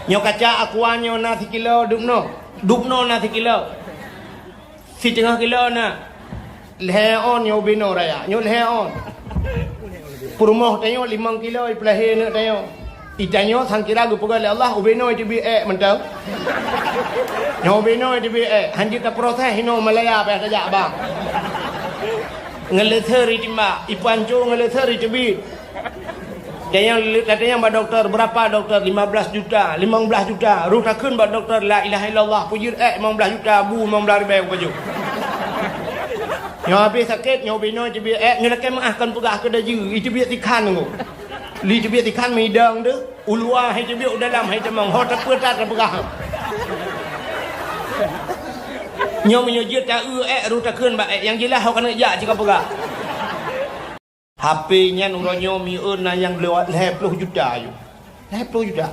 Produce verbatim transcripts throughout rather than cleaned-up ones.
Nyoe kaca aqua nyoe na sikilo dubnoe. Dubnoe na sikilo. Siteungoh kilo na. Lhèe ôn nyoe ubé noe raya. Nyoe lhèe ôn. Peurumoh tanyoe limong kilo ipeulahé aneuk tanyoe. Itanyoe sangkira geupeugah lé Allah ubé noe teubiet ék mantong. Nyoe ubé noe teubiet ék. Hanjeuet taproses inoe Malaya payah tajak bang. Ngeuleuseuri timbak. Ipancô ngeuleuseuri teubiet. Tanyong, tanyong bak dokto, berapa dokto? Lima belas juta, limong blaih juta. Roh takheun bak dokto, la ilaha illallah, peujeuet ék limong blaih juta, bu limong blaih ribèe baju. Nyoe habéh sakét, nyoe ubé noe teubiet ék, nyoe lakèe meu'ah kon peugah keu daju, iteubiet sikhan nyoe. Li teubiet sikhan meudong tu, u luwa hai teubiet, u dalam hai tamong, ho tapeue that tapeugah. Nyoe meunyoe jeuet ta-eu ék, roh takheun bak ék, nyang jeulaih ho keuneuk jak cit kapeugah. H P nyan uroe nyoe mi'eun na nyang lhèe ploh juta yôh. Lhèe ploh juta.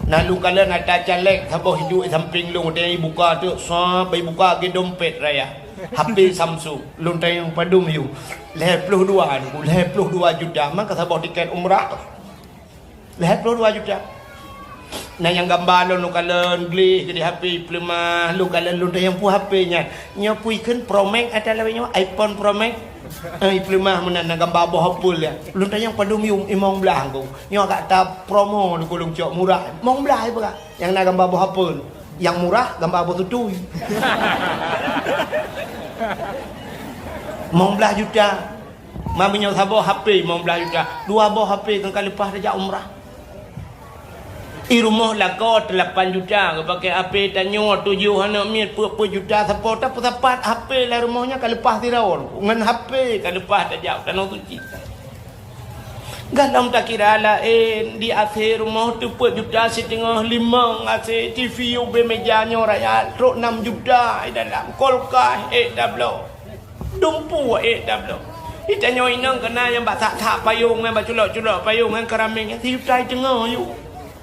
Na lôn kalon ata caleg saboh hidup sampéng lôn, watèe ibuka teuk, sab, ibuka lagèe dompet raya. H P Samsung, lôn tanyong padum yôh. Lhèe ploh dua, lhèe ploh dua juta, maka saboh tiket umrah. Lhèe ploh dua juta. Na nyang gamba lôn, lôn kalon gleh keudéh H P ipeuleumah, lôn kalon lôn tanyong peue H P nyan. Nyoe peue ikheun Pro Max ata lawét nyoe, iPhone Pro Max. Eh, ipeuleumah meunan na gamba boh Apple nyan. Lôn tanyong padum yum, limong blaih ngku. Nyoe agak ta promo di Kulong Cok murah. Limong blaih ipeugah. Nyang na gamba boh Apple. Nyang murah gamba boh tutui. Limong blaih juta. Ma meunyoe saboh H P limong blaih juta, dua boh H P kan ka leupah tajak umrah. I rumoh lakoe teulapan juta, geupakè H P tanyoe tujoh aneuk miet peuet-peuet juta, sapo tapeusapat H P lam rumoh nyan ka leupah sidroe, ngon H P ka leupah tajak u Tanoh Suci. Gohlom takira laén, di A C rumoh tu peuet juta siteungoh, limong A C, T V ubé meja nyoe raya, trok nam juta i dalam, kulkas ék tabloe. Dumpeue ék tabloe. Di tanyoe inong keunong nyang bak that-that payong nyan, bak culok-culok payong nyan, keramik nyan, sijuta siteungoh yôh.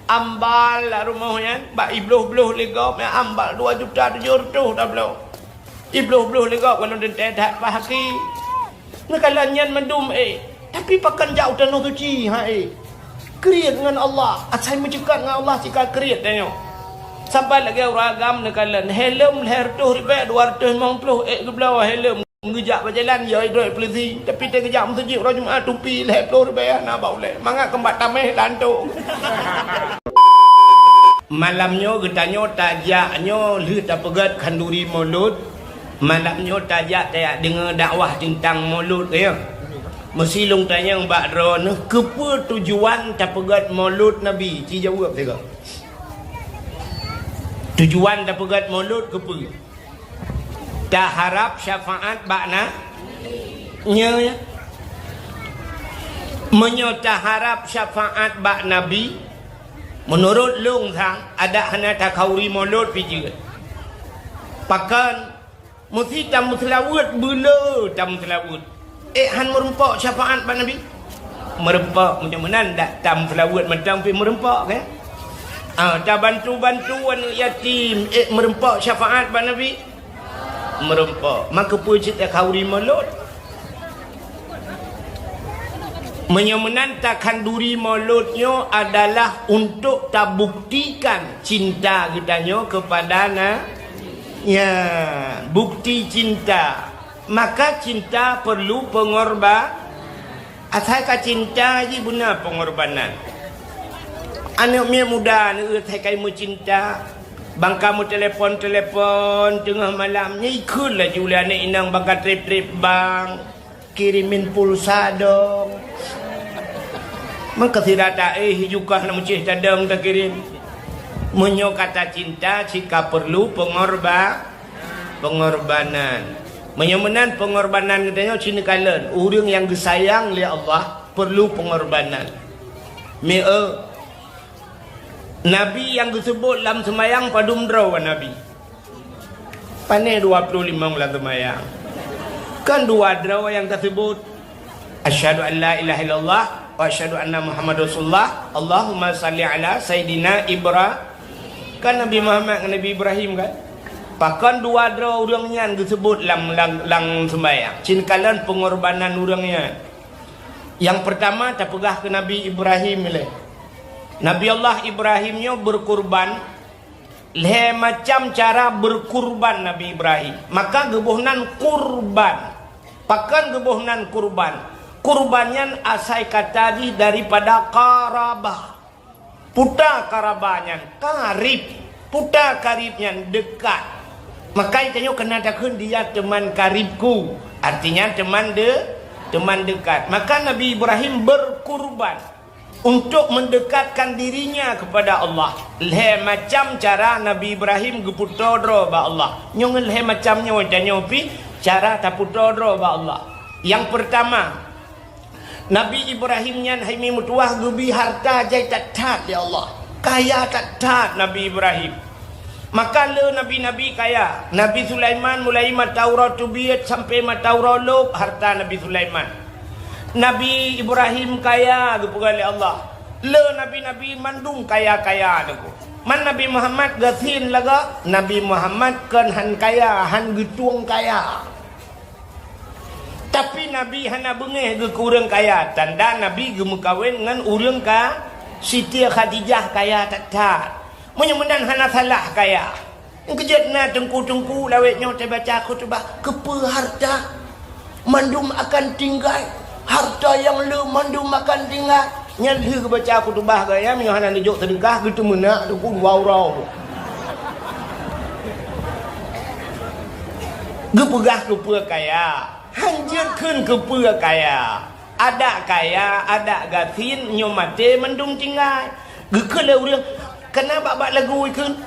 Ambal lam rumoh nyan, bak ibloh-bloh lé gob nyan, ambal dua juta tujoh reutôh tabloe. Ibloh-bloh lé gob, kalau teuntèe that paih aki. Neukalon nyan mandum ék. Tapi pakon jak u Tanoh Suci, ha ék. Kriet ngon Allah, asai meuceukat ngon Allah sika kriet tanyoe. Saban lagèe ureueng agam neukalon, helm lhèe reutôh ribèe, dua reutôh limong ploh ék geubloe helm. Geujak bak jalan, ya droe polisi. Tapi teugeujak meuseujid uroe Jumat, tupi lhèe ploh ribèe hana ba ulèe. Mangat keumbak tamèh lantok. Malam nyoe geutanyoe tajak nyoe lheueh tapeugèt khanduri Maulud. Malam nyoe tajak tajak deungö dakwah teuntang Maulud, ya. Meusi lôn tanyong bak droeneuh, keupeue tujuan tapeugèt Maulud Nabi? Ci jaweueb sigoe. Tujuan tapeugèt Maulud keupeue? Taharab syafaat bak na-, nyoe, ya. Meunyoe taharab syafaat bak Nabi, meunurot lôn sang, adak hana takhanduri Maulud pih jeuet. Pakon? Meusi tameuseulaweuet, beuleu tameuseulaweuet. Ék han meurumpok syafaat bak Nabi? Meurumpok, meunyoe meunan dak tameuseulaweuet mantong pih meurumpok, kan? Ah, tabantu-bantu aneuk yatim, ék meurumpok syafaat bak Nabi? Meurumpok. Maka peue cit takhanduri Maulud? Meunyoe meunan takhanduri Maulud nyoe adalah untuk tabuktikan cinta geutanyoe keupada na-, ya, bukti cinta. Maka cinta perlu pengorba-, asai ka cinta jih beuna pengorbanan. Aneuk miet muda neueu asai ka meucinta, bangka meutelepon-telepon teungoh malam, nyan ikheun laju lé aneuk inong bangka trép-trép bank. Kirimin pulsa dong. Meukeusira taéh jukah na meucéh tadong takirim. Meunyoe ka tacinta, cit ka peurlu peungorba-, peungorbanan. Meunyoe meunan peungorbanan geutanyoe cit neukalon, ureuëng nyang geusayang lé Allah peurlu peungorbanan. Mieu, Nabi nyang geuseubut lam seumayang padum droe Nabi? Pané dua ploh limong lam seumayang. Kan dua droe nyang taseubut, "Asyhadu an la ilaha illallah wa asyhadu anna Muhammadar Rasulullah. Allahumma shalli ala Sayyidina Ibra-," kan Nabi Muhammad ngon Nabi Ibrahim kan? Pakon dua droe ureuëng nyan geuseubut lam, lam, lam seumayang? Cit neukalon peungorbanan ureuëng nyan. Nyang peurtama tapeugah keu Nabi Ibrahim ilée. Nabi Allah Ibrahim nyoe berkurban, lhée macam cara berkurban Nabi Ibrahim. Maka geuboh nan kurban. Pakon geuboh nan kurban? Kurban nyan asai kata jih daripada qarabah. Puta qarabah nyan karib. Puta karib nyan dekat. Maka tanyoe keuneuk takheun dia teman karibku. Artinya teman de-, teman dekat. Maka Nabi Ibrahim berkurban untuk mendekatkan dirinya kepada Allah. Lhée macam cara Nabi Ibrahim geupeutoe droe bak Allah. Nyoe ngon lhée macam nyoe tanyoe pih cara tapeutoe droe bak Allah. Yang pertama, Nabi Ibrahim nyan hai mi meutuwah geubi harta jai that-that lé Allah. Kaya that-that Nabi Ibrahim. Maka le nabi-nabi kaya. Nabi Sulaiman mulai mata uroe teubiet sampai mata uroe lôb harta Nabi Sulaiman. Nabi Ibrahim kaya geupeugah lé Allah. Le nabi-nabi mandum kaya-kaya teungku. Man Nabi Muhammad gasien lagak, Nabi Muhammad kon han kaya, han geutueng kaya. Tapi Nabi hana beungéh geuh keu ureuëng kaya, tanda Nabi geumeukawen ngon ureuëng ka Siti Khadijah kaya that-that. Meunyoe meunan hana salah kaya. Nyang keujeuet na teungku-teungku lawét nyoe teubaca khutubah, keupeue harta mandum akan tinggai, harta nyang le mandum akan tinggai. Nyan lheueh geubaca khutubah gaya meunyoe hana neujok seudeukah geuteumeunak teungku dua uroe. Geupeugah keupeue kaya. Han jeuet kheun keupeue kaya. Adak kaya, adak gasien, nyoe maté mandum tinggai. Geukheun lé ureuëng, kana bak-bak lagu ikheun,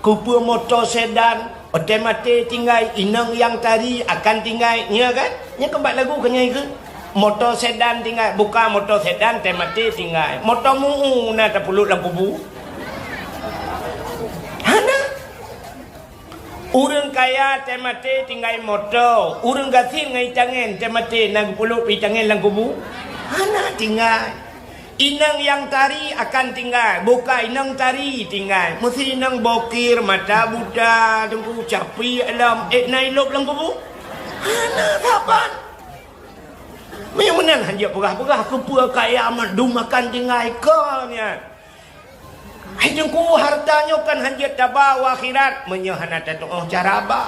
keupeue moto sedan, watée maté tinggai, inong nyang tari akan tinggai. Nyoe kan? Nyoe kan bak lagu keu nyan ikheun. Moto sedan tinggai, buka moto sedan, watée maté tinggai. Moto mu'u na tapeulut lam kubu. Hana. Ureuëng kaya watée maté tinggai moto, ureuëng gasien ngon itangen watée maté na geupeulut itangen lam kubu? Hana tinggai. Inong nyang tari akan tinggai, buka inong tari tinggai. Meusi inong bokir, mata buta, teungku capi alam, ék na ilôb lam kubu? Hana saban. Meunyoe meunan han jeuet peugah-peugah keupeue kaya mandum akan tinggai kon nyan. Hai teungku, harta nyoe kan han jeuet taba u akhirat meunyoe hana tatuoh cara ba.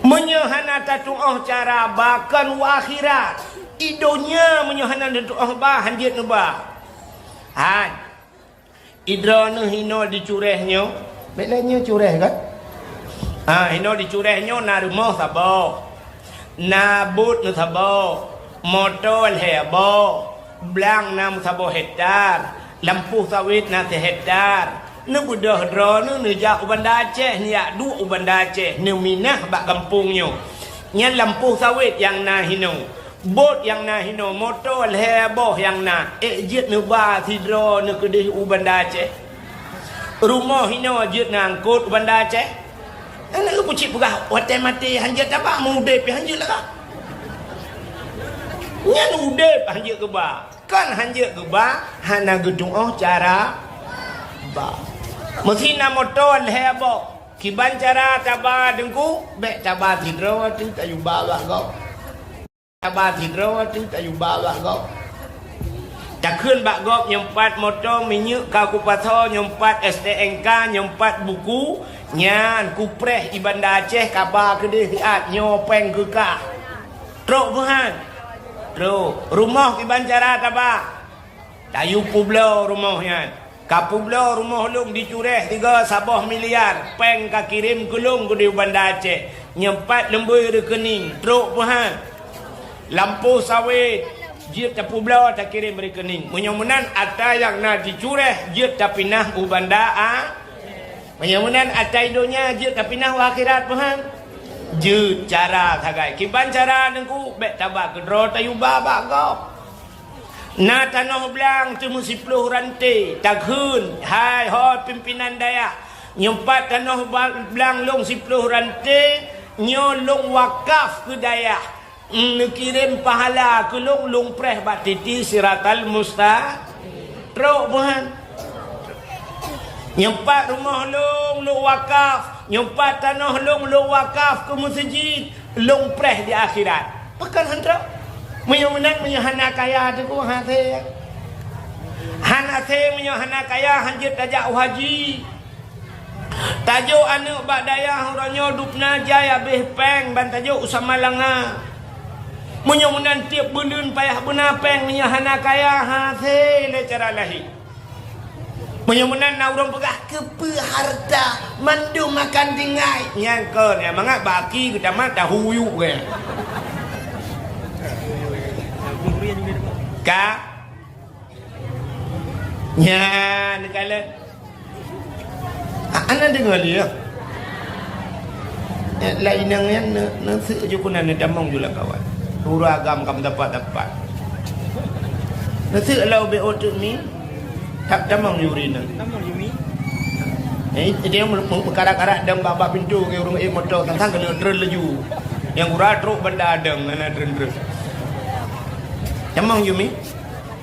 Meunyoe hana tatuoh cara ba kon u akhirat, i donya meunyoe hana tatuoh ba han jeuet neuba. Hai. I droeneuh hinoe di Cureh nyoe, bék lé nyoe Cureh kan? Ha, hinoe di Cureh nyoe na rumoh saboh. Na bot meusaboh, moto lhée boh, blang na meusaboh hektar, lampôh sawét na sihektar. Neubeudôh droeneuh neujak u Banda Aceh, neujak duek u Banda Aceh, neuminah bak gampông nyoe. Nyan lampôh sawét nyang na hinoe. Bot nyang na hinoe, moto lhée boh nyang na, ék jeuet neuba sidroe neukeudeh u Banda Aceh. Rumoh hinoe jeuet neuangkot u Banda Aceh. Hana lôn peucit peugah, watée maté han jeuet taba, meu udeb pih han jeuet lagak. Nyan udeb han jeuet geuba, kon han jeuet geuba, hana geutuoh cara ba. Meusi na moto lhée boh, kiban cara taba teungku, bék taba sidroe teuh tayue ba bak gob. Taba sidroe teuh tayue ba bak gob. Takheun bak gob nyoe pat moto, minyeuk ka kupasoe, nyoe pat S T N K, nyoe pat buku, nyan kupreh i Banda Aceh kaba keudeh siat nyoe péng keu kah. Trok meuhan. Trok. Rumoh kiban cara taba. Tayue peubloe rumoh nyan. Ka peubloe rumoh lôn di Cureh sigoe saboh miliar, péng ka kirém keu lôn keudeh u Banda Aceh. Nyoe pat leumbôi reukeuning, trok peuhan. Lampôh sawét, jeuet tapeubloe takirém reukeuning. Meunyoe meunan atra nyang na di Cureh jeuet tapinah u Banda A. Meunyoe meunan atra i donya jeuet tapinah u akhirat peuhan. Jeuet cara sagai. Kiban cara teungku, bék taba keudroe tayue ba bak gob. Na tanoh blang teumeu siploh ranté, takheun, hai ho pimpinan dayah, nyoe pat tanoh ba-, blang lôn siploh ranté, nyoe lôn wakaf keu dayah, neukirém pahala keu lôn, lôn preh bak titi siratal musta-, trok meuhan. Nyoe pat rumoh lôn, lôn wakaf, nyoe pat tanoh lôn, lôn wakaf keu meuseujid, lôn preh di akhirat. Pakon han trok? Meunyoe meunan, meunyoe hana kaya teungku, hase. Hasé meunyoe hana kaya, hanjeuet tajak u haji. Tajok aneuk bak dayah uroe nyoe dubna jai abéh péng ban tajok u Samalanga. Meunyoe meunan tieb buleuen payah beuna péng meunyoe hana kaya, hasé lé cara lahé. Meunyoe meunan na ureuëng peugah, "Keupeue harta mandum makan tinggai?" Nyan kon, nyang mangat baki geutamat tahu yuk ke. Ka? Nyan, neukalon. A-, hana deungoe lé, ya. Eh, lam inong nyan, ne-, neuseuek ju keunan, neutamong ju lam kawan. Ureuëng agam ka meudapat-dapat. Neuseuek lam ubé otot mi, ta-, tamong ju ri nyan. Eh, dia meu-, meu-, meukarak-karak dong bak, bak pintoe keu ureuëng ék moto, tang-tang keuneuk treun laju. Nyang gura trok banda dong, hana treun-treun. Tamong ju mi.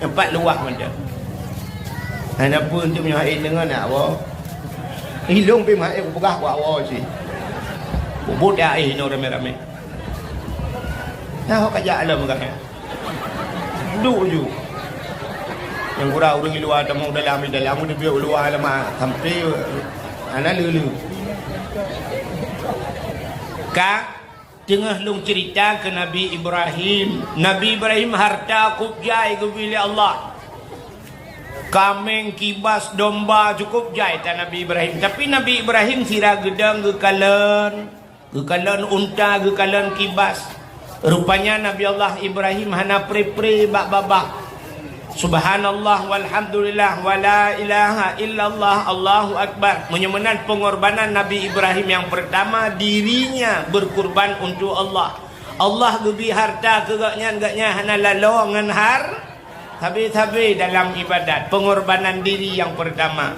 Empat luwah macam. Hana peue untuk meunyoe hai deungon nak awoe. Ilong pih hai kupeugah ku awoe cit. Bubut ya eh inoe ramé-ramé. Nah, hok kajak lom gah. Duek ju. Nyang gura ureuëng luwa tamong dalam, di dalam, di biok luwa lama sampai hana leu-leu. Ka Teungoh lôn ceurita keu Nabi Ibrahim. Nabi Ibrahim harta kôb jai geubri lé Allah. Kaméng, kibas, domba, cukôp jai that Nabi Ibrahim. Tapi Nabi Ibrahim sira geudong geukalon, geukalon unta, geukalon kibas. Rupanya Nabi Allah Ibrahim hana pre-pre bak babah. Subhanallah walhamdulillah wala ilaha illallah Allahu akbar. Meunyoe meunan pengorbanan Nabi Ibrahim yang pertama, dirinya berkurban untuk Allah. Allah geubri harta keu gobnyan, gobnyan hana lalo ngon har-, sabe-sabe dalam ibadat. Pengorbanan diri yang pertama.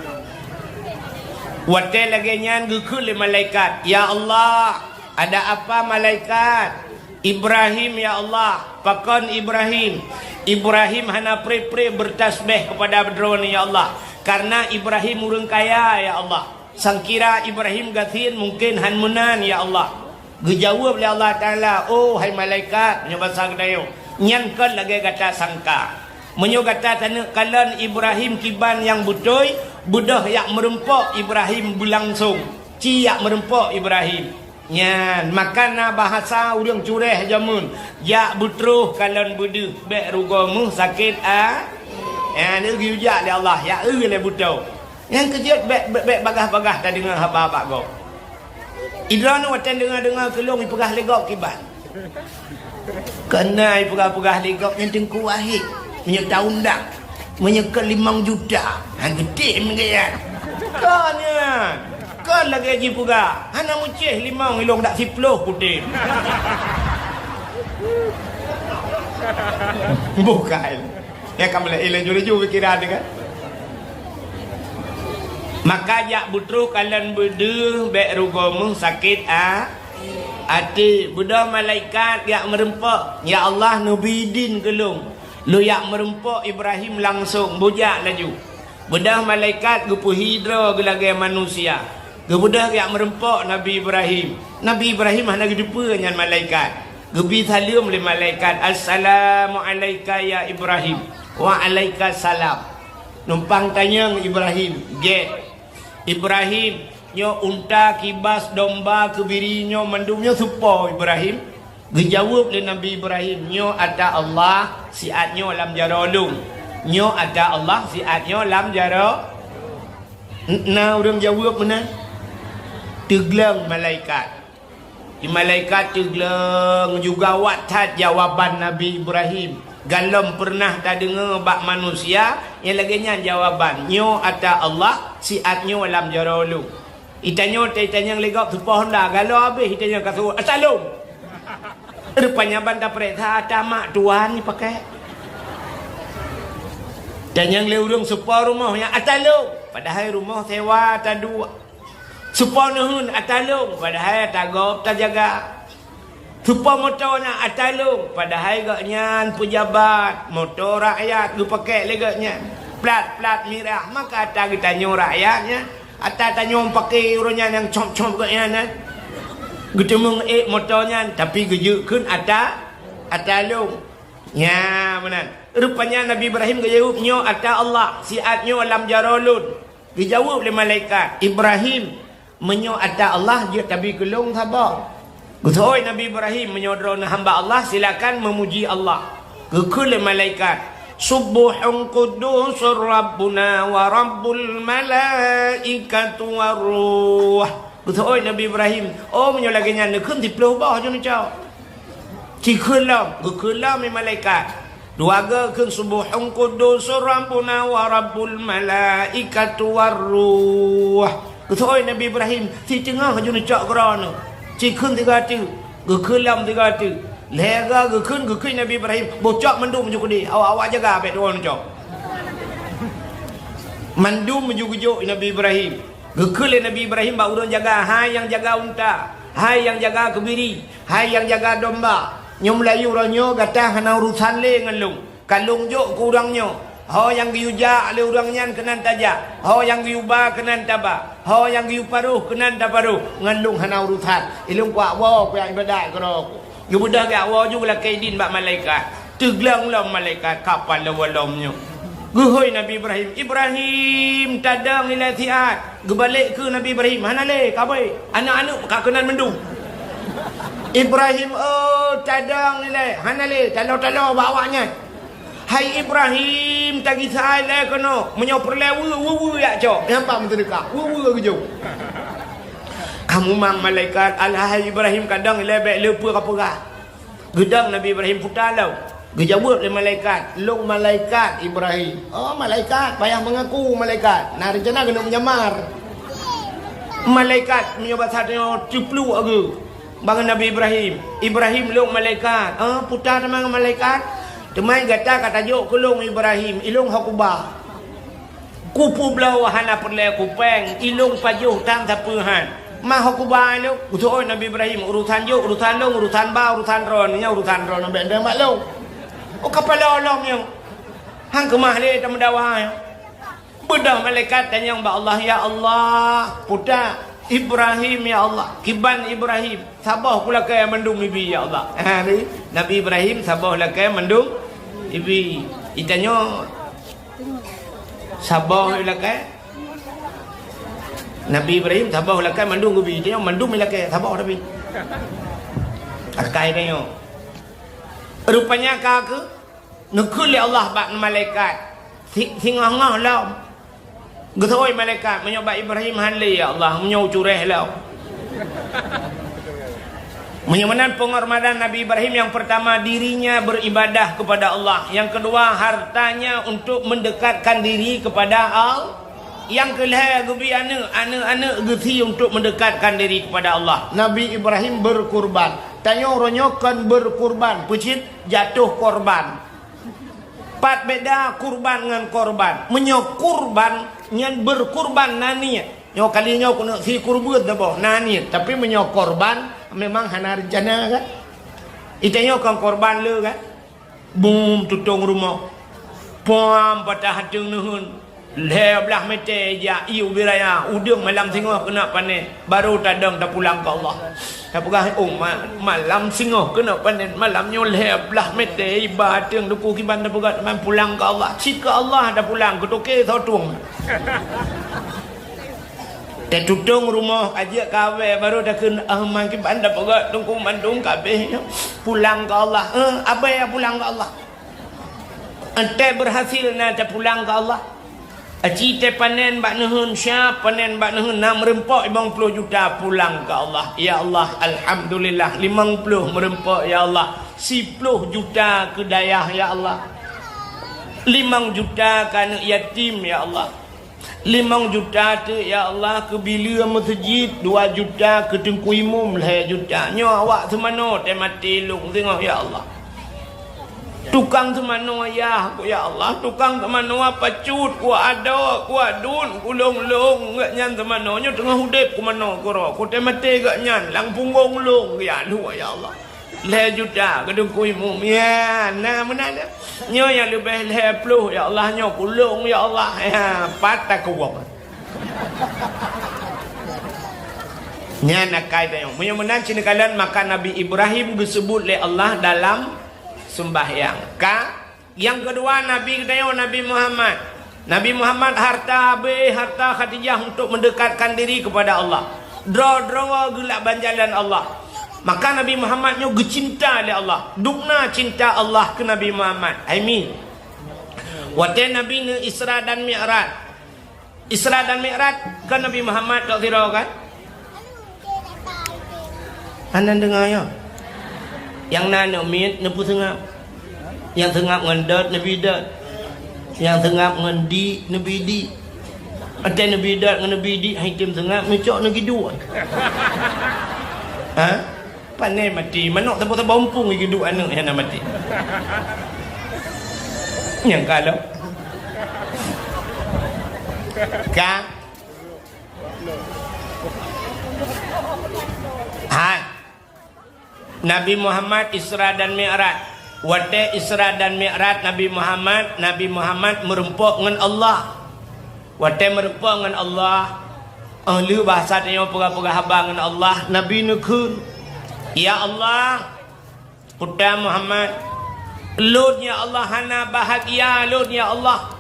Watée lagée nyan geukheun lé malaikat, "Ya Allah, ada apa malaikat?" Ibrahim, ya Allah, pakon Ibrahim? Ibrahim hana pre-pre bertasbih kepada Droeneuh, ya Allah, karena Ibrahim ureuëng kaya, ya Allah. Sangkira Ibrahim gasien mungkin han meunan, ya Allah. Geujaweueb lé Allah Taala, "Oh hai malaikat," nyoe basa geutanyoe, "nyan kon lagée gata sangka. Meunyoe gata taneuk kalon Ibrahim kiban nyang beutôi, beudôh jak meurumpok Ibrahim beulangsong, ci jak meurumpok Ibrahim." Nyan, maka na bahasa ureuëng cureh jameun, "Jak beutroh kalon beudeuh, bék rugoe meuh sakét a." Nyan, geuyue jak lé Allah, jak eu lé beutoe. Nyan keujeuet bék, bék, bék bagaih-bagaih tadeungoe haba bak gob. Idroeneuh watée deungoe-deungoe keu lôn ipeugah lé gob kiban. Keunan ipeugah-peugah lé gob nyan Teungku Wahid. Meunyoe taundang, meunyoe keu limong juta, han geutem geuyan. Kon nyan. Kon lagée jipeugah, hana meucéh limong ilong dak siploh putéh. Bukai. Ya ka meulai laju-laju pikiran dia kan. Maka jak beutroh kalon beudeuh bék rugoe meuh sakét a. Até, beudôh malaikat jak meurumpok, "Ya Allah, neubi idin keu lôn, lôn jak meurumpok Ibrahim langsong, beujak laju." Beudôh malaikat geupeuhi droe geulagée manusia. Geubeudôh jak meurumpok Nabi Ibrahim. Nabi Ibrahim hana geuteupeue nyan malaikat. Geubi saleuem lé malaikat, "Assalamu'alaika ya Ibrahim." "Wa'alaikasalam." Numpang tanyong Ibrahim, "Gét." "Ibrahim, nyoe unta, kibas, domba, keubiri nyoe mandum nyoe soe po, Ibrahim?" Geujaweueb lé Nabi Ibrahim, "Nyoe ata Allah, siat nyoe lam jaroe lôn. Nyoe ata Allah, siat nyoe lam jaroe." Na ureuëng jaweueb meunan? Teugleng malaikat. Di malaikat teugleng juga awak that jawaban Nabi Ibrahim. Galom peureunah tadeungoe bak manusia nyang lagée nyan jawaban, "Nyoe ata Allah, siat nyoe lam jaroe lôn." Itanyoe, itanyong lé gob soe po honda, galoe habéh itanyong ka seuôt, "Ata lôn?" Rupanya ban tapareksa ata mak tuan ipakai. Tanyong lé ureuëng soe po rumoh nyan, "Ata lôn?" Padahai rumoh sewa taduek. Soe po neuheun, "Ata lôn," padahai ata gob tajaga. Soe po moto nyan, "Ata lôn," padahai gobnyan peujabat, moto rakyat geupakék lé gobnyan. Plat-plat mirah, maka ata geutanyoe rakyat nyan, ata tanyoe pakék uroe nyan nyang com-com gobnyan nyan. Geuteumeung ék moto nyan, tapi geujeuet kheun ata, ata lôn. Nyan meunan. Rupanya Nabi Ibrahim geujaweueb, "Nyoe ata Allah, siat nyoe lam jaroe lôn." Geujaweueb lé malaikat, "Ibrahim, meunyoe ata Allah, jeuet tabi keu lôn saboh." Geuseuôt Nabi Ibrahim, "Meunyoe droeneuh hamba Allah, silakan meumuji Allah." Geukheun lé malaikat, "Subbuhun quddusur Rabbuna wa Rabbul malaikatu war ruh." Geuseuôt Nabi Ibrahim, "Oh, meunyoe lagée nyan, neukheun siplôh boh jeuet neucok." Cikheun lom, geukheun lom lé malaikat. Dua goe kheun, "Subbuhun quddusur Rabbuna wa Rabbul malaikatu war ruh." Geuseuôt Nabi Ibrahim, "Siteungoh jeuet neucok keudroe nyoe." Cikheun sigoe teuk, geukheun lom sigoe teuk. Lhée goe geukheun, geukheun Nabi Ibrahim, "Boh cok mandum ju keudeh, awak-awak jaga bék droeneuh neucok." Mandum ju geujok Nabi Ibrahim. Geukheun lé Nabi Ibrahim bak ureuëng jaga, "Hai nyang jaga unta, hai nyang jaga keubiri, hai nyang jaga domba, nyoe meulayeue uroe nyoe gata hana urosan lé ngon lôn. Ka lôn jok keu ureuëng nyoe, ho nyang geuyue jak lé ureuëng nyan keunan tajak, ho nyang geuyue ba keunan taba, ho nyang geuyue paroh keunan taparoh, ngon lôn hana urosan. Ilôn kuak woe kuyak iébadat keudroe ku." Geubeudôh geujak woe ju geulakée idin bak malaikat. Teugleng lom malaikat, ka paloe lom nyoe. Geuhôi Nabi Ibrahim, "Ibrahim, tadong ilée siat." Geubalek keu Nabi Ibrahim, "Hana lé, ka abée. Aneuëk-aneuëk ka keunan mandum." "Ibrahim, oh, tadong ilée, hana lé, taloe-taloe bak awaknyan." "Hai Ibrahim, tagisa ilée keunoe, meunyoe peureulée weue, weue-weue jak cok." Nyang bak meuteudeuka, weue-weue geujok. Ka mumang malaikat, "Alah hai Ibrahim, kadang ilée bék le peue ka peugah." Geudong Nabi Ibrahim puta lom. Geujaweueb lé malaikat, "Lôn malaikat Ibrahim." "Oh, malaikat, payah meungaku malaikat. Na reuncana keuneuk meunyamar." Malaikat meunyoe basa tanyoe cipluek geuh bak Nabi Ibrahim. "Ibrahim, lôn malaikat." "Oh, puta teuma ngon malaikat. Teuma gata ka tajok keu lôn Ibrahim, ilôn ho kuba. Kupeubloe hana peureulée kupéng, ilôn pajoh tan sapeue han. Ma ho kuba ilôn." Geuseuôt Nabi Ibrahim, "Urosan jok, urosan lôn, urosan ba, urosan droeneuh, nyan urosan droeneuh, bék neudeungoe bak lôn." Oh, ka paloe lom nyoe. Han keumah lé tameudawa nyoe. Beudôh malaikat tanyong bak Allah, "Ya Allah, puta Ibrahim, ya Allah, kiban Ibrahim, saboh kulakée mandum ibi, ya Allah." Ha, ni, Nabi Ibrahim saboh lakée mandum ibi. Itanyoe saboh ilakée. Nabi Ibrahim saboh ilakée mandum geubi. Itanyoe mandum ilakée, saboh tapi. Akai tanyoe. Rupanya ka keu Neukheun lé Allah bak malaikat, si-, singoh-ngoh lom. Geuseuôt malaikat, "Meunyoe bak Ibrahim han lé, ya Allah, meunyoe ucuréh lom." Meunyoe meunan penghormatan Nabi Ibrahim, yang pertama, dirinya beribadah kepada Allah. Yang kedua, hartanya untuk mendekatkan diri kepada Allah. Nyang keu lhée geubi aneuëk, aneuëk-aneuëk geusie untuk mendekatkan diri kepada Allah. Nabi Ibrahim berkurban. Tanyoe uroe nyoe kon berkurban, peue cit jatuh korban. Pat beda kurban ngon korban. Meunyoe kurban nyan berkurban na niet. Nyoe kali nyoe keuneuk sie kurban saboh na niet. Tapi meunyoe korban memang hana rencana kan. Itanyoe kon korban le kan. Bum, tutong rumoh. Pam, patah ateueng neuheun. Lhée blaih mètè ija ié ubé raya, udeueng malam singoh keuneuk panen, barô tadong tapulang keu Allah. Tapeugah, "Oh, ma-, malam singoh keuneuk panen, malam nyoe lhée blaih mètè iba ateueng duku kiban tapeugah teuma pulang keu Allah." Cit keu Allah tapulang, keu toke soe tueng. Tatutong rumoh, ajak kawé, barô takheun, "Ah, ma kiban tapeugah teungku mandum kabéh nyoe pulang keu Allah." Eh, abée pulang keu Allah. Entée berhasil na tapulang keu Allah. Aci tée panen bak neuheun, siap panen bak neuheun, na meureumpok limong ploh juta pulang keu Allah. Ya Allah, alhamdulillah, limong ploh meureumpok, ya Allah. Siploh juta keu dayah, ya Allah. Limong juta keu aneuëk yatim, ya Allah. Limong juta teuk, ya Allah, keu bileue meuseujid, dua juta keu teungku imum, lhée juta. Nyoe awak seumanoe teuh maté lôn singoh, ya Allah. Tukang seumanoe ayah ku, ya Allah, tukang seumanoe pacut ku, adoe ku, aduen ku, lôn-lôn geuh nyan seumanoe nyoe teungoh udeb ku manoe keudroe ku, teuh maté geuh nyan lam punggong lôn, ya Allah, ya Allah. Lhée juta keu teungku imum. Ya, na meunan. Nyoe nyang leubeh lhée ploh, ya Allah, nyoe keu lôn, ya Allah. Ya, pat takuwong. Nyan akai tanyoe. Meunyoe meunan cit neukalon, maka Nabi Ibrahim geuseubut lé Allah dalam seumbahyang. Ka Nyang keudua, Nabi geutanyoe Nabi Muhammad. Nabi Muhammad harta habéh harta Khadijah untuk mendekatkan diri kepada Allah. Droe-droe geulakban jalan Allah. Maka Nabi Muhammad nyoe geucinta lé Allah. Dubna cinta Allah keu Nabi Muhammad. Hai mi. Watée Nabi neu Isra dan Mi'raj. Isra dan Mi'raj kan Nabi Muhammad tok sidroe kan? Hana deungoe nyoe. Nyang na aneuk miet neupeuseungab. Nyang seungab ngon dot neubi dot. Nyang seungab ngon dik neubi dik. Watée neubi dot ngon neubi dik han item seungab, neucok neugiduek. Ha? Pane maté, manok saboh-saboh umpung igiduek aneuk nyang na maté. Nyang ka lom. Ka. Hai. Nabi Muhammad Isra dan Mi'raj. Watée Isra dan Mi'raj Nabi Muhammad, Nabi Muhammad meureumpok ngon Allah. Watée meureumpok ngon Allah, óh lheueh bahasa tanyoe peugah-peugah haba ngon Allah, Nabi neukheun, "Ya Allah, Puta Muhammad, lôn ya Allah hana bahagia lôn ya Allah.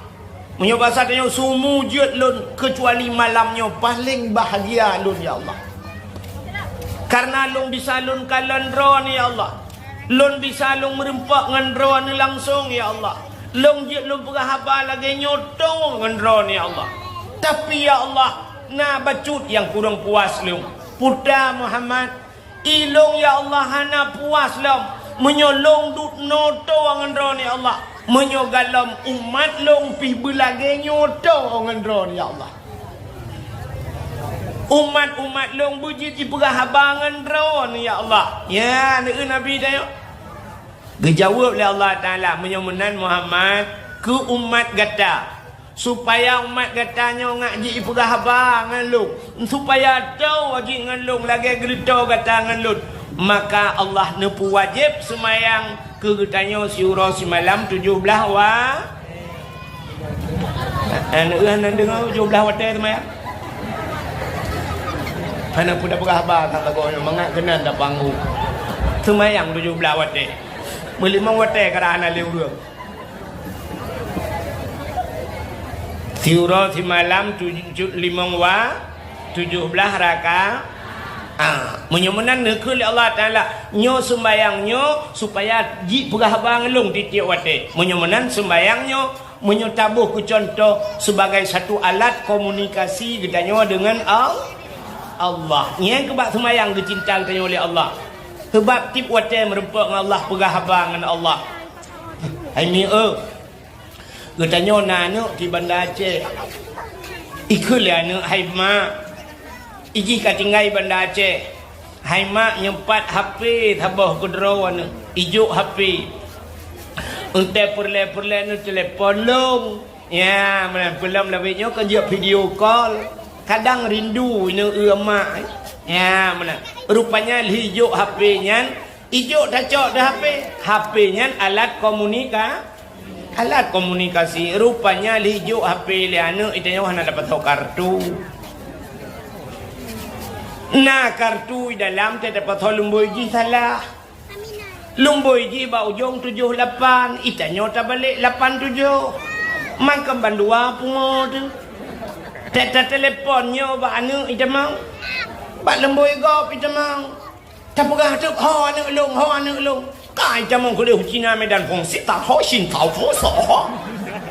Meunyoe bahasa tanyoe sumu jeuet lôn keucuali malam nyoe paleng bahagia lôn ya Allah. Kareuna lôn bisa lôn kalon droeneuh ya Allah. Lôn bisa lôn meureumpok ngon droeneuh langsong ya Allah. Lôn jeuet lôn peugah haba lagée nyoe toe ngon droeneuh ya Allah. Tapi ya Allah, na bacut nyang kurang puas lôn. Puta Muhammad, ilôn ya Allah hana puas lom meunyoe lôn duek noe toe ngon droeneuh ya Allah. Meunyoe galom umat lôn pih beulagée nyoe toe ngon droeneuh ya Allah." Umat-umat lôn beujeuet jipeugah haba ngon droeneuh, ya Allah. Ya, neu Nabi tanyoe. Geujaweueb lé Allah Taala, "Meunyoe meunan Muhammad, keu umat gata, supaya umat gata nyoe ngak jipeugah haba ngon lôn, supaya toe jih ngon lôn lagée geureutoe gata ngon lôn, maka Allah neupeuwajéb seumayang keu geutanyoe siuroe simalam tujoh blaih wa-" Aneuk hana deungoe tujoh blaih watée seumayang. Hana peue tapeugah haba that lagoe nyoe, mangat keunan tapanggu. Seumayang tujoh blaih watée. Meulimong watée kadang hana lé ureuëng. Siuroe simalam tujoh, limong wa-, tujoh blaih raka-, ah, meunyoe meunan neukheun lé Allah Taala, nyoe sumbayang nyoe supaya jipeugah haba ngon lôn tieb-tieb watée. Meunyoe meunan sumbayang nyoe Meunyoe taboh keu cuntoh sebagai satu alat komunikasi geutanyoe deungon Al-, Allah. Nyan keuh bak seumayang geucinta geutanyoe lé Allah. Seubab tieb watée meureumpok ngon Allah, peugah haba ngon Allah. Hai mi eu, geutanyoe na aneuk di Banda Aceh. Ikheun lé aneuk, "Hai mak, ijih ka tinggai Banda Aceh." Hai mak, nyoe pat H P saboh keudroe nyoe, ijok H P. Eunteuk peureulée-peureulée nyoe telepon lôn. Ya, meunan peulom lawét nyoe kan jeuet video call. Kadang rindu nyoe eu mak. Ya, meunan. Rupanya lheuh ijok H P nyan, ijok tacok di H P. H P nyan alat komunika-, Alat komunikasi, rupanya lheuh ijok H P lé aneuk, geutanyoe hana tapasoe kartu. Na kartu di dalam, teuh tapasoe lumbôi jih salah. Lumbôi jih bak ujong tujoh lapan, geutanyoe tabalek lapan tujoh. Mangkém bandua pungo teuh. Teuh tatelepon nyoe bak aneuk geutanyoe. Bak lumbôi gob geutanyoe. Tapeugah teuk, "Ho aneuk lôn, ho aneuk lôn." Ka itamong keudeh u Cina Medan Fungsi, ta ho shin tau fung so ho.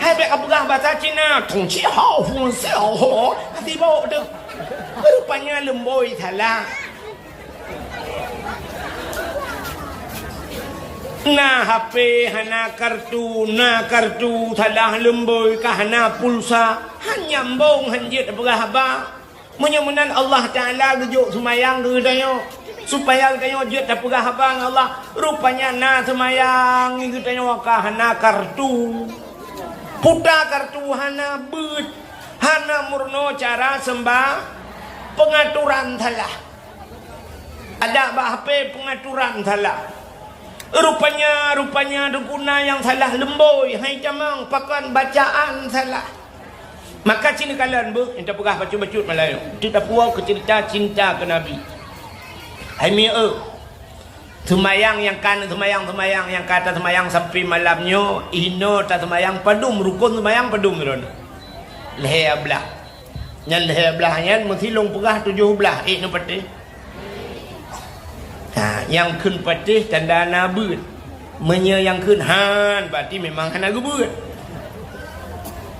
Hai bèk kapeugah basa Cina, "Tong ci hao fungsi ho ho." Hati bawok teuk. Rupanya lumbôi salah. Na H P hana kartu, na kartu salah lumbôi ka hana pulsa. Han nyambong, han jeuet peugah haba. Meunyoe meunan Allah Taala geujok seumayang keu geutanyoe, supaya geutanyoe jeuet tapeugah haba ngon Allah. Rupanya na seumayang geutanyoe ka hana kartu. Puta kartu hana beuet, hana meurunoe cara seumba-, peungaturan salah. Adak bak H P peungaturan salah. Rupanya, rupanya guna nyang salah lumbôi, hai tamong pakon bacaan salah. Maka ci neukalon beuh, nyang tapeugah bacut-bacut Meulayu. Teutapuwoe keu ceurita cinta keu Nabi. Hai mi eu, Seumayang nyang ka seumayang, seumayang nyang ka taseumayang sampoe malam nyoe, inoe taseumayang padum rukon seumayang padum droeneuh? Lhèe blah. Nyan lhèe blah nyan meusilong peugah tujoh blah, ék neupatéh. Ha, nyang kheun patéh tanda na beuet. Meunyoe nyang kheun han, berarti memang hana geubeuet.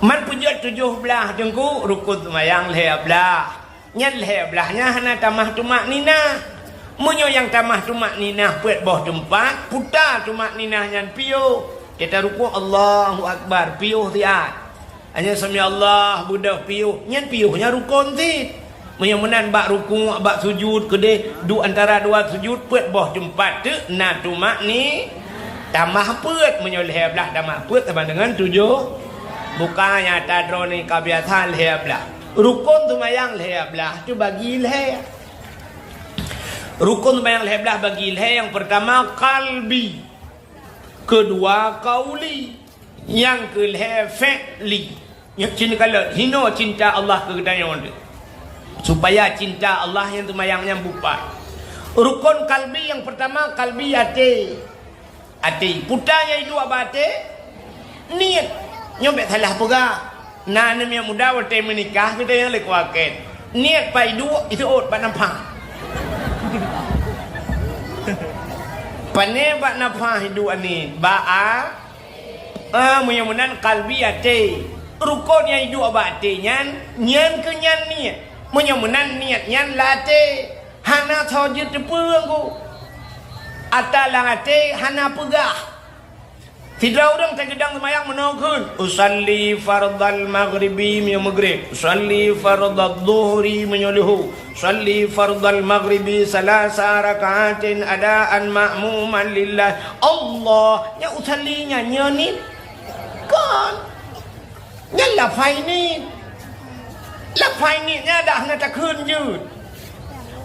Man peujeuet tujoh blah teungku, rukon seumayang lhèe blah. Nyan lhèe blah nyan hana tamah tumakninah. Meunyoe nyang tamah tumakninah peuet boh teumpat, puta tumakninah nyan piôh. Kita rukuk, Allahu Akbar, piôh siat. Hanya sami Allah beudôh piôh, nyan piôh nyan rukon cit. Meunyoe meunan bak rukuk, bak sujud keudeh, duek antara dua sujud peuet boh teumpat teuk na tumakni-, tamah peuet. Meunyoe lhèe blah tamah peuet sama dengan tujoh. Bukan nyata droeneuh ka biasa lhèe blah. Rukon seumayang lhèe blah tu bagi lhèe. Rukon seumayang lhèe blah bagi lhèe, nyang peurtama kalbi, keudua kauli, nyang keulhèe fi'li. Nyoe cit neukalon, hinoe cinta Allah keu geutanyoe teuh. Supaya cinta Allah nyang seumayang nyan bupat. Rukon kalbi nyang peurtama kalbi até. Até. Puta nyang iduek bak até? Niet. Nyoe bèk salah peugah. Na aneuk miet muda watèe meunikah geutanyoe lé kuakèn. Niet pat iduek, iseuôt bak nafah. Pané bak nafah iduek niet? Bak a-, ah, meunyoe meunan kalbi até. Rukon nyang iduek bak até nyan, nyan keuh nyan niet. Meunyoe meunan niet nyan lam até. Hana soe jeuet teupeu ku. Ata lam até hana peugah. Sidroe ureueng tageudong seumayang meunoe kheun, "Usalli fardhal maghribi," meunyoe maghrib, "Usalli fardhadh dhuhri," meunyoe luhu, "Usalli fardhal maghribi salasa rakaatin adaan ma'muman lillah." Allah, nyan usalli nyan, nyan niet? Kon. Nyan lafai niet. Lafai niet nyan dak hana takheun jeuet.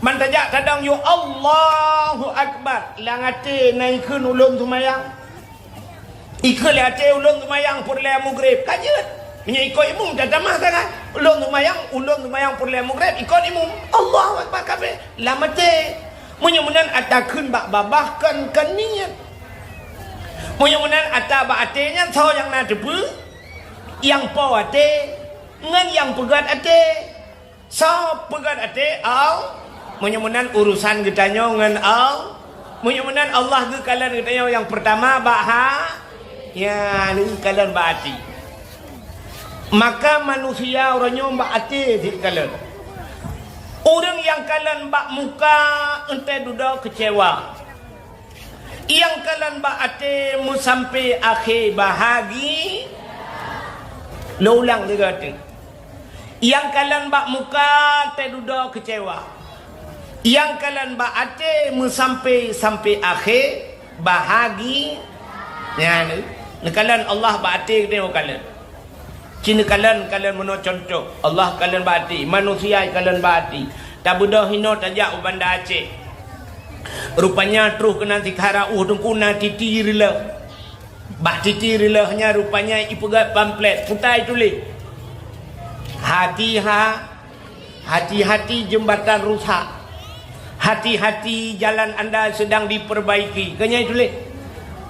Man tajak tadong yôh Allahu Akbar, lam até na ikheun ulôn seumayang. Ikheun lé até ulôn seumayang peureulèe maghrib, ka jeuet. Meunyoe ikôt imum tatamah sangat. Ulôn seumayang, ulôn seumayang peureulèe maghrib, ikôt imum. Allahu Akbar kabéh. Lam até. Meunyoe meunan ata kheun bak babah kon, kon niet. Meunyoe meunan ata bak até nyan soe nyang na teupeu? Nyang po até ngon nyang peugöt até. Soe peugöt até? Al-, meunyoe meunan urusan geutanyoe ngon Al-, meunyoe meunan Allah geukalon geutanyoe nyang peurtama bak ha-, ya, geukalon bak até. Maka manusia uroe nyoe bak até geukalon. Ureueng nyang kalon bak muka, enteuk dudoe keucewa. Nyang kalon bak até meusampé akhé bahagi. Lôn ulang lé gata. Nyang kalon bak muka teududoe keucewa. Nyang kalon bak até meusampé, sampé akhé bahagi. Nyan, neukalon Allah bak até geutanyoe kalon. Ci neukalon, kalon meunoe cuntoh, Allah kalon bak até, manusia kalon bak até. Tabeudôh inoe tajak u Banda Aceh. Rupanya troh keunan sikhala ueh teungku na titi riloh. Bak titi riloh nyan rupanya ipeugöt pamflet, peue ta ituléh? Hati ha-, hati-hati jembatan rusak. Hati-hati jalan anda sedang diperbaiki. Keu nyan ituléh.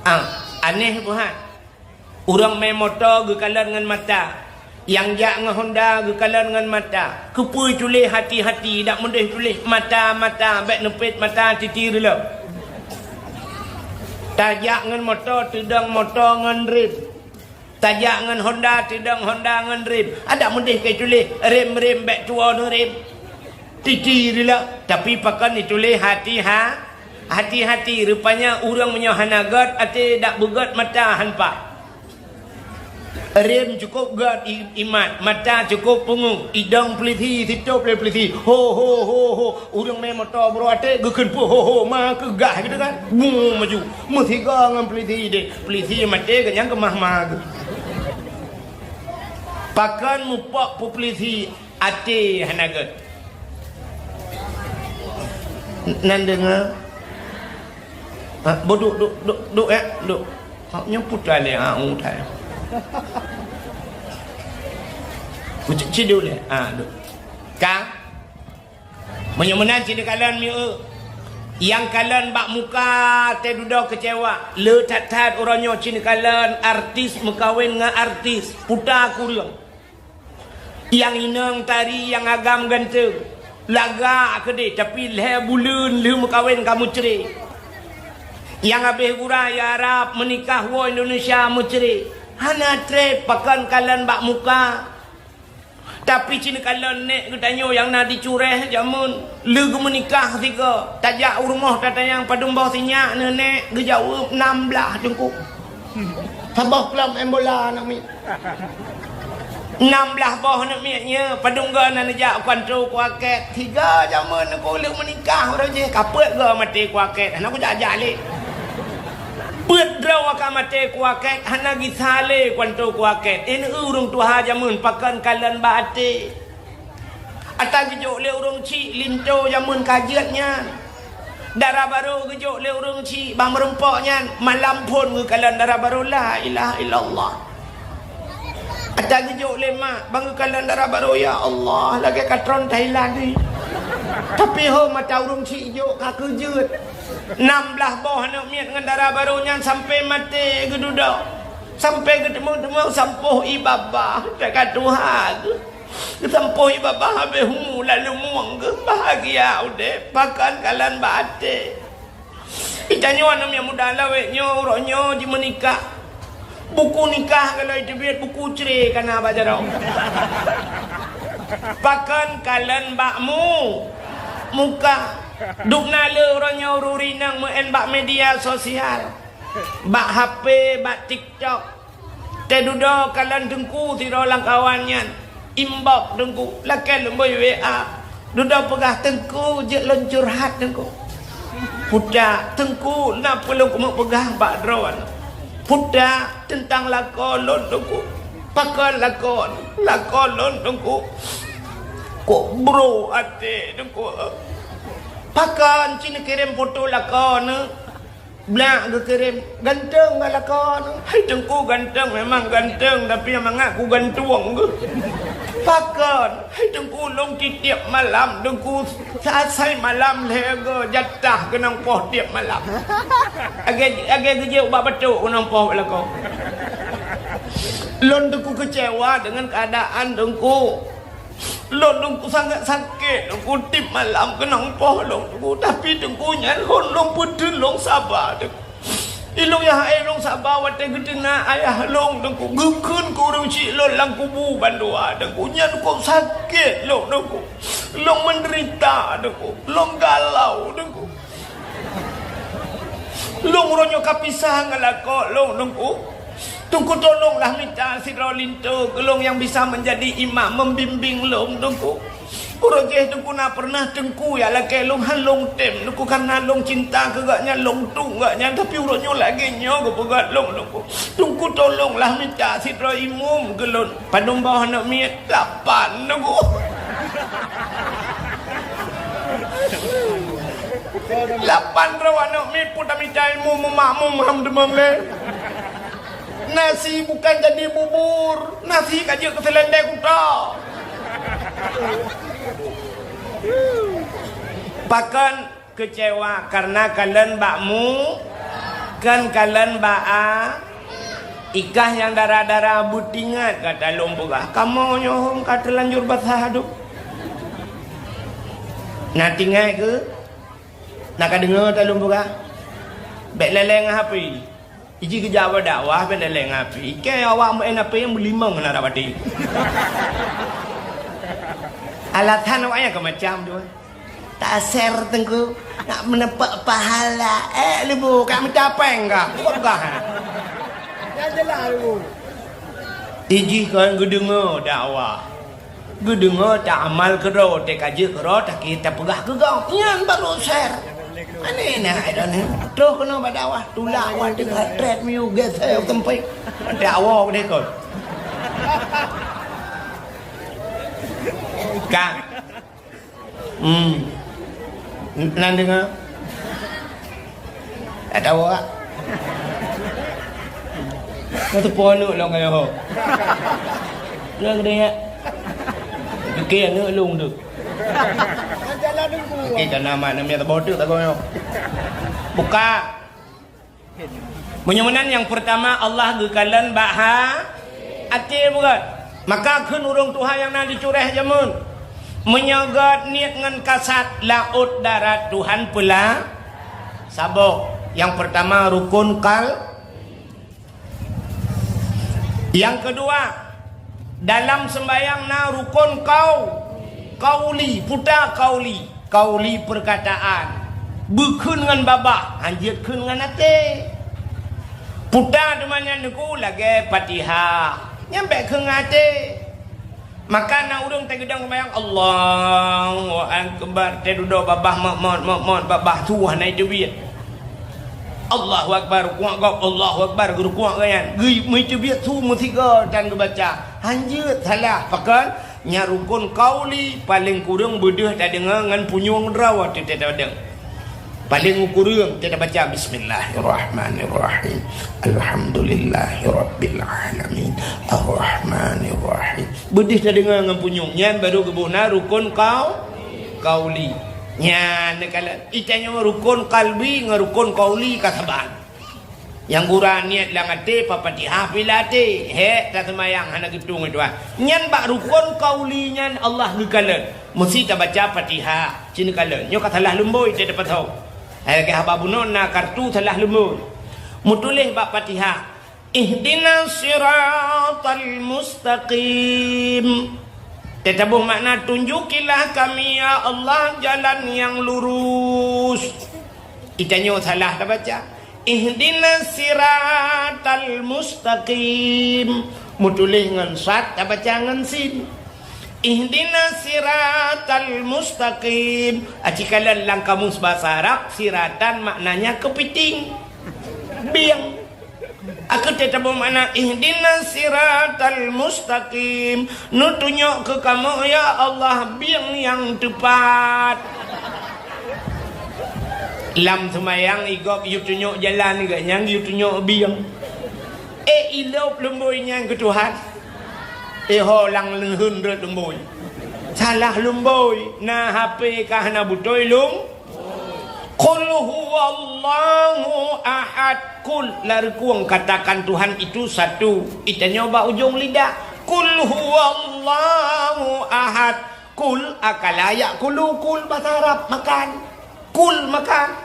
Ah, aneh buhan. Ureueng mé moto geukalon ngon mata. Nyang jak ngon Honda geukalon ngon mata. Keupeue tuléh hati-hati, dak meudeh tuléh mata-mata, bèk neupet mata titi riloh. Tajak ngon moto, teudong moto ngon rem. Tajak ngon Honda, teudong Honda ngon rem. Adak meudeh keu tuléh rem-rem, bèk tuwoe neurem. Titi riloh, tapi pakon ituléh hati ha-, hati-hati. Rupanya ureueng meunyoe hana göt até, dak beugöt mata han pat. Rem cukôp göt i-, imat, mata cukôp peungeuh, idong peulisi, sitôp lé peulisi. Ho, ho, ho, ho. Ureueng mé moto bro até geukheun peue ho, ho, ma keu gah gitu kan. Bum maju. Meusigoe ngon peulisi deh. Peulisi maté geuh nyang keumah-mah geuh. Pakon mupok peue peulisi? Até hana göt. Nan deungoe? Ha, boh duek, duek, duek, duek, eh, duek. Ha, nyoe putra lé, ha, utai. Meucit-cit duek lé, ha, duek. Ka? Meunyoe meunan cit neukalon mieu. Nyang kalon bak muka teududoe keucewa. Le that-that uroe nyoe cit kalon artis meukawen ngon artis. Puta kureueng. Nyang inong tari, nyang agam ganteng. Lagak keudeh, tapi lhée buleuen lheueh meukawen ka meucre. Nyang habéh gura i Arab meunikah woe Indonesia meucre. Hana treb pakon kalon bak muka. Tapi cit kalon nék geutanyoe nyang na di Cureh jameun, lheueh geumeunikah sigoe, tajak u rumoh tatanyong padum boh sinyak neuh nék, geujaweueb nam blaih teungku. Saboh klub main bola aneuk miet. Nam blaih boh aneuk miet nyoe, padum goe na neujak u kantô kuakét. Sigoe jameun teungku lheueh meunikah uroe jih, ka peuet goe maté kuakét, hana kujak-jak lé. Peuet droe ka maté kuakét, hana gisa lé kantô kuakét. Ineuk ureuëng tuha jameun pakon kalon bak até. Ata geujok lé ureuëng chik linto jameun ka jeuet nyan. Dara barô geujok lé ureuëng chik bak meureumpok nyan, malam phon geukalon dara barô, la ilaha illallah. Ata geujok lé mak, ban geukalon dara barô, ya Allah, lagée katron Thailand ni. Tapi ho mata ureuëng chik jok ka keujeuet. Nam blaih boh aneuk miet ngon dara barô nyan sampai maté geududoe. Sampai geuteumong-teumong sampoh ié babah, teuka tuha geuh. Geusampoh ié babah habéh umu lalu mueng geuh, bahagia udeb, pakon kalon bak até. Geutanyoe aneuk miet muda lawét nyoe, uroe nyoe jimeunikah. Buku nikah kalau jiteubiet, buku cre ka na bak jaroe. Pakon kalon bak mu-, muka. Dubna le uroe nyoe ureuëng inong meu'en bak media sosial. Bak H P, bak TikTok. Teududoe kalon teungku sidroe lam kawan nyan. Inbox teungku, lakée lôn bôi W A. Dudoe peugah, "Teungku, jeuet lôn curhat teungku." Putak, "Teungku, na peue lôn keumeung peugah bak droeneuh?" Putak, "Teuntang lakoe lôn teungku." "Pakon lakoe?" "Lakoe lôn teungku, kok bro até teungku." "Pakon?" "Ci neukirém foto lakoe neuh." Blah geukirém, "Ganteng ngon lakoe neuh?" "Hai teungku, ganteng memang ganteng, tapi nyang mangat kugantung geuh." "Pakon?" "Hai teungku, lôn tiep-tiep malam teungku, saasai malam lhée goe jatah keunong poh tiep malam. Lagée, lagée geujok bak batok keunong poh bak lakoe." "Lôn teungku keucewa deungon keuadaan teungku. Lôn teungku sangat sakét, teungku tiep malam keunong poh lôn teungku, tapi teungku nyan hon lôn peuteun lôn saba teungku. Ilôn nyang hai lôn saba watée geuteuna ayah lôn teungku, geukheun keu ureuëng chik lôn lam kubu bandua teungku, nyan kok sakét lôn teungku. Lôn meudeurita teungku, lôn galau teungku." Lôn uroe nyoe ka pisah ngon lakoe lôn teungku. Teungku tolonglah mita sidroe linto keu lôn nyang bisa meunjadi imam meubimbéng lôn teungku. Uroe jih teungku na peureunah teungku jak lakée lôn, han lôn tem teungku, kareuna lôn cinta keu gobnyan, lôn tueng gobnyan, tapi uroe nyoe lagée nyoe geupeugah lôn teungku. Teungku tolonglah mita sidroe imum keu lôn. Padum boh aneuk miet? Lapan teungku. Lapan droe aneuk miet pun tamita ilmu meumakmum ham teumam lé. Nasi bukan jadi bubur, nasi ka jeuet keu seulendek kuta. Pakon keucewa kareuna kalon bak mu, kon kalon bak a. Ikah nyang dara-dara beutingat gata lôn peugah, kamoe nyoe hom ka teulanjur basah adub. Na tingat keu? Na ka deungoe ta lôn peugah? Bék lé-lé ngon H P. Iji geujak bak dakwah bék lé-lé ngon H P. Ikée awak meu'en H P nyang meulimong na rab até. Alasan awak nyan ka macam tu. Taser teungku, nak meuneupeuk pahala. Eh, leubeh ka mita péng ka. Peugah. Ijih kon geudeungoe dakwah. Geudeungoe ta amal keudroe, teuka jeuet keudroe, taki tapeugah keu gob. Nyan baru ser. Aneh na ai dan ni. Troh keunoe bak dakwah, tulak awak teungoh trét miu geusée u teumpat. Dakwah deh kon. Ka. Hmm. Nan deungoe? Ata awak. Ka teupeue aneuk lôn kaya ho. Lôn geude nyak. Pike aneuk lôn tu. Oke, kana mak neumia tabôh teuk tagoe nyoe. Buka. Meunyoe meunan nyang peurtama Allah geukalon bak ha-, até bukan. Maka kheun ureuëng tuha nyang na di Cureh jameun. Meunyoe gét niet ngon kasat laôt darat Tuhan peula saboh. Nyang peurtama rukun kal-, Nyang keudua, dalam seumbahyang na rukun kau-, kauli, puta kauli, kauli peurkataan. Beukheun ngon babah, hanjeuet kheun ngon até. Puta teuma nyan neuku lagée Fatihah. Nyan bék kheun ngon até. Maka na ureuëng teugeudong seumayang, "Allahu Akbar," teududoe babah mot-mot, mot-mot, babah tuwah na iteubiet. "Allahu Akbar," rukuk gob, "Allahu Akbar," geurukuk gobnyan. Geu-, meuteubiet su meusigoe tan geubaca. Hanjeuet salah, pakon? Nyan rukun kauli, paleng kureueng beudeuh tadeungoe ngon punyueng droe teuh tadeungoe. Paleng kureueng kita baca, "Bismillahirrahmanirrahim. Alhamdulillahirabbil alamin. Arrahmanirrahim." Beudeuh tadeungoe ngon punyueng. Nyan baru geuboh na rukun kau-, kauli. Nyan neukalon. Itanyoe rukun kalbi ngon rukun kauli ka saban. Nyang gura niet lam até, Fatihah pih lam até. Hék taseumayang hana geutueng itu, ah. Nyan bak rukun kauli nyan Allah geukalon. Meusti tabaca Fatihah. Ci neukalon. Nyoe ka salah lumbôi teuh tapasoe. Hai lagée haba bunoe na kartu salah lumbôi. Meutuléh bak Fatihah, "Ihdinas siratal mustaqim." Teutabôh makna, "Tunjukilah kami, ya Allah, jalan nyang lurus." Itanyoe salah tabaca. "Ihdinas siratal mustaqim." Meutuléh ngon sad, tabaca ngon sin. "Ihdinas siratal mustaqim." Aci kalon lam kamus basa Arab, siratan maknanya keupiting. Bieng. Aku teutabôh makna, "Ihdinas siratal mustaqim." Neutunyok keu kamoe, ya Allah, bieng nyang teupat. Lam seumayang, i gob yue tunyok jalan, gobnyan yue tunyok bieng. Eh, ilop lumbôi nyan keu Tuhan. Eh, ho lam leuheun rot lumbôi. Salah lumbôi, na H P ka hana beutôi lum-, "Qul huwallahu ahad." Qul, lam rukun katakan Tuhan itu satu. Itanyoe bak ujong lidah. "Qul huwallahu ahad." Kul, akala ya'kulu, kul basa Arab, makan. Kul, makan.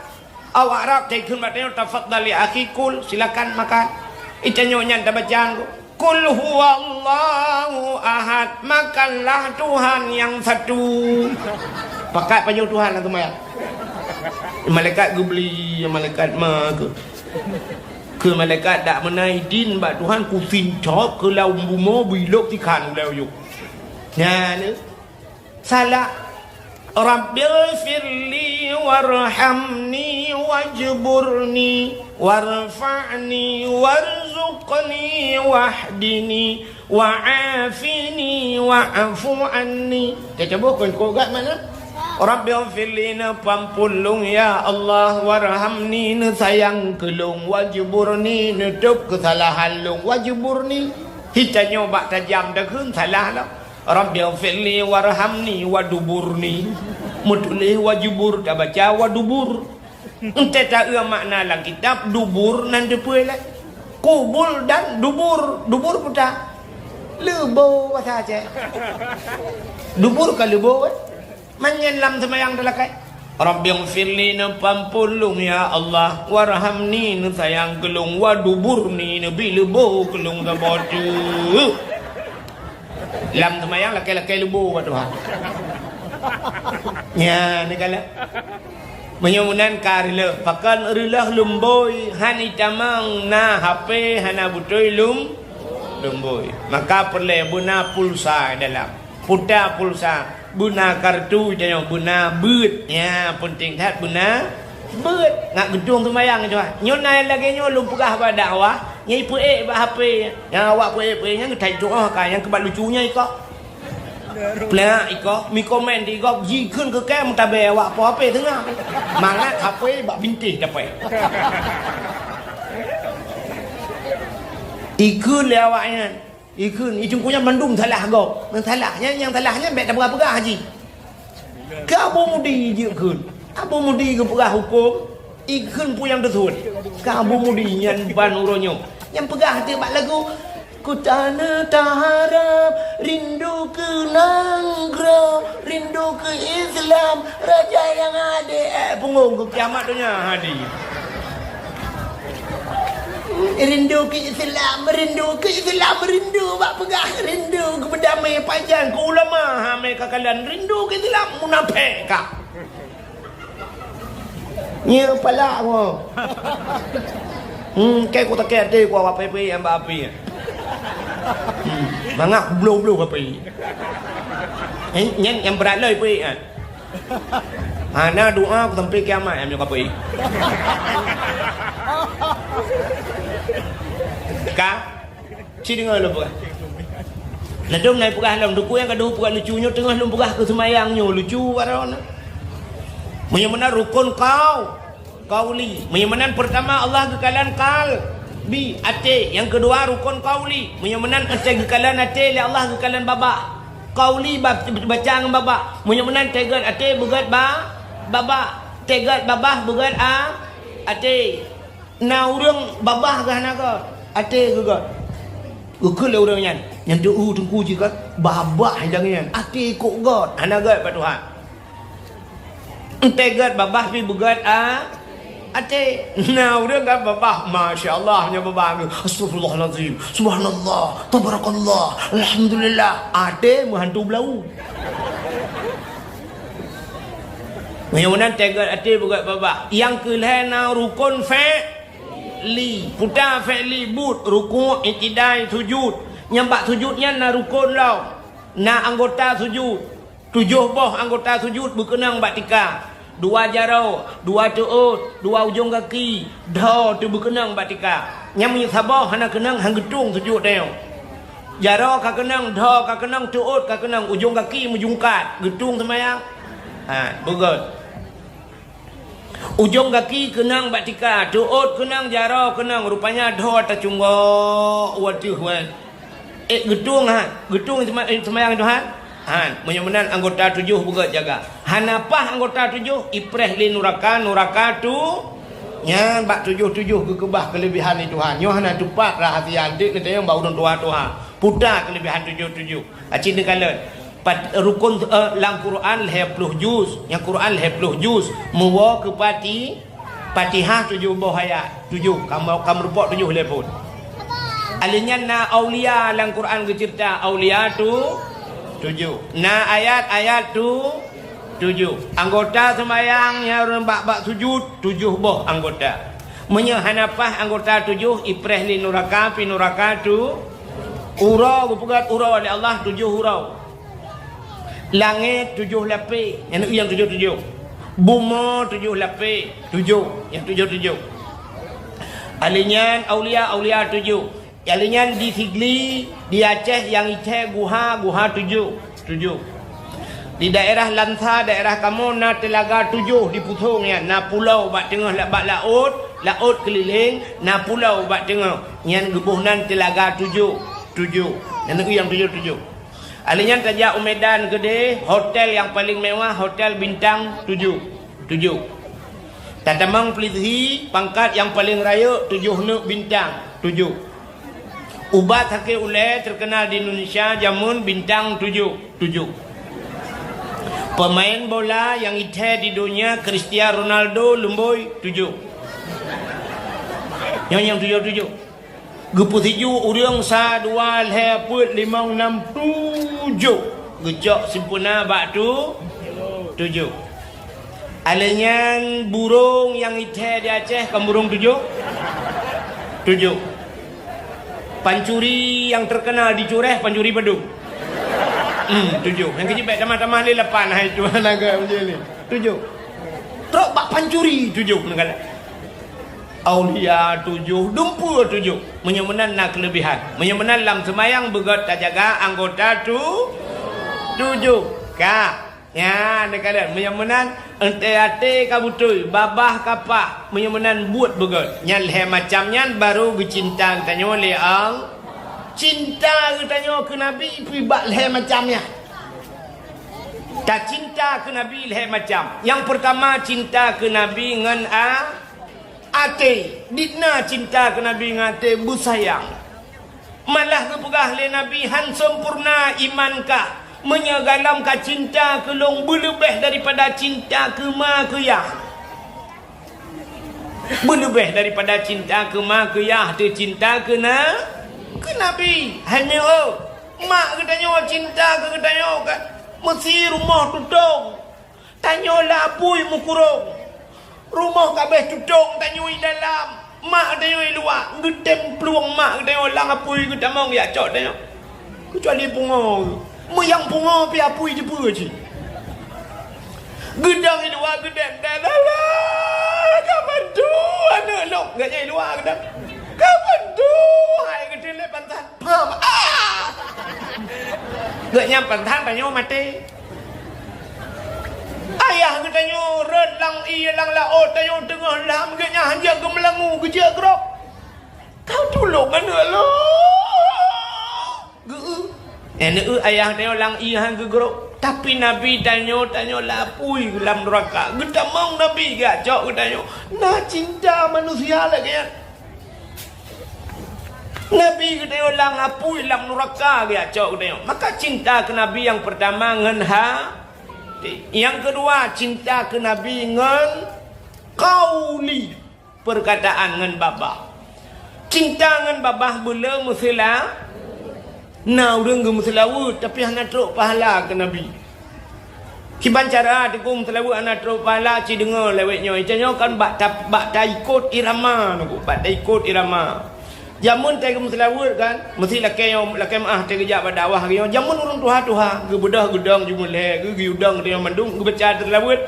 Awak Arab, teukeun bak tanyoe, "Tafadhal ya akhi, kul, silakan makan." Itanyoe nyan tabaca, "Qul huwallahu ahad, makanlah Tuhan yang satu." Pakat pajoh Tuhan lam seumayang. Malaikat geubri, malaikat ma keu. Keu malaikat dak meunan idin bak Tuhan, kusin cop keu lam bumoe, bilop tikhan ulée uyuek. Nyan, Salah. "Rabbighfirli warhamni wajburni warfa'ni warzuqni wahdini wa'afini wa'fu anni." Teutabôh kon kok gat mana? "Rabbighfirli," neupeuampôn lôn, ya Allah, "warhamni," neusayang keu lôn, "wajburni," neutôb keusalahan lôn, "wajburni." Hitanyoe bak tajam takheun salah lom. "Rabbighfirli warhamni waduburni." Meutuléh wajubur, tabaca wadubur. Entée taeu makna lam kitab, dubur nan teupeue lé. Kubul dan dubur. Dubur peue ta? Leubo basa Aceh. Dubur ka leubo, eh? Manyang lam seumayang teulakée. "Rabbighfirli," neupeuampôn lôn, ya Allah, "warhamni," neusayang keu lôn, "waduburni," neubi leubo keu lôn saboh teuk. Lam seumayang lakée-lakée leubo bak Tuhan. Nyan, neukalon. Meunyoe meunan ka reuloh, pakon reuloh lumbôi, han itamong na H P, hana beutôi lum-, lumbôi. Maka peureulée beuna pulsa dalam. Puta pulsa, beuna kartu tanyoe, beuna beuet. Nyan, peunteng that beuna beuet. Ngat geutueng seumayang nyoe. Nyoe na lagée nyoe lôn peugah bak dakwah, nyan ipeuék bak H P. Nyang awak peuék-peuék nyan geutai tuoh ka, nyang keubat lucu nyan ikoh. Plak ikoh, mi komen di gob, jikheun keu kée meutabée awak po H P teungoh. Mangat H P bak bintéh dapée. Ikheun lé awak nyan. Ikheun, i teungku nyan mandum salah gob. Nyang salah nyan, nyang salah nyan bék tapeugah-peugah jih. Keu Abu Mudi jeuet kheun. Abu Mudi geupeugah hukôm, ikheun peue nyang teusuet. Keu Abu Mudi nyan ban uroe nyoe. Nyang peugah teuk bak lagu, "Ku tanah taharap, rindu keu nanggroe, rindu keu Islam, raja nyang adé." Eh, punggong keu kiamat donya hadi. Rindu keu Islam, rindu keu Islam, rindu bak peugah, rindu keu beudamé pajan, keu ulama, ha, mé ka kalon, rindu keu Islam, munafék ka. Nyoe palak mo. Hmm, keu ku takée até ku awak pé-pé nyang bak api. Hmm, mangat bloh-bloh api. Eh, nyan nyang brat lé pé, eh. Hana doa ku sampai kiamat nyang nyoe kapui. Ka? Ci deungoe lôn peugah. Ladôm na peugah lom, teungku nyang ka deuh peugah lucu nyoe teungoh lôn peugah keu seumayang nyoe lucu baroe na. Meunyoe meunan rukon kau, qauli. Meunyoe meunan peurtama Allah geukalon qalbi, até. Nyang keudua rukon qauli. Meunyoe meunan até geukalon até lé Allah geukalon babah. Qauli ba-, baca ngon babah. Meunyoe meunan teugot até beugét ba-, babah. Teugot babah beugét a-, até. Na ureuëng babah geuh hana gét, até geuh gét. Geukheun lé ureuëng nyan, nyan teu teungku jih kan, babah nyang nyan, até kok gét, hana gét bak Tuhan. Entée gét babah pi beugét a-, até. Na ureuëng kan babah, masya Allah, nyan babah nyoe, astagfirullahalazim, subhanallah, tabarakallah, alhamdulillah, até meuhantu beulau. Meunyoe meunan teugot até beugét babah. Nyang keu lhée na rukon fi'li. Puta fi'li buet, rukuk, i'tidai, sujud. Nyang bak sujud nyan na rukon lom. Na anggota sujud. Tujoh boh anggota sujud beukeunong bak tika. Dua jaroe, dua teuôt, dua ujong gaki, dho teuh beukeunong bak tika. Nyang meunyoe saboh hana keunong, han geutueng sujud tanyoe. Jaroe ka keunong, dho ka keunong, teuôt ka keunong, ujong gaki meujungkat, geutueng seumayang. Ha, beugét. Ujong gaki keunong bak tika, teuôt keunong, jaroe keunong, rupanya dho tacunggok u ateueh, weh. Eh, geutueng, ha? Geutueng sema-, eh, seumayang Tuhan? Han, meunyoe meunan anggota tujoh beugét jaga. Hana paih anggota tujoh, ipreh lé nuraka, nuraka tu. Nyan bak tujoh-tujoh geukeubah keuleubehan lé Tuhan. Nyoe hana teupat rahsia, deuek neutanyong bak ureuëng tuha-tuha. Puta keuleubehan tujoh-tujoh. Aci neukalon. Pat-, rukon, eh, lam Quran lhée ploh juz. Nyang Quran lhée ploh juz. Meuwoe keu pati-, Fatihah tujoh boh ayat. Tujoh. Kamoe, kamoe reupok tujoh lé phon. Alheuh nyan na aulia lam Quran geuceurita. Aulia tu tujoh. Na ayat-ayat tu tujoh. Anggota seumayang nyang ureuëng bak-bak sujud, tujoh boh anggota. Meunyoe hana paih anggota tujoh, ipreh lé nuraka, pi nuraka tu. Uroe geupeugét uroe lé Allah, tujoh uroe. Langét tujoh lapéh, nyang neuk nyang tujoh-tujoh. Bumoe tujoh lapéh, tujoh, nyang tujoh-tujoh. Alheuh nyan aulia, aulia tujoh. Alheuh nyan di Sigli, di Aceh nyang ithée guha, guha tujoh, tujoh. Di daerah Lansa, daerah kamoe na teulaga tujoh di Pusong nyan, na pulo bak teungoh la-, bak laôt, laôt keulileng, na pulo bak teungoh. Nyan geuboh nan teulaga tujoh, tujoh. Nyang neuk nyang tujoh-tujoh. Alheuh nyan tajak u Medan keudeh, hotel nyang paleng mewah, hotel bintang tujoh. Tujoh. Tatamong Plitzi, pangkat nyang paleng rayeuk, tujoh neuk bintang, tujoh. Ubat sakét ulée teukeunal di Indonesia, jameun bintang tujoh, tujoh. Peumaén bola nyang ithée di donya, Cristiano Ronaldo, lumbôi, tujoh. Nyoe nyang tujoh-tujoh. Geupeusiju ureuëng sa, dua, lhée, peuet, limong, nam, tujoh. Geucok simpeuna bak tu, tujoh. Alheuh nyan burông nyang ithée di Aceh, kon burông tujoh? Tujoh. Pancuri nyang teukeunal di Cureh, pancuri padum? Hmm, tujoh. Nyang keujeuet bék tamah-tamah lé lapan, hai Tuhan agam je ni. Tujoh. Trok bak pancuri, tujoh. Aulia tujoh, dumpeue tujoh. Meunyoe meunan na keuleubehan. Meunyoe meunan lam seumayang beugét tajaga anggota tu-, tujoh. Ka. Nyan, neukalon. Meunyoe meunan, entée até ka beutôi, babah ka paih. Meunyoe meunan buet beugét. Nyan lhée macam nyan baru geucinta geutanyoe lé Allah. Cinta geutanyoe keu Nabi pih bak lhée macam nyan. Tacinta keu Nabi lhée macam. Nyang peurtama, cinta keu Nabi ngon a-, até. Dikna cinta keu Nabi ngon até beusayang. Malah geupeugah lé Nabi, "Han sempurna iman kah, meunyoe galom ka cinta keu lôn beuleubeh daripada cinta keu ma keu yah." Beuleubeh daripada cinta keu ma keu yah, teucinta keu na-, keu Nabi. Hai meu, mak geutanyoe cinta keu geutanyoe ka meusi rumoh tutong. Tanyoe lam apui meukurong. Rumoh ka abéh tutong tanyoe i dalam. Mak tanyoe i luwa. Geutem plueng mak tanyoe lam apui geutamong jak cok tanyoe. Keucuali pungo. Meunyo pungo pih apui jipeue cit. Geudong i luwa geudong, "Dah, dah, dah, ka padum aneuk lôn." Geuhnyan i luwa geudong. "Ka padum hai geuteulét pantat." Pam. Ah! Geuhnyan pantat tanyoe maté. Ayah geutanyoe rhot lam ié lam laôt, tanyoe teungoh lam, geuhnyan hanjeuet geumeulangu geujeuet grob. Ka tulông aneuk lôn. Geu-, eh, neueu ayah tanyoe lam ié han geugrob. Tapi Nabi tanyoe, tanyoe lam apui lam nuraka. Geutamong Nabi geujak cok geutanyoe. Na cinta manusia lagée nyan. Nabi geutanyoe lam apui lam nuraka geujak cok geutanyoe. Maka cinta keu Nabi nyang peurtama ngon ha-, nyang keudua cinta keu Nabi ngon qauli. Peurkataan ngon babah. Cinta ngon babah beu le meuseula-, na ureuëng geumeuseulaweuet, tapi hana trok pahala keu Nabi. Kiban cara teungku meuseulaweuet hana trok pahala, ci deungoe lawét nyoe. Ita nyoe kan bak ta-, bak taikot irama, teungku, bak taikot irama. Jameun tai geumeuseulaweuet kan, meusi lakée nyoe, lakée meuáh tai geujak bak dakwah lagée nyoe. Jameun ureuëng tuha-tuha, geubeudôh geudong jumeulee, geu-, geuyue dong geutanyoe mandum, geubaca teuseulaweuet.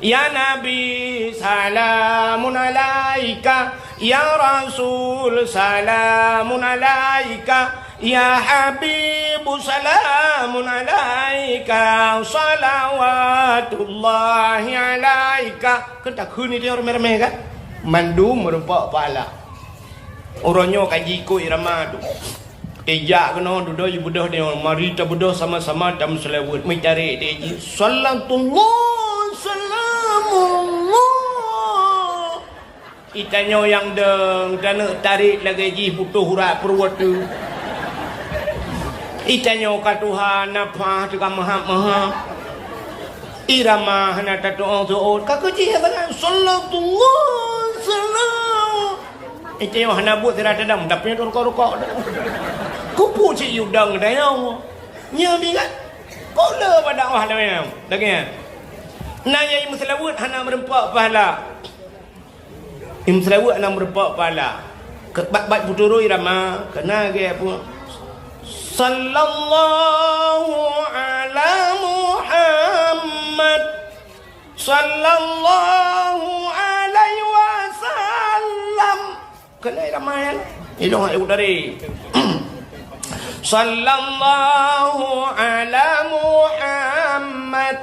Ya Nabi, salamun alaika. Ya Rasul, salamun alaika. Ya Habibu, salamun alaika. Salawatullahi alaika. Kan takheun itu nyang ramé-ramé kan? Mandum meureumpok pahala. Uroe nyoe ka jiikot irama tu. Tijak keunoe dudoe jibeudôh deungon, mari tabeudôh sama-sama tameuseulaweuet. Meutarek deh jih. Salatullah, salamullah. Itanyoe nyang dong, taneuk tarek lagée jih putôh urat peuruwet tu. Itanyoe ka tuha, nafah teuka meuhab-meuhab. Irama hana tatu'oh-tu'oh. Ka keu jih sangat. Salatullah, salam. Itanyoe hana buet sira tadam, tapi rukok-rukok. Kupu cit yudang dayong. Nya bingat. Kok le pada wah dayong. Lagée nyan. Na nyang meuseulaweuet hana meureumpok pahala. Nyang meuseulaweuet hana meureumpok pahala. Ke-, bat-bat peuturoi rama, keunan lagée peue? Sallallahu ala Muhammad. Sallallahu alaihi wasallam. Keunan ramai, eh? Ilong hai utari. Sallallahu ala Muhammad.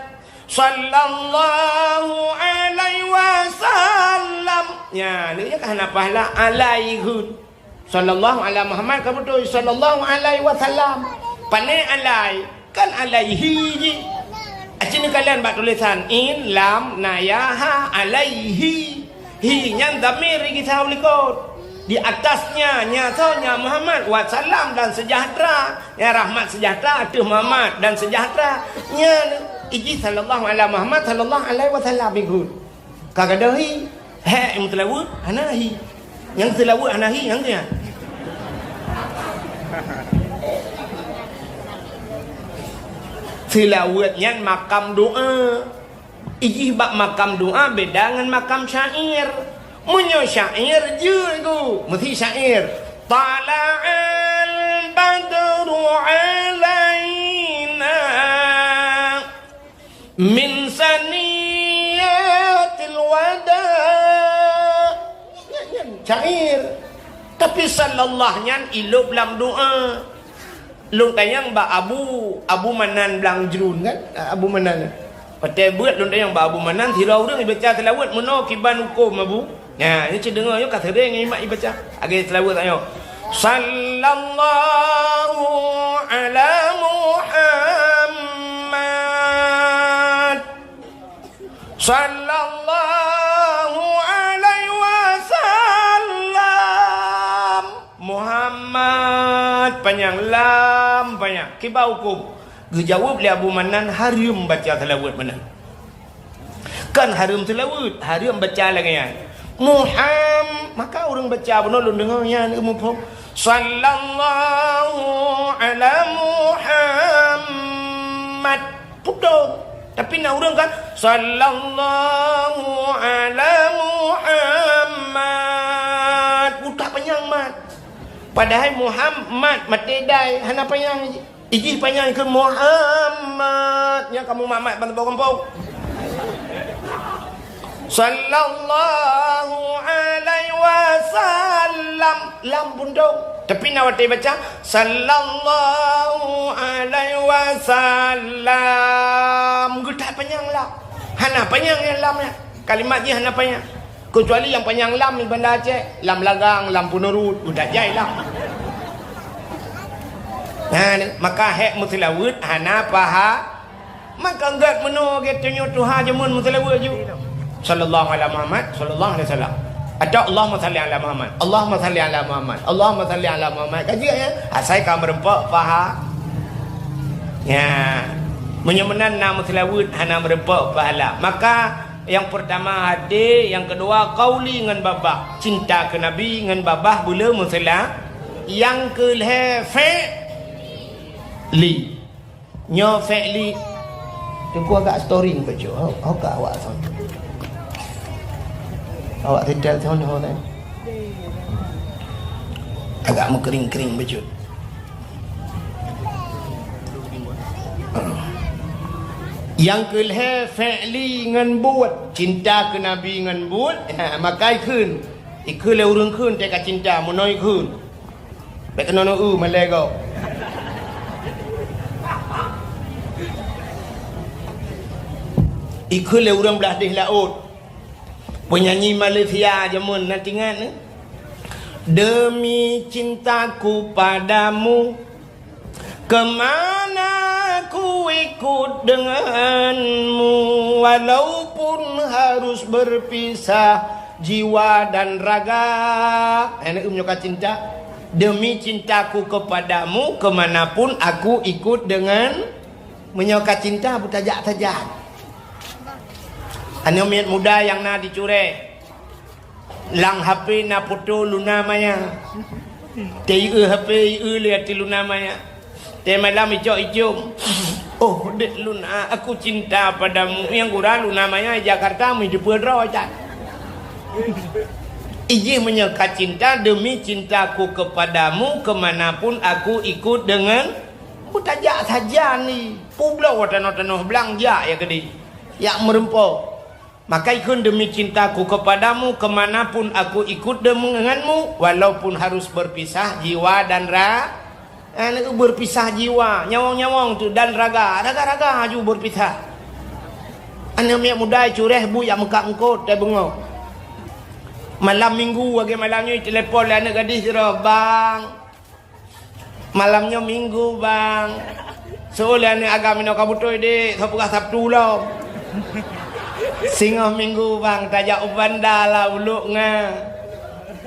Sallallahu alaihi wasallam. Nya, ni ka hana pahala alaihi. Sallallahu ala Muhammad ka beutôi. Sallallahu alaihi wasallam. Pane alai? Kan alaihi jih. Aci neukalon bak tulisan in, lam, na ya, ha, alaihi. Hi nyan dhamir gisa u likot. Di atasnya, nya soe, nya Muhammad, wa salam dan sejahtera. Ya rahmat sejahtera ateueh Muhammad dan sejahtera. Nya iji sallallahu ala Muhammad sallallahu alaihi wasallam ikut. Ka gadôh hi. Hek nyang meuseulaweuet hana hi. Nyang seulaweuet hana hi, nyang tu nyan. Seulaweuet nyan makam doa. Ijih bak makam doa beda ngon makam syair. Meunyoe syair jeuet ku, meusi syair. Tala'al badru alaina min saniyatil wada. Nyan, nyan syair. Tapi sallallahu nyan ilop lam doa. Lôn tanyong bak Abu, Abu Manan Blang Jruen kan? Abu Manan. Watée beuet lôn tanyong bak Abu Manan, sidroe ureuëng ibaca seulaweuet meunoe kiban huköm Abu. Nah, nyoe cit deungoe nyoe ka seuréng imat ibaca. Lagée seulaweuet tanyoe. Sallallahu ala Muhammad. Sallallahu alaihi wasallam. Muhammad panyang, lam panyang. Kiban hukôm? Geujaweueb lé Abu Manan, hareuem baca seulaweuet meunan. Kon hareuem seulaweuet, hareuem baca lagèe nyan. Muham-, maka ureueng baca bunoe lôn deungö nyan muphom. Sallallahu ala Muhammad. Putong. Tapi na ureueng kan, "Sallallahu ala Muhammad." Utak panyang mat. Padahai Muhammad maté dai, hana panyang. Ijih panyang keu Muhammad. Nyang kamoe mat-mat ban teubong gampông. Sallallahu alaihi wasallam. Lam putong. Tapi na watèe baca, "Sallallahu alaihi wasallam." Geutak panyang lam. Hana panyang nyang lam nyan. Kalimat jih hana panyang. Keucuali nyang panyang lam di Banda Aceh, lam Lagang, lam Peuneurut, geutak jai lam. Nah, maka hék meuseulaweuet hana paha. Maka gèt meunoe gèt tanyoe tuha jameun meuseulaweuet ju. Sallallahu ala Muhammad, sallallahu alaihi wasallam. Atau Allahumma salli ala Muhammad, Allahumma salli ala Muhammad, Allahumma salli ala Muhammad. Ka jeuet nyan? Asai ka meureumpok paha. Ya. Meunyoe meunan na meuseulaweuet hana meureumpok pahala. Maka nyang peurtama hadé, nyang keudua qauli ngon babah. Cinta keu Nabi ngon babah beu le meuseula-, nyang keu lhèe fi'li. Nyoe fi'li. Teungku agak storing bacut. Ho, ho ka awak son. Awak setel son ho kan. Agak meukering-kering bacut. Nyang keu lhèe fi'li ngon buet, cinta keu Nabi ngon buet, ha, maka ikheun. Ikheun lé ureueng kheun teuka cinta, meunoe ikheun. Bèk keunoe neu-eu malèe gob. Ikheun lé ureueng blah deh laôt. Peunyanyi Malaysia jameun na teuingat, eh? Demi cintaku padamu, ke mana ku ikut denganmu, walaupun harus berpisah jiwa dan raga. Hana eu meunyoe ka cinta. Demi cintaku kepadamu, ke mana pun aku ikut dengan, meunyoe ka cinta, beutajak sajan. Aneuk miet muda nyang na di Cureh. Lam H P na foto Luna Maya. Teu-eu H P, eu lé ateueh Luna Maya. Teumalam icok-icok. "Oh, dek Luna, aku cinta padamu." Nyang gura Luna Maya Jakarta, meujeupeue droe that. Ijih meunyoe ka cinta, demi cintaku kepadamu, ke mana pun aku ikut dengan, beutajak sajan ni. Peubloe tanoh-tanoh blang jak ya keudeh. Jak meureumpok. Maka ikheun, "Demi cintaku kepadamu, ke mana pun aku ikut denganmu, walaupun harus berpisah jiwa dan ra-," eh, berpisah jiwa, nyawöng-nyawöng tu, dan raga, raga-raga aju berpisah. Aneuk miet muda Cureh bu jak meukat eungkôt, teubeungöh. Malam minggu, lagèe malam nyoe, telepon lé aneuk gadih sidroe, "Bang, malam nyoe minggu, Bang." Seuôt lé aneuk agam inoe, "Ka beutôi, Dek, soe peugah Sabtu lom?" "Singoh minggu, Bang, tajak u Banda lah, Ulok Nga."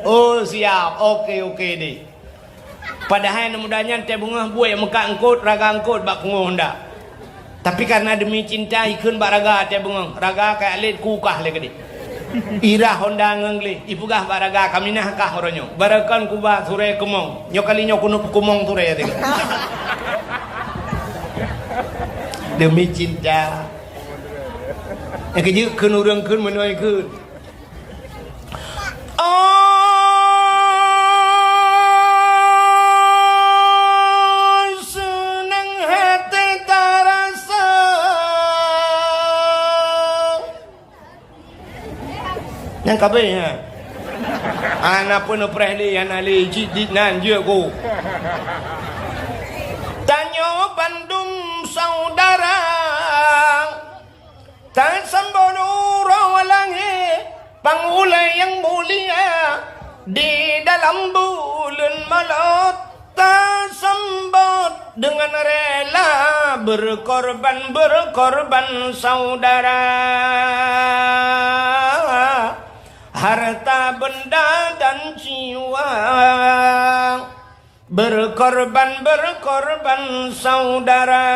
"Oh, siap. Oke, oke, Dek." Padahai aneuk muda nyan teubeungöh buet meukat eungkôt, raga eungkôt bak pungoh Honda. Tapi karena demi cinta, ikheun bak raga teubeungöh. Raga ka lét kukah lé keudeh. Irah Honda ngon gleh, ipeugah bak raga, "Ka minah kah uroe nyoe. Barokon kuba surée keumong. Nyoe kali nyoe keuneuk peukeumong surée," teuka. Demi cinta. Nyang keujeuet kheun ureueng kheun meunoe kheun. Oh, seunang haté tarasa. Nyang kabeh, ha. Ana pun preh lé, ana lé, jih dit nan, jeuet ku. Tanyoe bandum saudara. Tasambot uroe langét, pang ulée nyang mulia, di dalam buleuen Maulud tasambot deungon rela, berkorban, berkorban saudara. jiwa, berkorban-berkorban saudara,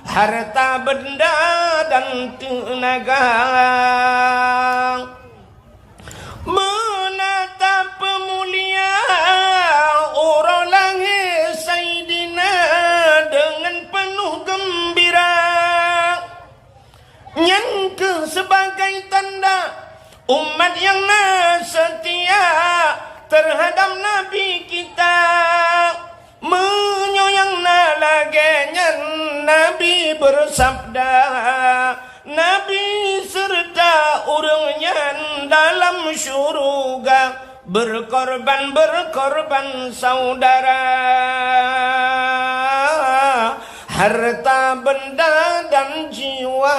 harta benda dan tenaga. Menatap peumulia uroe lahé Saidina dengan penuh gembira. Nyan keuh sebagai tanda umat nyang na seutia terhadap Nabi kita. Meunyoe nyang na lagée nyan, Nabi beusabda, Nabi seureuta ureuëng nyan dalam syeuruga. Berkorban-berkorban saudara, harta benda dan jiwa.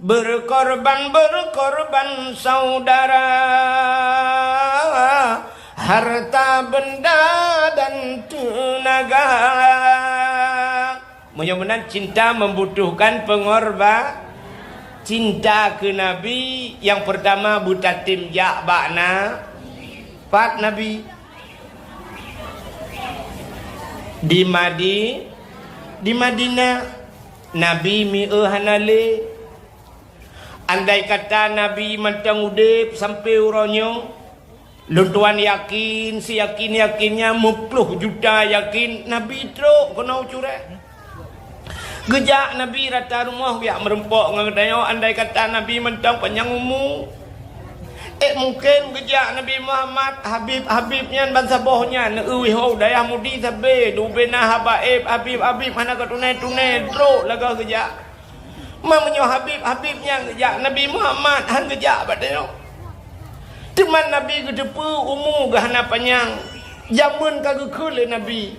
Berkorban-berkorban saudara, harta benda dan tenaga. Meunyoe meunan, cinta membutuhkan pengorba-, cinta keu Nabi nyang peurtama beutatem jak bak na-, pat Nabi. Di Madi-, di Madinah, Nabi mieu hana lé. Andai kata Nabi mantong udeb sampoe uroe nyoe, lôn tuan yakin, siyakin-yakinnya, meuploh juta yakin, Nabi trok keunoe u Cureh. Geujak Nabi rata rumoh geujak meurumpok ngon geutanyoe, andai kata Nabi mantong panyang umu. Eh, mungken geujak Nabi Muhammad, Habib-Habib nyan bansaboh nyan, neueu ho dayah mudi sabe, dubena haba eb, Habib-Habib hana ka tunai-tunai, trok lagah geujak. Ma meunyoe Habib-Habib nyan geujak, Nabi Muhammad han geujak bak tanyoe. Teuma Nabi geuteupeue umu geuh hana panyang, jameun ka geukheun lé Nabi.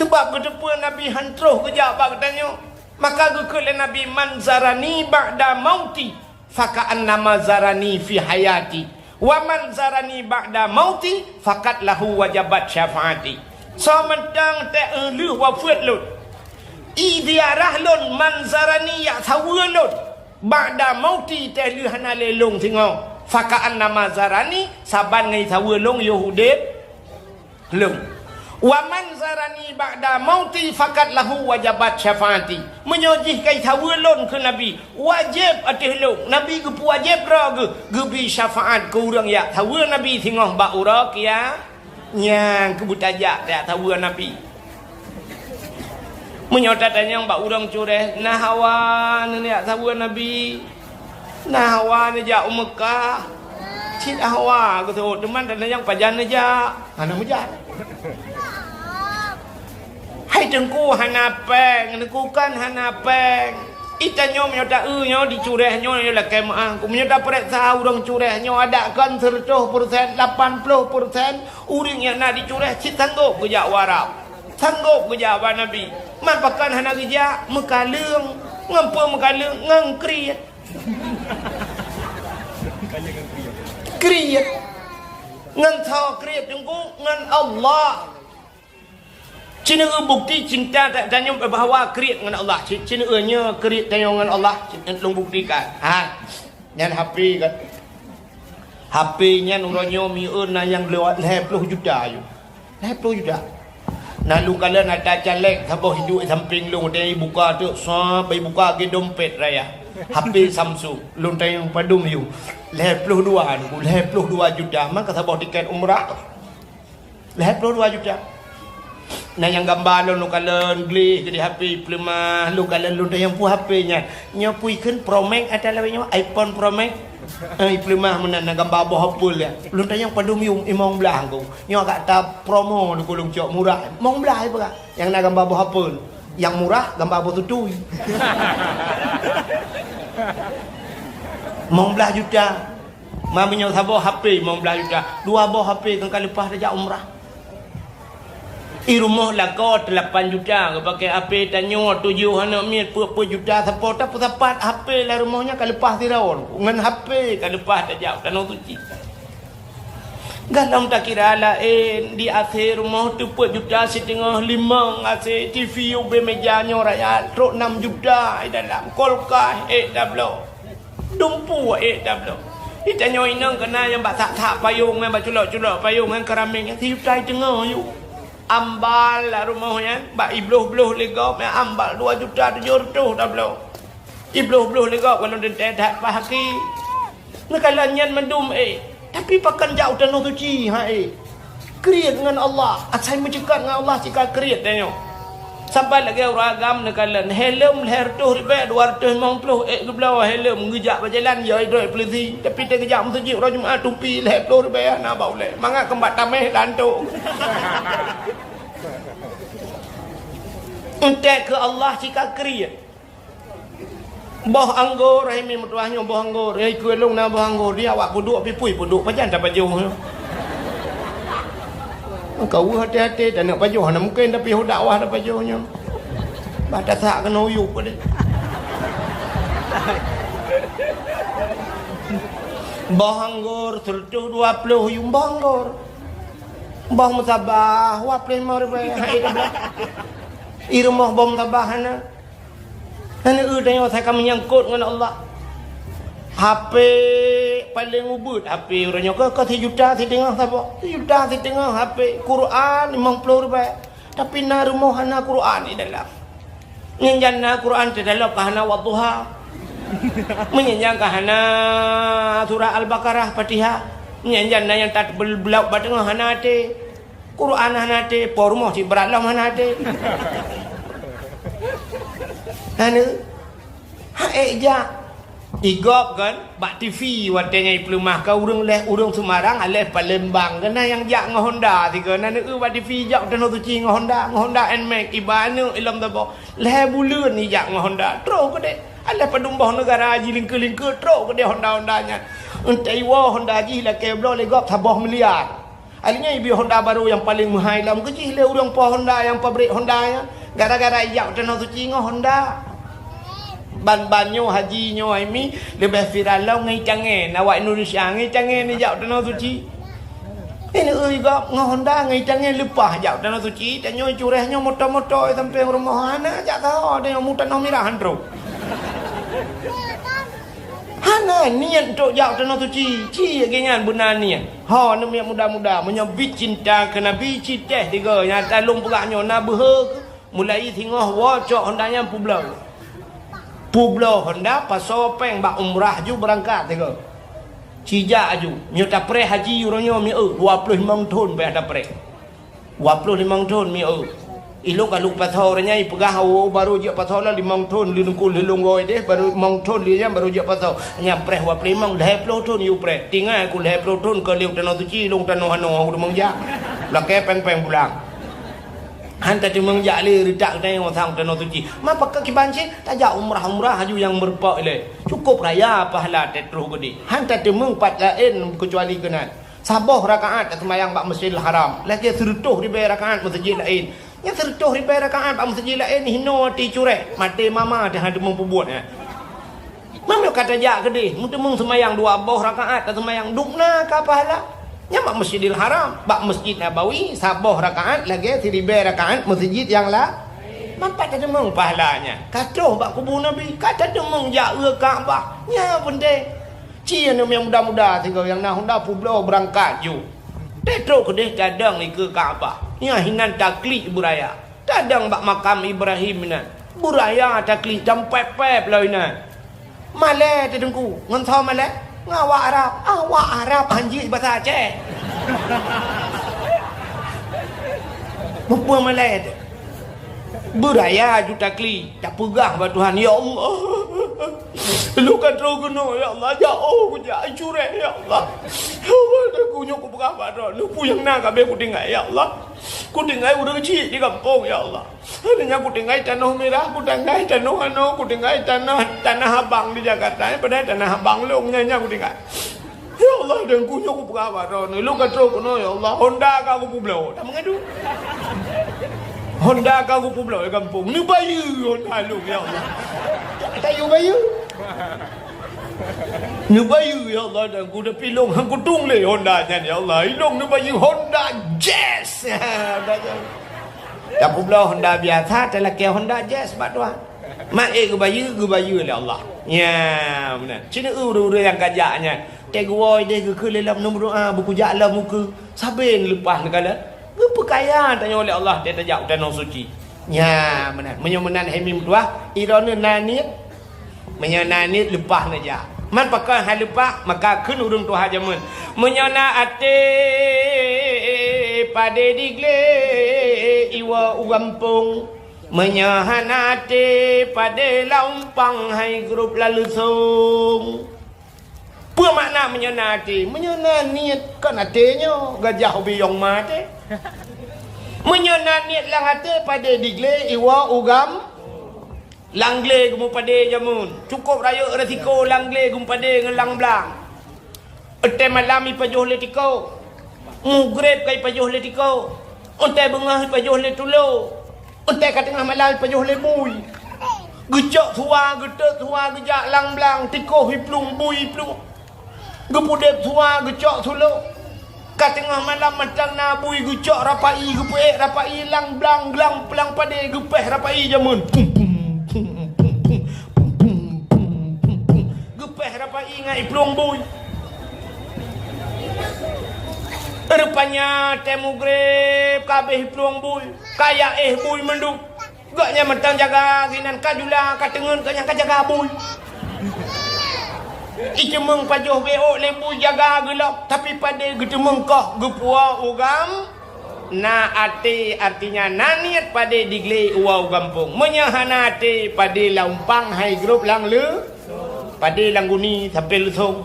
Sabab geuteupeue Nabi han troh geujak bak geutanyoe, maka geukheun lé Nabi, "Man zarani ba'da mauti, faka'annama zarani fi hayati." Wa man zarani ba'da mauti, faqad lahu wajabat syafaati. Soe mantong teuh lheueh wafeuet lôn, i ziarah lôn, man zarani, jak saweue lôn, ba'da mauti, teuh lheueh hana lé lôn singoh, faka'annama zarani, saban ngon saweue lôn yoh udeb lôn. Wa man zarani ba'da mauti faqad lahu wajabat syafaati. Meunyoe jih ka jisaweue lôn keu Nabi, wajéb ateueh lôn, Nabi geupeuwajéb droe geuh, geubri syafaat keu ureuëng jak saweue Nabi singoh bak uroe kia-, nyan keuh beutajak jak saweue Nabi. Meunyoe tatanyong bak ureuëng Cureh, na hawa neujak saweue Nabi? Na hawa neujak u Meukah? Cit hawa geuseuôt, teuma tanyong pajan neujak? Hana meujak. Hai Teungku hana péng, Teungku kan hana péng. Itanyoe meunyoe ta-eu nyoe di Cureh nyoe, nyoe lakée meuáh. Meunyoe tapareksa ureuëng Cureh nyoe, adak kon seureutôh persen, lapan ploh persen ureuëng nyang na di Cureh cit sanggôp geujak u Arab. Sanggôp geujak bak Nabi. Man pakon hana geujak? Meukaleueng. Ngon peue meukaleueng? Ngon kriet. Kriet. Ngon soe kriet Teungku? Ngon Allah. Ci neueu bukti cinta ta-, tanyoe bahwa kriet ngon Allah. Ci-, ci neueu nyoe kriet tanyoe ngon Allah. Ci neueu lôn buktikan. Ha. Nyan H P kan. H P nyan uroe nyoe mieu na nyang lewat lhée ploh juta aju. Lhée ploh juta. Na lôn kalon ata caleg saboh iduek sampéng lôn, watée ibuka teuk, sab, ibuka lagée dompet raya. H P Samsung, lôn tanyong padum yum. Lhée ploh dua, lhée ploh dua juta, maka saboh tiket umrah. Lhée ploh dua juta. Na nyang gamba lôn, lôn kalon gleh di H P, peuleumah, lôn kalon lôn tanyong peue H P nyan. Nyoe peue ikheun Pro Max ata lawét nyoe, iPhone Pro Max. Eh, peuleumah meunan na gamba boh apel ya. Lôn tanyong padum yum, limong blaih Teungku. Nyoe agak ta promo Teungku lôn cok murah. Limong blaih peugah. Nyang na gamba boh apel. Nyang murah gamba boh tutui. Limong blaih juta. Ma meunyoe saboh H P limong blaih juta, dua boh H P kan ka leupah tajak umrah. I rumoh lakoe teulapan juta, geupaké H P tanyoe tujoh aneuk miet peuet-peuet juta, sapo tapeusapat H P lam rumoh nyan ka leupah sidroe, ngon H P ka leupah tajak tanoh suci. Galom takira laén, di A C rumoh teupeuet juta siteungoh, limong A C, T V ubé meja nyoe raya trok nam juta i dalam, kulkas ék tabloe. Dumpeue ék tabloe. Di tanyoe inong keunan nyang bak that-that payong, nyang bak culok-culok payong, nyang keramik, nyang sijuta teungoh yue. Ambal lam rumoh nyan, bak ibloh-bloh lé gob, nyang ambal dua juta tujoh reutôh tabloe. Ibloh-bloh lé gob, kalau teuntée that paih aki. Neukalon nyan mandum, eh. Tapi pakon jak u Tanoh Suci, ha, eh. Kriet ngon Allah, asai meuceukat ngon Allah sika kriet tanyoe. Saban lagée ureuëng agam neukalon, helm lhée reutôh ribée, dua reutôh limong ploh ék geubloe helm, geujak bak jalan, ya idroe polisi. Tapi teugeujak meuseujid uroe Jumat, tupi lhée ploh ribée hana bak ulée. Mangat keumbak tameh lantok. Entek keu Allah sika kriet. Boh anggor, hai mi meutuah nyoe boh anggor. Hai keu lôn na boh anggor, di awak peuduek pipui peuduek pajan tapajoh nyoe. Ka weueh até-até, taneuk pajoh hana mungken, tapi ho dakwah tapajoh nyoe. Bah tasak keunoe uyup deh. Boh anggor seureutôh dua ploh yuem boh anggor. Boh meusabah, dua ploh limong ribée, hai tablah. I rumoh boh meusabah hana. Nyan eu tanyoe asai ka meunyangkot ngon Allah. H P paleng ubit, H P uroe nyoe ka, ka sijuta siteungoh saboh. Sijuta siteungoh H P. Quran limong ploh ribée. Tapi na rumoh hana Quran di dalam. Nyan jan na Quran teuh dalam ka hana Wadduha. Meunyan jan ka hana surah Al-Baqarah, Fatihah. Meunyan jan na nyang tat bel-, beulauk bak teungoh hana até. Quran hana até, po rumoh cit brat lom hana até. Hana. Ha ék jak. Igop kan, bak T V watée nyan ipeuleumah ka ureuëng lhée ureuëng Semarang, aléh Palembang. Keunan nyang jak ngon Honda sigoe, na neu-eu bak T V jak u Tanoh Suci ngon Honda, ngon Honda Nmax, iba aneuk ilom saboh. Lhée buleuen ijak ngon Honda, troh keudeh. Aléh padum boh neugara jilingkeu-lingkeu, troh keudeh Honda-Honda nyan. Entai woe Honda jih lakée bloe lé gob saboh miliar. Akhirnya ibi Honda barô nyang paleng meuhai lom keu jih lé ureuëng po Honda nyang pabrik Honda nyan. Gara-gara ijak u Tanoh Suci ngon Honda. Ban-ban nyoe haji nyoe hai mi leubeh viral lom ngon icangén. Awak Indonesia ngon icangén ijak u Tanoh Suci. Ini ui gob ngon Honda ngon icangén leupah jak u Tanoh Suci. Tanyoe cureh nyoe moto-moto sampai rumoh hana jak saho tanyoe mu Tanoh Mirah han troh. Hana niet untuk jak u Tanoh Suci. Ci lagée nyan beuna niet. Ho, aneuk miet muda-muda, meunyoe bit cinta keu Nabi, ci teh tiga nyang talong peugah nyoe na beuhe keu mulai singoh woe cok Honda nyan peubloe. Peubloe Honda pasoe péng bak umrah ju beurangkat tiga. Ci jak aju. Meunyoe tapreh haji uroe nyoe mieu dua ploh limong thon payah tapreh. Dua ploh limong thon mieu. Ilong ka lheueh pasoe uroe nyan ipeugah, "Oh, barô jeuet pasoe lah limong thon, lheueh nungku lheueh lôn goe deh, barô limong thon lheueh nyan barô jeuet pasoe." Nyan preh dua ploh limong, lhée ploh thon yue preh. Tinggai ku lhée ploh thon ka lheueh u Tanoh Suci, ilong tanoh hanoe, aku teumeung jak. Lakée péng-péng pulang. Han tateumeung jak lé reutak geutanyoe sang u Tanoh Suci. Ma pakon kiban cit, tajak umrah-umrah aju nyang meureumpok ilée. Cukup raya pahala teutroh geudeh. Han tateumeung pat laén keucuali keunan. Saboh rakaat taseumayang bak Masjidil Haram, lagée seureutôh ribée rakaat meuseujid laén. Nyang seureutôh ribée rakaat bak meuseujid laén hinoe ati cureh, maté mama teuh hana teumeung peubuet nyan. Meunyoe ka tajak keudeh, meuteumeung seumayang dua boh rakaat taseumayang, dum na ka pahala. Nyan bak Masjidil Haram, bak Masjid Nabawi, saboh rakaat lagée siribée rakaat meuseujid nyang la-, manfaat tateumeung pahala nyan. Ka troh bak kubu Nabi, ka tateumeung jak u Ka'bah. Nyan peunteng. Ci aneuk miet muda-muda sigoe nyang na Honda peubloe beurangkat ju. Teutrok keudeh tadong dikeue Ka'bah. Nyan hinan taklik beuraya. Tadong bak makam Ibrahim inan. Beuraya taklik tampép-pép lom inan. Malée teuh Teungku, ngon soe malée? Ngon awak Arab. Awak Arab hanjeuet basa Aceh. Mupeue malée teuh. Beuraya ju takli, tapeugah bak Tuhan, "Ya Allah, lôn ka troh keunoe, ya Allah, jak oh kujak cureh, ya Allah. Ya Allah, dan kunyueng kupeugah bak droe, neupuyang na ka abéh kutinggai, ya Allah. Kutinggai ureuëng chik di gampông, ya Allah. Hana nyan kutinggai tanoh mirah, kutinggai tanoh anoe, kutinggai tanah, tanah abang di Jakarta, padahai tanah abang lôn nyan, nyan kutinggai." Ya Allah, dan kunyueng kupeugah bak droeneuh, lôn ka troh keunoe, ya Allah, Honda ka kupeubloe. Tameungadu. Honda ka kupeubloe di gampông. Neubayeue Honda lôn, ya Allah. Tayue bayeue. Neubayeue, ya Allah, dan ku, tapi lôn han kutueng lé Honda nyan, ya Allah. Ilôn neubayeue Honda Jazz. Tapeubloe Honda biasa, talakée Honda Jazz bak Tuhan. Mak ék geubayeue, geubayeue lé Allah. Nya, meunan. Ci neu ureuëng-ureuëng nyang kajak nyan. Teuguwoe deh geukheun lé lom, neumeudoa beukujak lom ukeue, sabe neuleupah neukalon. Geupeukaya tanyoe lé Allah teuh tajak u tanoh suci. Nya meunan. Meunyoe meunan hai mi meutuwah, droeneuh na niet. Meunyoe na niet, leupah neujak. Man pakon hai leupah, maka kheun ureuëng tuha jameun, "Meunyoe na até padé diglé iwoe u gampông. Meunyoe hana até padé lam umpang hai grob lam leusông." Peue makna meunyoe na até? Meunyoe na niet, kon até nyoe, gajah ubiyong maté. Meunyoe na niet lam até, padé diglé iwoe u gam-, lam glé geumeupadé jameun. Cukôp rayeuk resiko lam glé geumeupadé ngon lam blang. Watée malam ipajoh lé tiko. Mugreb ka ipajoh lé tiko. Watée beungoh ipajoh lé tulo. Watée ka teungoh malam ipajoh lé bui. Geucok suwa, geutot suwa, geujak lam blang, tiko iplueng, bui iplueng. Geupudeb suwa, geucok sulo. Ka teungoh malam mantong na bui, geucok rapai, geupeuék rapai lam blang, glang plang padé, geupéh rapai jameun. Pum, pum, pum, pum, pum. Geupéh rapai ngon iplueng bui. Rupanya watée mugreb ka abéh iplueng bui, ka yaéh bui mandum. Gobnyan mantong jaga sinan, ka jula, ka teungeut, gobnyan ka jaga bui. Iteumeung pajoh bék lé bui jaga geulok, tapi padé geuteumeung koh geupuwoe u gam-, na até, artinya na niet padé diglé iwoe u gampông. Meunyoe hana até, padé lam umpang hai grob lam leu-, padé lam guni sampoe leusông.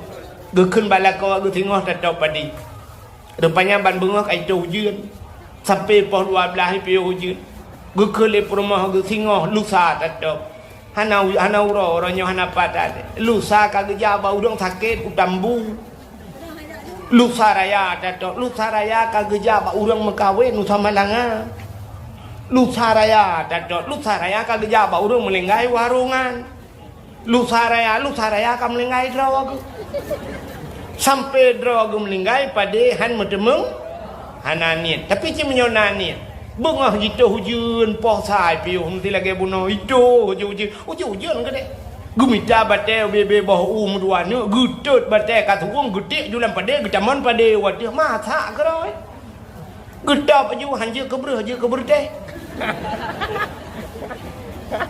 Geukheun bak lakoe geuh singoh tatôb padé. Rupanya ban beungoh ka itôh ujeuen. Sampoe poh dua blaih ipiôh ujeuen. Geukheun lé peurumoh geuh singoh lusa tatôb. Hana u-, hana uroe, uroe nyoe hana pat. Lusa ka geujak bak ureuëng sakét u Tambu. Lusa raya tatôb, lusa raya ka geujak bak ureuëng meukawen u Samalanga. Lusa raya tatôb, lusa raya ka geujak bak ureuëng meulinggai u Harungan. Lusa raya, lusa raya ka meulinggai droe geuh. Sampoe droe geuh meulinggai padé han meuteumeung, hana niet. Tapi cit meunyoe na niet, beungoh jitôh ujeuen, poh sa ipiôh, meusti lagée bunoe itôh ujeuen-ujeuen, ujeuen-ujeuen keudeh. Geumita batée ubé-bé boh u meudua neuk, geutot batée ka tuwueng, geutiek ju lam padé, geutamong padé u ateueh, masak keudroe. Geutôb aju, han jeuet keu breueh, jeuet keu beureutéh.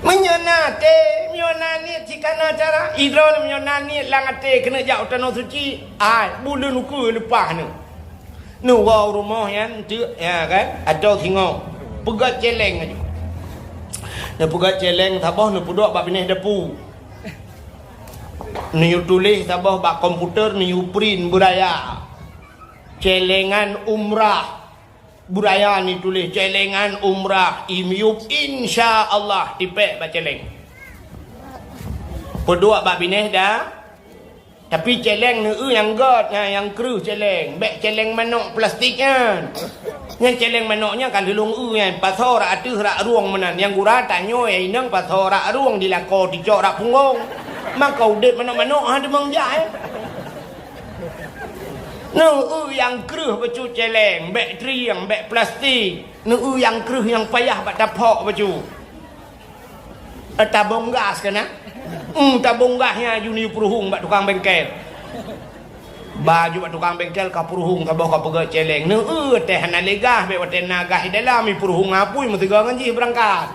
Meunyoe na até, meunyoe na niet, cit kana cara. Idroe meunyoe na niet lam até keuneuk jak u tanoh suci, ai, buleuen ukeue leupah neuh. Neuwoe u rumoh nyan, teuk, ya kan, atau singoh. Peugét céléng aju. Neupeugét céléng saboh, neupeuduek bak binéh dapu. Neuyue tuléh saboh bak komputer, neuyue print beuraya. Céléngan umrah. Beuraya neutuléh céléngan umrah, imiyup, insya Allah, tipék bak céléng. Peuduek bak binéh da, tapi céléng neueu nyang gét, nyang, nyang kreueh céléng. Bék céléng manok plastik nyan. Nyan céléng manok nyan ka lheueh lôn eu nyan, pasoe rak ateueh rak rueng meunan. Nyang gura tanyoe inong pasoe rak rueng, di lakoe ticok rak punggong. Maka udeb manok-manok ha teumeung jak, eh. Neueu nyang kreueh bacut céléng, bék trieng, bék plastik. Neueu nyang kreueh nyang payah bak taphok bacut. Eh, tabong gas keunan? Hmm, tabong gas nyan aju neuyue peuruhueng bak tukang bengkel. Ba aju bak tukang bengkel ka peuruhueng saboh ka peugét céléng. Neueu teuh hana lé gas, bék watée na gas di dalam, ipeuruhueng apui meusigoe ngon jih beurangkat.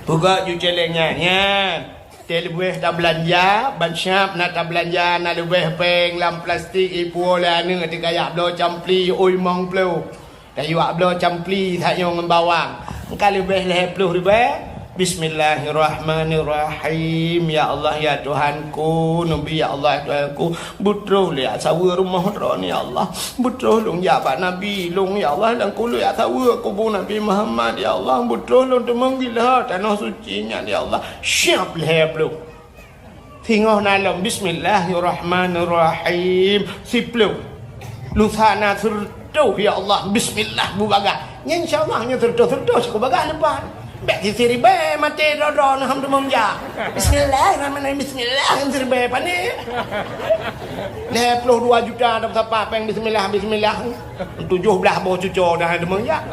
Peugét ju céléng nyan, nyan. Teuh leubeh tabeulanja, ban siab na tabeulanja, na leubeh péng lam plastik ipuwoe lé aneuëk teuka jak bloe campli, ui mong ploh. Tayue jak bloe campli that nyoe ngon bawang. Ka leubeh lhée ploh ribée. Bismillahirrahmanirrahim. Ya Allah, ya Tuhanku, Nabi, ya Allah, ya Tuhanku. Beutroh lé jak saweue rumoh droeneuh, ya Allah. Beutroh lôn jak bak Nabi lôn, ya Allah, dan kulôn jak saweue kubu Nabi Muhammad, ya Allah. Beutroh lôn teumeung gila tanoh suci nyan, ya Allah. Siab lhée ploh. Singoh na lom, bismillahirrahmanirrahim. Siploh. Lusa na seureutôh, ya Allah, bismillah beubagaih. Nyan insya Allah nyoe seureutôh-seureutôh sikubagaih leubeh. Bék sisiribée maté droe-droe neuh hom teumeung jak. Bismillahirrahmanirrahim, bismillah, siribée pané. Lhée ploh dua juta dah sapat péng bismillah, bismillah. Tujoh blaih boh cuco dah teumeung jak.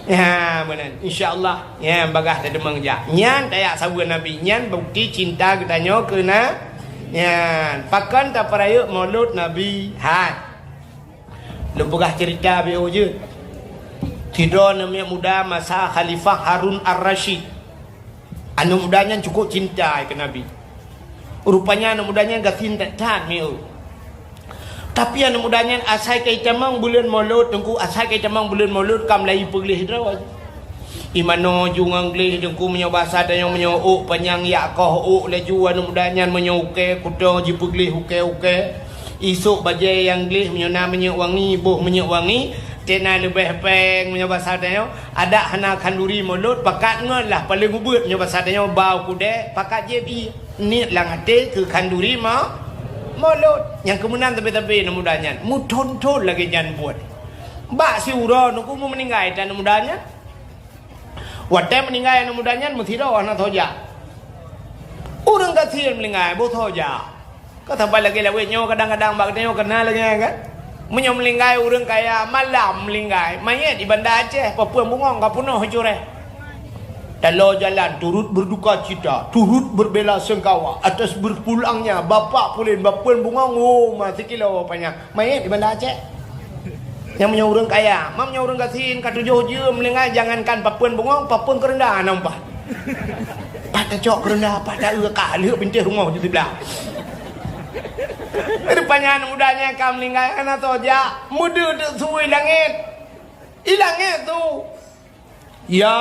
Ya, meunan. Insya Allah, ya, bagaih teumeung jak. Nyan tajak saweue Nabi. Nyan bukti cinta geutanyoe keu na-, Nyan, pakon tapeurayeuk Maulud Nabi? Hai. Lôn peugah ceurita beu jeuet. Sidroe aneuk muda masa Khalifah Harun Ar-Rasyid. Aneuk muda nyan cukup cinta keu Nabi. Rupanya aneuk muda nyan gasien that-that mieu. Tapi aneuk muda nyan asai ka itamong buleuen Maulud, Teungku, asai ka itamong buleuen Maulud ka mulai ipeugléh droe. Imanoe ju ngon gléh, Teungku, meunyoe basa tanyoe meunyoe ôk panyang yak koh ôk laju aneuk muda nyan, meunyoe ukée kuto jipeugléh ukée-ukée. Isôk bajée nyang gléh, meunyoe na minyeuk wangi, boh minyeuk wangi, tena leubeh péng meunyoe basa tanyoe. Adak hana khanduri Maulud, pakat ngon lah paléng ubeuet meunyoe basa tanyoe, ba u keudè, pakat jieb ié. Niet lam até keu khanduri ma-, Maulud. Nyang keumeunan tabe-tabe aneuk muda nyan, meuthon-thon lagée nyan buet. Bak siuroe Teungku, meuninggai that aneuk muda nyan. Watée meuninggai aneuk muda nyan, meusidroe hana soe jak. Ureuëng gasien meuninggai, boh soe jak. Ka saban lagée lawét nyoe, kadang-kadang bak geutanyoe ka na lagée nyan kan. Meunyoe meuninggai ureuëng kaya, malam meuninggai, manyét di Banda Aceh, papeuen bungöng ka peunoh cureh. Taloe jalan turut berduka cita, turut berbela sungkawa atas berpulangnya Bapak Pulen, papeuen bungöng, oh, ma sikilo panyang. Manyét di Banda Aceh. Nyang meunyoe ureuëng kaya, ma meunyoe ureuëng gasien ka tujoh jeuem meuninggai, jangankan papeuen bungöng, papeuen keureunda hana meupat. Pat tacok keureunda, pat ta-eu ka lheueh bintéh rumoh di siblah. Rupanya aneuk muda nyan ka meuninggai, hana soe jak, meudeudeuek su i langét. I langét su. Ya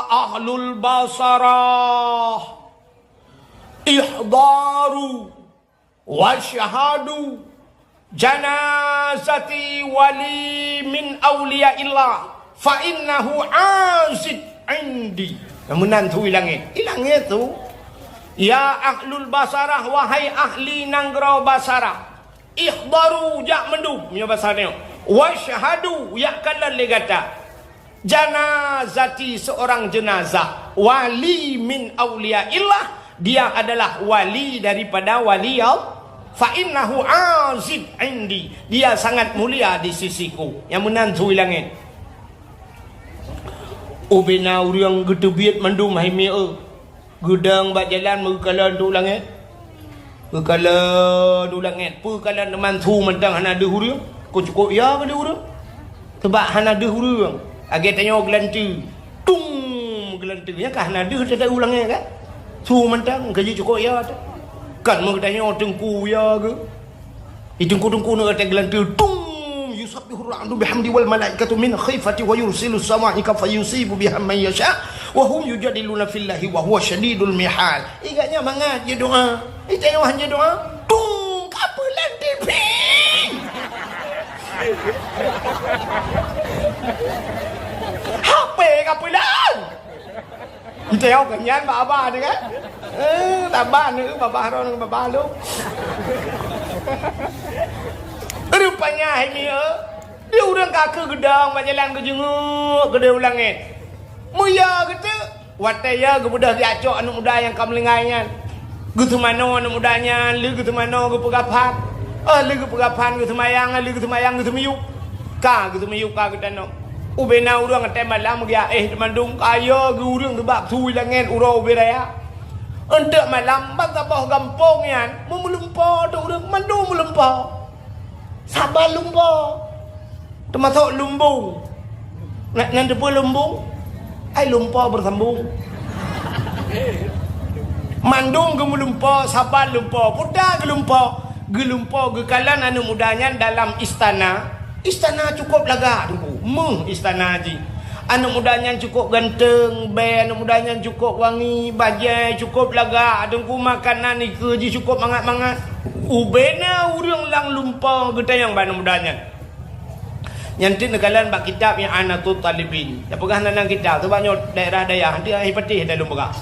ahlul Basarah, ihdaru wasyhadu janazati wali min auliyaillah fa innahu azid indi. Meunan su i langét. I langét su. Ya ahlul Basarah, wahai ahli nanggroe Basarah. Ihdaru, jak mandum, meunyoe basa nyoe. Wasyhadu, jak kalon lé gata. Janazati, seorang jenazah. Wali min auliyaillah, dia adalah wali daripada wali Allah. Fa innahu azid indi, dia sangat mulia di sisiku. Nyang meunan su i langét. Ubena ureuëng geuteubiet mandum hai mieu. Geudong bak jalan meukalon teuh u langét. Geukalon u langét, peu kalon teuma su mantong hana deuh ureuëng. Keu cukôp ya keu deuh ureuëng. Sabab hana deuh ureuëng. Lagée tanyoe geulanteue. Tung! Geulanteue. Nyan ka hana deuh teuh u langét kan? Su mantong, ka jicukôp ya teuh. Kan meugeutanyoe teungku ya geuh. Di teungku-teungku nyoe gata geulanteue, tung! Yusabbihur ra'du bihamdi wal malaikatu min khifati wa yursilus sawa'iqa fayusibu biha man yasha wa hum yujadiluna fillahi wa huwa syadidul mihal. Ingat nyan mangat jih doa. Di tengah jih doa, tung! Ka peulan T V. H P ka peulan. Teuh ka nyan bak abah teuh kan? Eh, saban teuh babah droe ngon babah lôn. Rupanya hai mieu, di ureuëng ka keu geudong bak jalan geujeungeuk keudeh u langét. Meuya geuteuk, watée ya geubeudôh geujak cok aneuk muda nyang ka meuninggai nyan. Geuseumanoe aneuk muda nyan, lheueh geuseumanoe geupeugaphan. Oh, lheueh geupeugaphan geuseumayang, lheueh geuseumayang geuseumiyueb. Ka geuseumiyueb ka geutanoe. Ubena ureuëng watée malam geuéh teumandum, ka yo geu ureuëng teuh bak su i langét uroe ubé raya. Eunteuk malam ban saboh gampông nyan, meumeulumpo teuh ureuëng mandum meulumpo. Saban lumpo. Teumasok lumbung. Na, na teupeue lumbung? Ai lumpo beusambong. Mandum geumeulumpo, saban lumpo, puta geulumpo. Geulumpo geukalon aneuk muda nyan dalam istana. Istana cukôp lagak, Teungku. Meuh istana jih. Aneuk muda nyan cukôp ganteng, bèe aneuk muda nyan cukôp wangi, bajèe cukôp lagak, Teungku, makanan ikeue jih cukôp mangat-mangat. Ubena ureueng lam lumpo geutanyong bak aneuk muda nyan. Nyan teuk neukalon bak kitab I'anatut Talibin. Tapeugah nan-nan kitab, sabab nyoe daerah dayah, nanti ai patéh dah lôn peugah.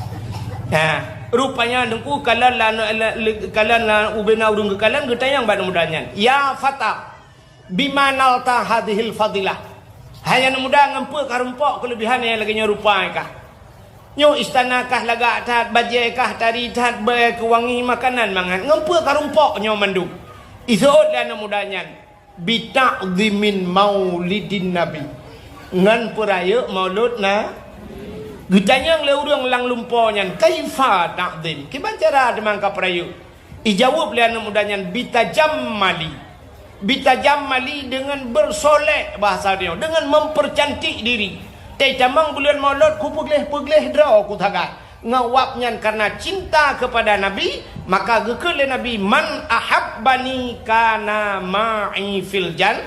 Nah, rupanya Teungku kalon la, la, la, kalon la, ubena ureueng geukalon geutanyong bak aneuk muda nyan, "Ya fata, bima nalta hadhil fadilah?" Hai aneuk muda, ngon peue karumpok keulebihan nyang lagèe nyoe rupa kah? Nyoe istana kah lagak that, bajèe kah tari that, bèe keuh wangi, makanan mangat. Ngon peue karumpok nyoe mandum? Iseuôt lé aneuk muda nyan, "Bita'zimin maulidin nabi." Ngon peurayeuk maulud na. Geutanyong lé ureueng lam lumpo nyan, "Kaifa ta'zim?" Kiban cara teuma kapeurayeuk? Ijaweueb lé aneuk muda nyan, "Bitajammali." Bitajammali deungon bersolek, bahasa dia, deungon mempercantik diri. Teutamong buleuen Maulud kupeugleh-peugleh droe kusagai. Ngon wab nyan karena cinta kepada Nabi, maka geukheun lé Nabi, "Man ahabbani kana ma'i fil jan."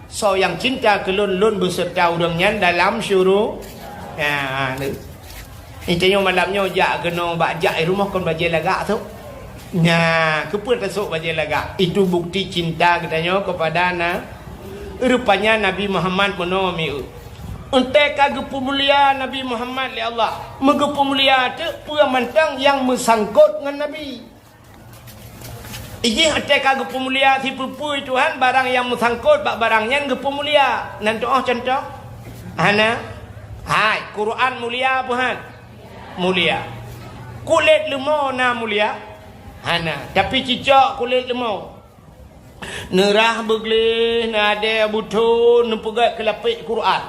Soe nyang cinta keu lôn, lôn beuseurta ureuëng nyan dalam syuru-, ya, ni. Ni tanyoe malam nyoe jak keunoe bak jak i rumoh kon bajée lagak tu. Nya, keupeue tasok bajée lagak? Itu bukti cinta geutanyoe kepada na-, rupanya Nabi Muhammad meunoe mieu. Entée ka geupeumulia Nabi Muhammad lé Allah, meugeupeumulia teuk peue mantong nyang meusangkot ngon Nabi. Ijih watée ka geupeumulia sipeue-peue Tuhan, barang nyang meusangkot bak barang nyan geupeumulia. Nan tuoh cuntoh? Hana. Hai, Quran mulia peue han? Mulia. Kulét leumo na mulia? Hana. Tapi cicok kulét leumo. Neurah beugleh, neuadée butho, neupeugét keu lapék Quran.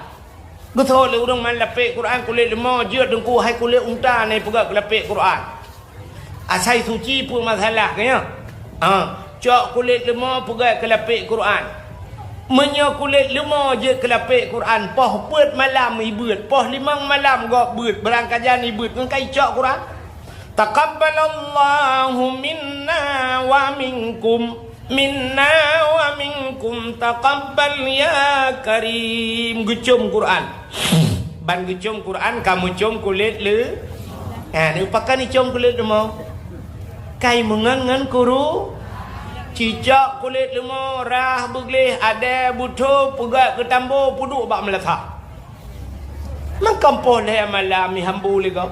Geutho lé ureuëng man lapék Quran kulét leumo, jeuet teungku hai kulét unta na ipeugét keu lapék Quran. Asai suci peue masalah keu nyoe? Ha, cok kulét leumo peugét keu lapék Quran. Meunyoe kulét leumo jeuet keu lapék Quran, poh peuet malam ibeuet, poh limong malam gob beuet, beurangkajan ibeuet ngon ka icok Quran. Taqabbalallahu minna wa minkum. Minna wa minkum taqabbal ya karim. Geucom Quran. Ban geucom Quran ka meucom kulét leu-, ha, neupakan icom kulét leumo. Kai meungon ngon kuru, cicok kulét leumo, rah beugleh, adée butho, peugét keu tambo, peuduek bak meulasah. Mangkam poh lhée malam ihambu lé gob.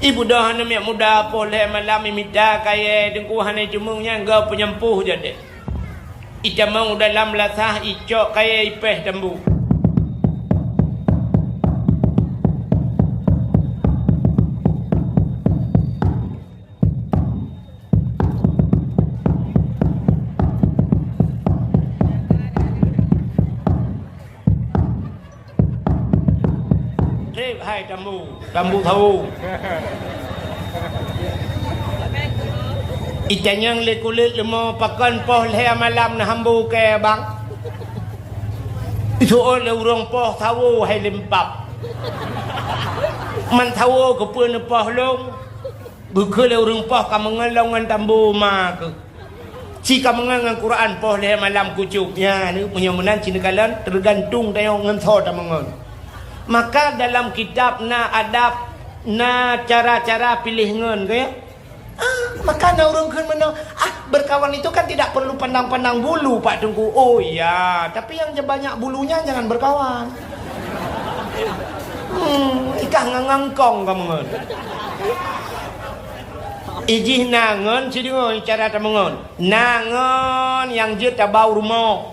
Ibudoh aneuk miet muda poh lhée malam imita kayée teungku hana iteumeung nyan gob peunyampoh jadeh. Itamong u dalam lasah icok kayée ipéh tambu. Trép hai tambu, tambu sawo. Itanyong lé kulét leumo pakon poh lhée malam neuhambu kée bang. Iseuôt lé ureuëng poh sawo hai limpab. Man sawo keupeue neupoh lông? Geukheun lé ureuëng poh ka meungon lom ngon tambu ma keuh. Ci ka meungon ngon Quran poh lhée malam kucok. Nya, ni meunyoe meunan ci neukalon teugantung tanyoe ngon soe tameungon. Maka dalam kitab na adab, na cara-cara piléh ngon, ka ya? Ah, maka na ureuëng kheun meunoe, "Ah, berkawan itu kan tidak perlu pandang-pandang bulu, Pak Teungku." Oh iya, tapi yang je-, banyak bulunya jangan berkawan. Hmm, ikah ngang-ngang kong kameungon. Ijih na ngon, sideungoe cara tameungon. Na ngon nyang jeuet tabau rumoh.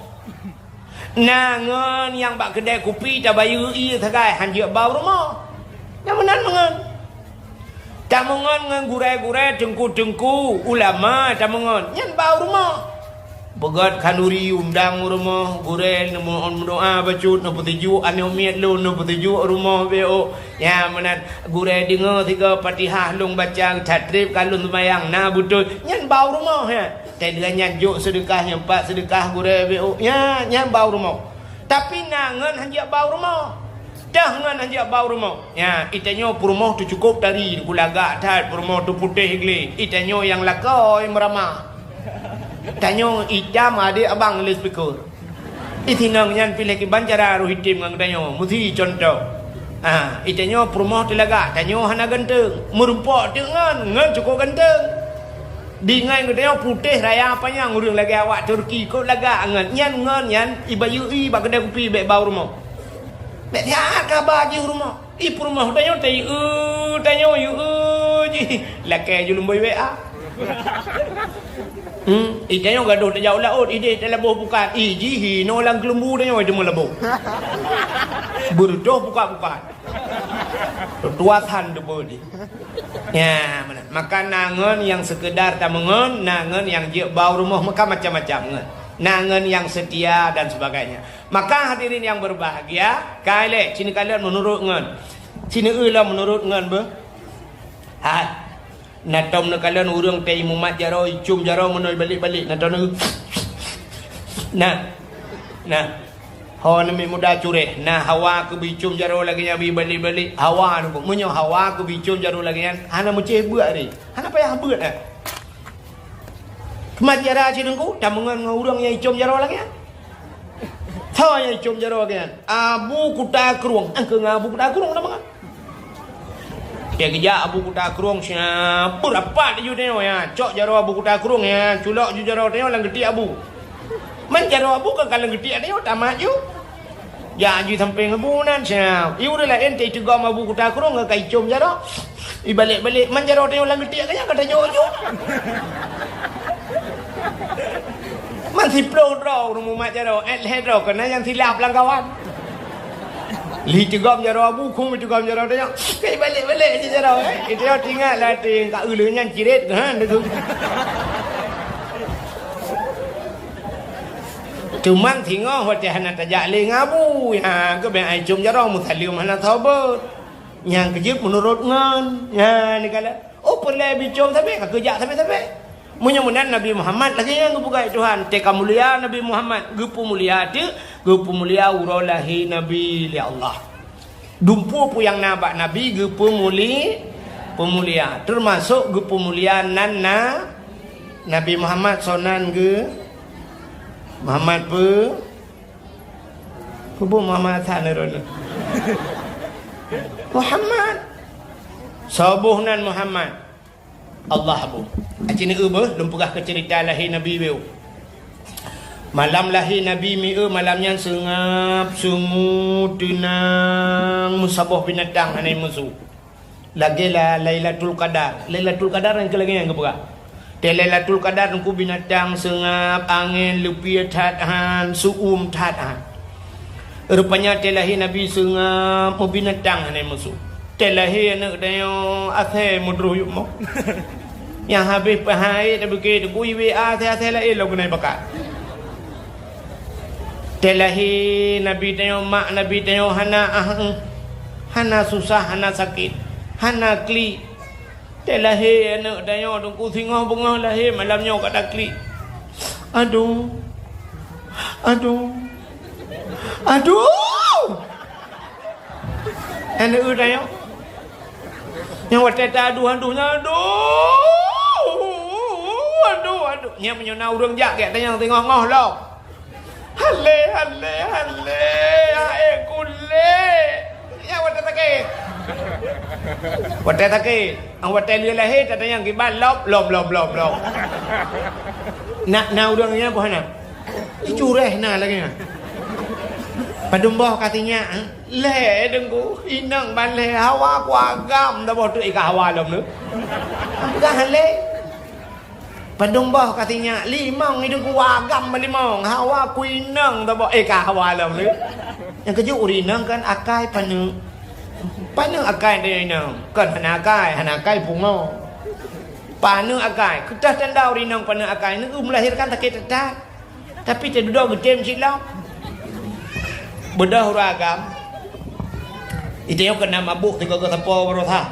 Na ngon nyang bak keudée kupi tabayeue ié sagai han jeuet bau rumoh. Nyang meunan meungon. Tameungon ngon gurée-gurée, teungku-teungku, ulama tameungon. Nyan bau rumoh. Beugét khanduri undang u rumoh, gurée neumeudoá bacut, neupeutuju aneuk miet lôn, neupeutuju rumoh B O. Nya meunan, gurée deungoe sigoe Fatihah lôn baca, that trép ka lôn seumayang, na beutôi. Nyan bau rumoh, ya. Teudeungoe nyan jok seudeukah, nyan pat seudeukah gurée B O. Nya, nyan bau rumoh. Tapi na ngon hanjeuet bau rumoh. Dah ngon hanjeuet bau rumoh. Nya, itanyoe peurumoh teucukôp tari, kulagak that peurumoh teuputéh glé. Itanyoe nyang lakoe meurama. Tanyoe itam adék abang lé speaker. Itinong nyan piléh kiban cara roh item ngon geutanyoe. Meusi contoh. Ha, itanyoe peurumoh teulagak, tanyoe hana ganteng. Meurumpok teuk ngon, ngon cukôp ganteng. Di ngon geutanyoe putéh raya panyang ureuëng lagée awak Turki, kok lagak ngon. Nyan ngon nyan, ibayeue i bak keudée kupi bék bau rumoh. Bék siat kaba jih rumoh. Ih, peurumoh tanyoe, tayue, tanyoe, yue jih. Lakée ju lumboi W A. Hmm, ih, tanyoe gadoh tajak u laôt, ideh talaboh pukat. Ih, jih, inoe lam keulumbu tanyoe teuma laboh. Beureudoh pukat-pukat. Tuasan teupeu jih. Ya, meunan. Maka na ngon nyang seukeudar tameungon, na ngon nyang jeuet bau rumoh, maka macam-macam ngon. Na ngon nyang seutia dan sebagainya. Maka hadirin yang berbahagia, ka ilée, ci neukalon meunurot ngon. Ci neueu lom meunurot ngon beuh. Hai. Na tom neukalon ureuëng teuimumat jaroe, icum jaroe meunoe balek-balek, na tom neu-, na, na. Ho neumiet muda cureh, na hawa keu bicum jaroe lagée nyan bi balek-balek, hawa nunggu. Meunyoe hawa keu bicum jaroe lagée nyan, hana meucéh beuet ré, hana payah beuet, eh. Keumat jara cit nunggu, tameungon ngon ureuëng nyang icum jaroe lagée nyan. Soe nyang icum jaroe lagée nyan? Abu Kuta Krueng. Angkeu ngon Abu Kuta Krueng nama kan? Dia geujak Abu Kuta Krueng siap. Beurapat ju tanyoe ya. Cok jaroe Abu Kuta Krueng ya. Culok ju jaroe tanyoe lam geutiek Abu. Man jaroe Abu kan ka lam geutiek tanyoe tamat ju. Jak ju sampéng Abu nan siap. Ieu ureuëng laén teuteugom Abu Kuta Krueng ka icum jaroe. Ibalek-balek, man jaroe tanyoe lam geutiek ka nyan ka tanyoe ju. Man siplôh droe ureuëng mumat jaroe, eh, lhée droe keunan nyang silap lam kawan. Lhi teugom jaroe Abu, khong teugom jaroe tanyoe. Ka ibalek-balek je jaroe, eh. Itu yang tinggal lah, ting ka uleuh nyan ciret, ha, deungon. Cuman singoh watée hana tajak lé ngon Abu, ha, geubeuet ai cum jaroe meusaleuem hana sabe. Nyang keujeuet meunurot ngon, nyan dikala, oh, peureulée bicom sabe, ka keujak sabe-sabe. Meunyoe meunan Nabi Muhammad lagée nyan geupeugah Tuhan, teu ka mulia Nabi Muhammad, geupeumulia teuk, geupeumulia uroe lahé Nabi lé Allah. Dumpeue peue nyang na bak Nabi geupeumuli-, peumulia, teumasok geupeumulia nan na Nabi Muhammad sonan geu Muhammad peu Kubu Muhammad Hasan Harun. Muhammad. Soe boh nan Muhammad? Allah boh. Aci neu beuh, lôn peugah keu ceurita lahé Nabi beu. Malam lahé Nabi mieu malam nyan seungab, sungu, teunang, meusaboh binatang hana musu. Lagée la-, Lailatul Qadar. Lailatul Qadar nyang keu lagée nyang geupeugah. Tée Lailatul Qadar teungku binatang seungab, angén leupie that han, suum that han. Rupanya tée lahé Nabi seungab, meubinatang hana musu. Tée lahé aneuëk tanyoe asée meudroh yue mo. Nyang habéh peuhai tabiké teungku iwe asée-asée laén lom keunai bakat. Tée lahé Nabi tanyoe, mak Nabi tanyoe hana ah, hana susah, hana sakét, hana klik. Tée lahé aneuëk tanyoe teungku singoh beungoh lahé malam nyoe ka taklik. Aduh. Aduh. Aduh! Aneuëk tanyoe. Nyang watée ta aduh-aduh nyan, aduh, aduh, aduh. Nyan meunyoe na ureuëng jak gét tanyong teungoh ngoh lom. Hale, hale, hale, ae kulé. Nyan watée sakét. Watée sakét. Ang watée lheueh lahé tatanyong kiban lom, lom, lom, lom, lom. Na, na ureuëng nyan boh na. Icureh na lagée nyan. Padum boh ka sinyak, eh? Lhée deungku, inong ban lhée hawa ku agam dah boh tu ika hawa lom tu. Peugah lé. Padum boh ka sinyak, limong itu ku agam limong, hawa ku inong dah boh ika hawa lom tu. Nyang keujeuet ureuëng inong kan akai paneuk. Paneuk akai dia inong, kan hana akai, hana akai pungo. Paneuk akai, keutah tanda ureuëng inong paneuk akai, neu melahirkan sakét that. Tapi teududoe geutem cit lom. Beudôh ureuëng agam. Ite nyoe keunan mabôk sigoe-goe sapo baroesa.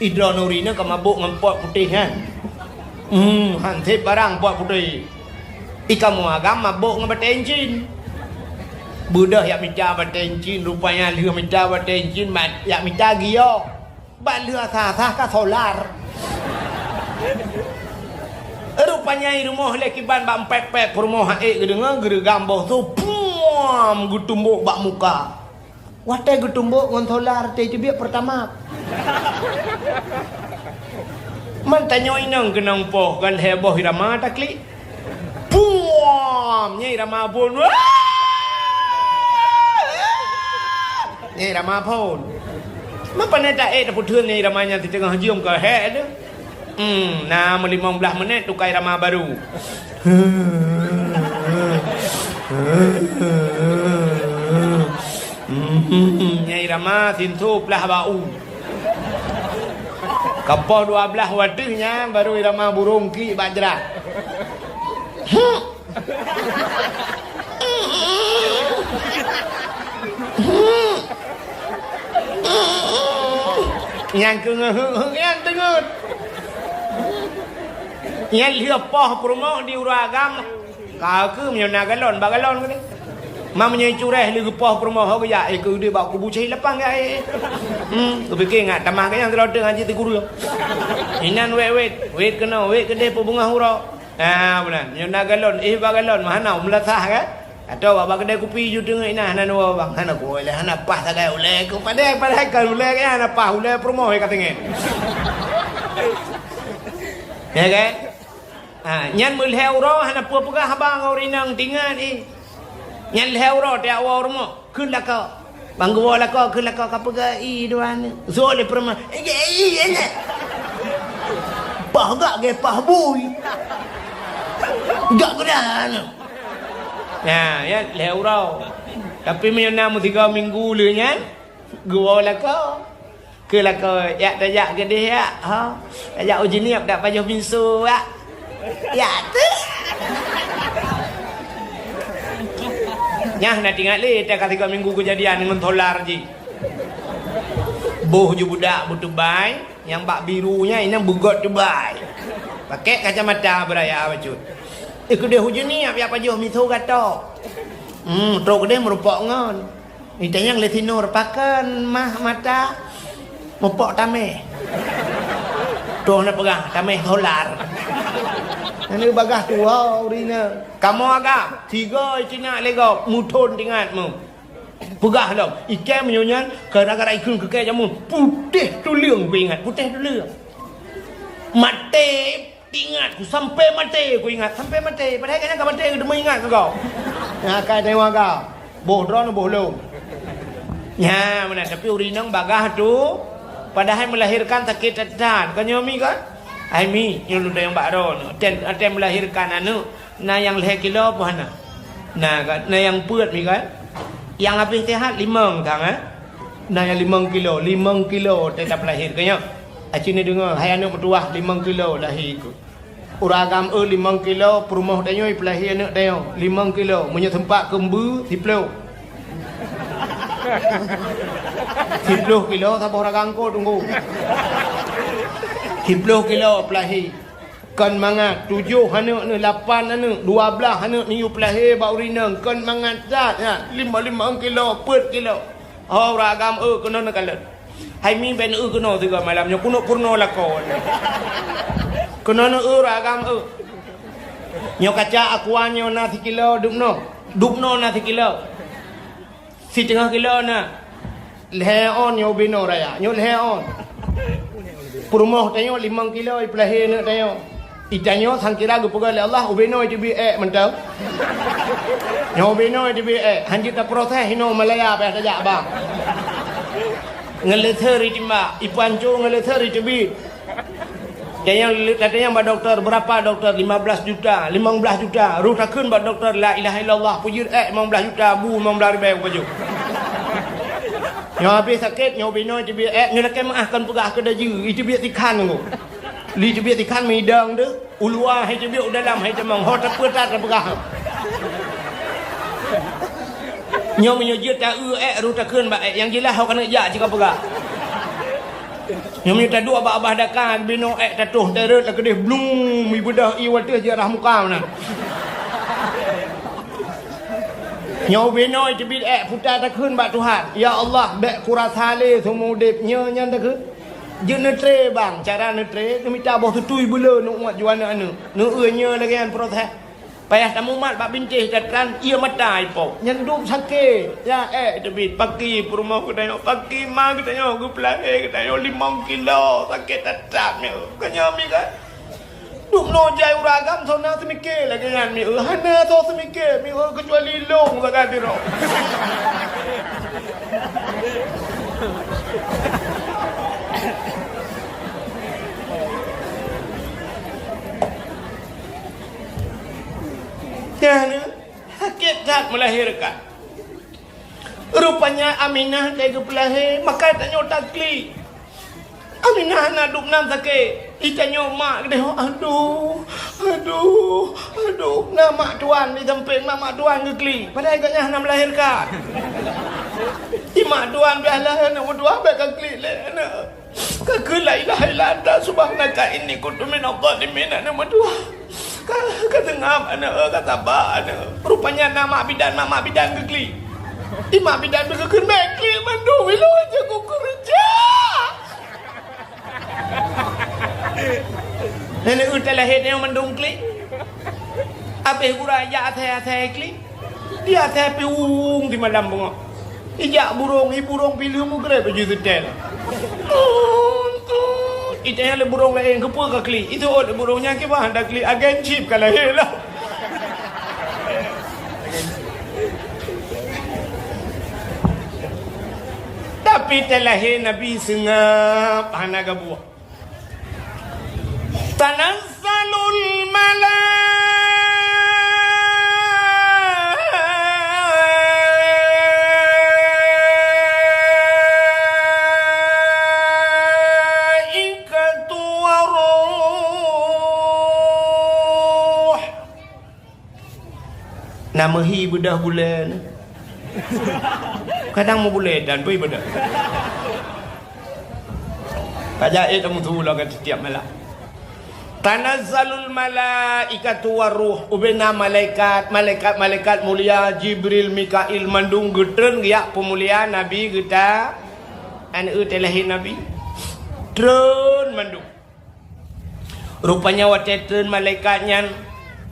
Idroe nuri nyoe ka mabôk ngon pot putéh nyan. Hmm, han sép barang pot putéh. Ikamoe agam mabôk ngon batée incin. Beudôh jak mita batée incin, rupanya lheueh mita batée incin, mat-, jak mita giok. Bak lheueh asah-asah ka solar. Rupanya i rumoh lé kiban bak empet-pet peurumoh aek geudeungoe geureugam boh su, puam, geutumbok bak muka. Watée geutumbok ngon solar teubiet peurtama. Man tanyoe inong keunong poh kan heboh irama taklik. Puam! Nyai rama phon. Nyai rama phon. Meupanai taék tapeutheun nyai rama nyan siteungoh jeuem keu hék teuh. Hmm, na meulimong blaih menit tukai rama baru. Hmm, nyai rama sinso plah bak u. Kapoh dua blaih wateuh nyan baru irama burông klik bak jrat. Nyang keu ngeuheuk-heuk nyan teungeut. Nyan lheueh poh peurumoh di ureueng agam. Ka keuh meunyoe na galon, bak galon keuh. Ma meunyoe cureh lheueh geupoh peurumoh ho geujak, eh, keu deh bak kubu cai lapang gaya. Hmm, geupike ngat tamah keu nyang teulote ngaji teukureueng. Inan wet-wet, wet keunoe, wet keudeh peubeungoh uroe. Ha, bulan. Meunyoe na galon, eh, bak galon, mah hana meulasah kan? Atau bak, bak keudè kupi ju teungoh inan hana dua bang, hana kuwoe lé, hana paih sagai ulèe keu padahai, padahai kan ulèe kan hana paih, ulèe peurumoh ka teungoh. Ya kan? Ha, nyan meulhèe uroe hana peue peugah haba ngon ureueng inong tingat, eh. Nyan lhèe uroe tiap woe rumoh, kheun lakoe. Bang geuwoe lakoe, kheun lakoe ka peugah, "Ih, dua aneuk." Zoe lé peurumoh, "Eh, eh, eh, eh." Paih gak ge paih bui. Gak geudah aneuk. Nah, ya, lhèe uroe. Tapi meunyoe na meusigoe minggu lé nyan, geuwoe lakoe. Keu lakoe, yak tajak keudeh yak, ha? Tajak u Jeunieb dak pajoh pinso, yak. Yak tu. Nyah na tingat lé, dak ka tiga minggu keujadian ngon solar jih. Boh ju budak beutubai, nyang bak biru nyan inong beugot tubai. Pakai kacamata beuraya bacut. Eh, keudeh u Jeunieb yak pajoh pinso gatok. Hmm, trok keudeh meurupok ngon. Itanyong lé sinur, "Pakon mah mata?" "Mupok tameh." Toh na peugah, "Tameh solar." Nyan bagah tuha ureueng inong. Kamoe agam, tiga itinak lé gob, muthon tingat mu. Peugah lom, ikai meunyoe nyan, gara-gara ikheun keu kèe jameun, putéh tuleueng kuingat, putéh tuleueng. Maté Ingat ku, sampai maté ku ingat, sampai maté. Padahai kayaknya ka maté, teuma ingat keu kau. Nah, kai tengok kau. Boh droeneuh, boh lôn. Nya, meunan. Tapi ureueng inong bagah tu, padahai melahirkan sakét that-that. Kan nyoe mi kan? Hai mi, nyoe lôn tanyong bak droeneuh. Até, até melahirkan aneuk, na nyang lhèe kilo apa hana? Na kan? Na nyang peuet mi kan? Nyang habéh sehat limong sang, eh? Na nyang limong kilo, limong kilo até tapeulahé keu nyoe. Aci neudeungoe, hai aneuk meutuwah limong kilo lahé keuh. Ureueng agam eu limong kilo, peurumoh tanyoe peulahé aneuk tanyoe limong kilo. Meunyoe teumpat keumbeue, siploh. Siploh kilo saboh ragam ko tunggu. Siploh kilo peulahé. Kon mangat, tujoh aneuk neuh, lapan aneuk, dua blaih aneuk neuyue peulahé bak ureueng inong. Kon mangat that, nyan, limong-limong kilo, peuet kilo. Oh, ureueng agam eu keunoe neukalon. Hai mi ben eu keunoe sigoe malam nyoe, keuneuk peurunoe lakoe. Keunoe neu eu ragam eu. Nyoe kaca aqua nyoe na sikilo dubnoe. Dubnoe na sikilo. Siteungoh kilo na. Lhèe on nyoe ubé noe raya. Nyoe lhèe on. Peurumoh tanyoe limong kilo ipeulahé aneuk tanyoe. Itanyoe sangkira geupeugah lé Allah, ubé noe iteubiet ék mantong. Nyoe ubé noe iteubiet ék, hanjeuet taproses inoe Malaya payah tajak ba. Ngeuleuseue itimbak, ipanco ngeuleuseue iteubiet. Tanyong, tatanyong bak dokto, berapa dokto? Lima belas juta, limong blaih juta. Roh takheun bak dokto, la ilaha illallah, peujeuet ék limong blaih juta, bu limong blaih ribèe baju. Nyoe habéh sakét, nyoe ubé noe iteubiet ék, nyoe lakèe meu'ah kon peugah keu daju, iteubiet sikhan nyoe. Li teubiet sikhan meudong deuh, u luwa hai teubiet, u dalam hai tamong, ho tapeutat tapeugah. Nyoe meunyoe jeuet ta-eu ék, roh takheun bak ék, nyang jeulaih ho keuneuk jak cit ka peugah. Nyoe meunyoe taduek bak babah daka, binoe ék tatoh, teureut lakeudeh blung, mibeudoh ié watèe jiarah muka meunan. Nyoe binoe teubiet ék, puta takheun bak Tuhan, "Ya Allah, bèk kurasa lé seumeu udép." Nyoe nyan takheun. Jeuet neutré bang, cara neutré, neumita boh tutui beuleu neuuet ju aneuk-aneuk. Neueu nyoe lagèe nyan proses. Payah tamumat bak bintéh catran, ié mata ipok. Nyan dum sakét. Ya, ék teubiet, paki peurumoh geutanyoe, paki ma geutanyoe, geupeulahé geutanyoe limong kilo, sakét that-that nyoe. Keu nyoe mi kan? Dum noe jai ureueng agam soe na seumiké lagèe nyan mieu, hana soe seumiké mieu keucuali lôn sagai sidroe. Nyan, sakét that melahirkan. Rupanya Aminah lheueh geupeulahé, maka tanyoe taklik. Aminah hana dum nan sakét. Itanyoe mak geudeh, aduh, aduh, aduh. Na mak tuan di sampéng, na mak tuan geuklik. Padahai gobnyan hana melahirkan. Di mak tuan pih lahé aneuk meutuwah, bèk ka klik lé aneuk. Ka kheun la ilaha illa anta subhanaka Laka inni kuntu minadh dhalimin, aneuk meutuah. Ka, ka seungab, aneuk, ka saba, aneuk. Rupanya na mak bidan, mak, mak bidan geuklik. Di mak bidan geukheun, "Bèk klik mandum, ilôn aja kukeureuja." Nenek utai lahé nyoe mandum klik. Abéh gura jak asai-asai klik. Di asai piwueng di malam beungoh. Ijak burông, i burông pileue meugreb baju seutèl. Tut, tut. Itanya lé burông laén, keupeue ka klik? Itu ôt lé burông nyan kiban hana klik, agen chip ka lahé lah. Tapi teulahé Nabi seungab hana gabuah. Tanazzalul malaikatu war-ruh. Na meuhi beudôh bulèe nyoe. Kadang meubulèe dan bui beudôh. Ka jai tamutu lagèe tiep malam. Tanazzalul malaikatu war-ruh, ubé na malaikat, malaikat-malaikat mulia, Jibril, Mikail, mandum geutreun geujak peumulia Nabi geutanyoe, aneuk teulahé Nabi. Treun mandum. Rupanya watèe treun malaikat nyan,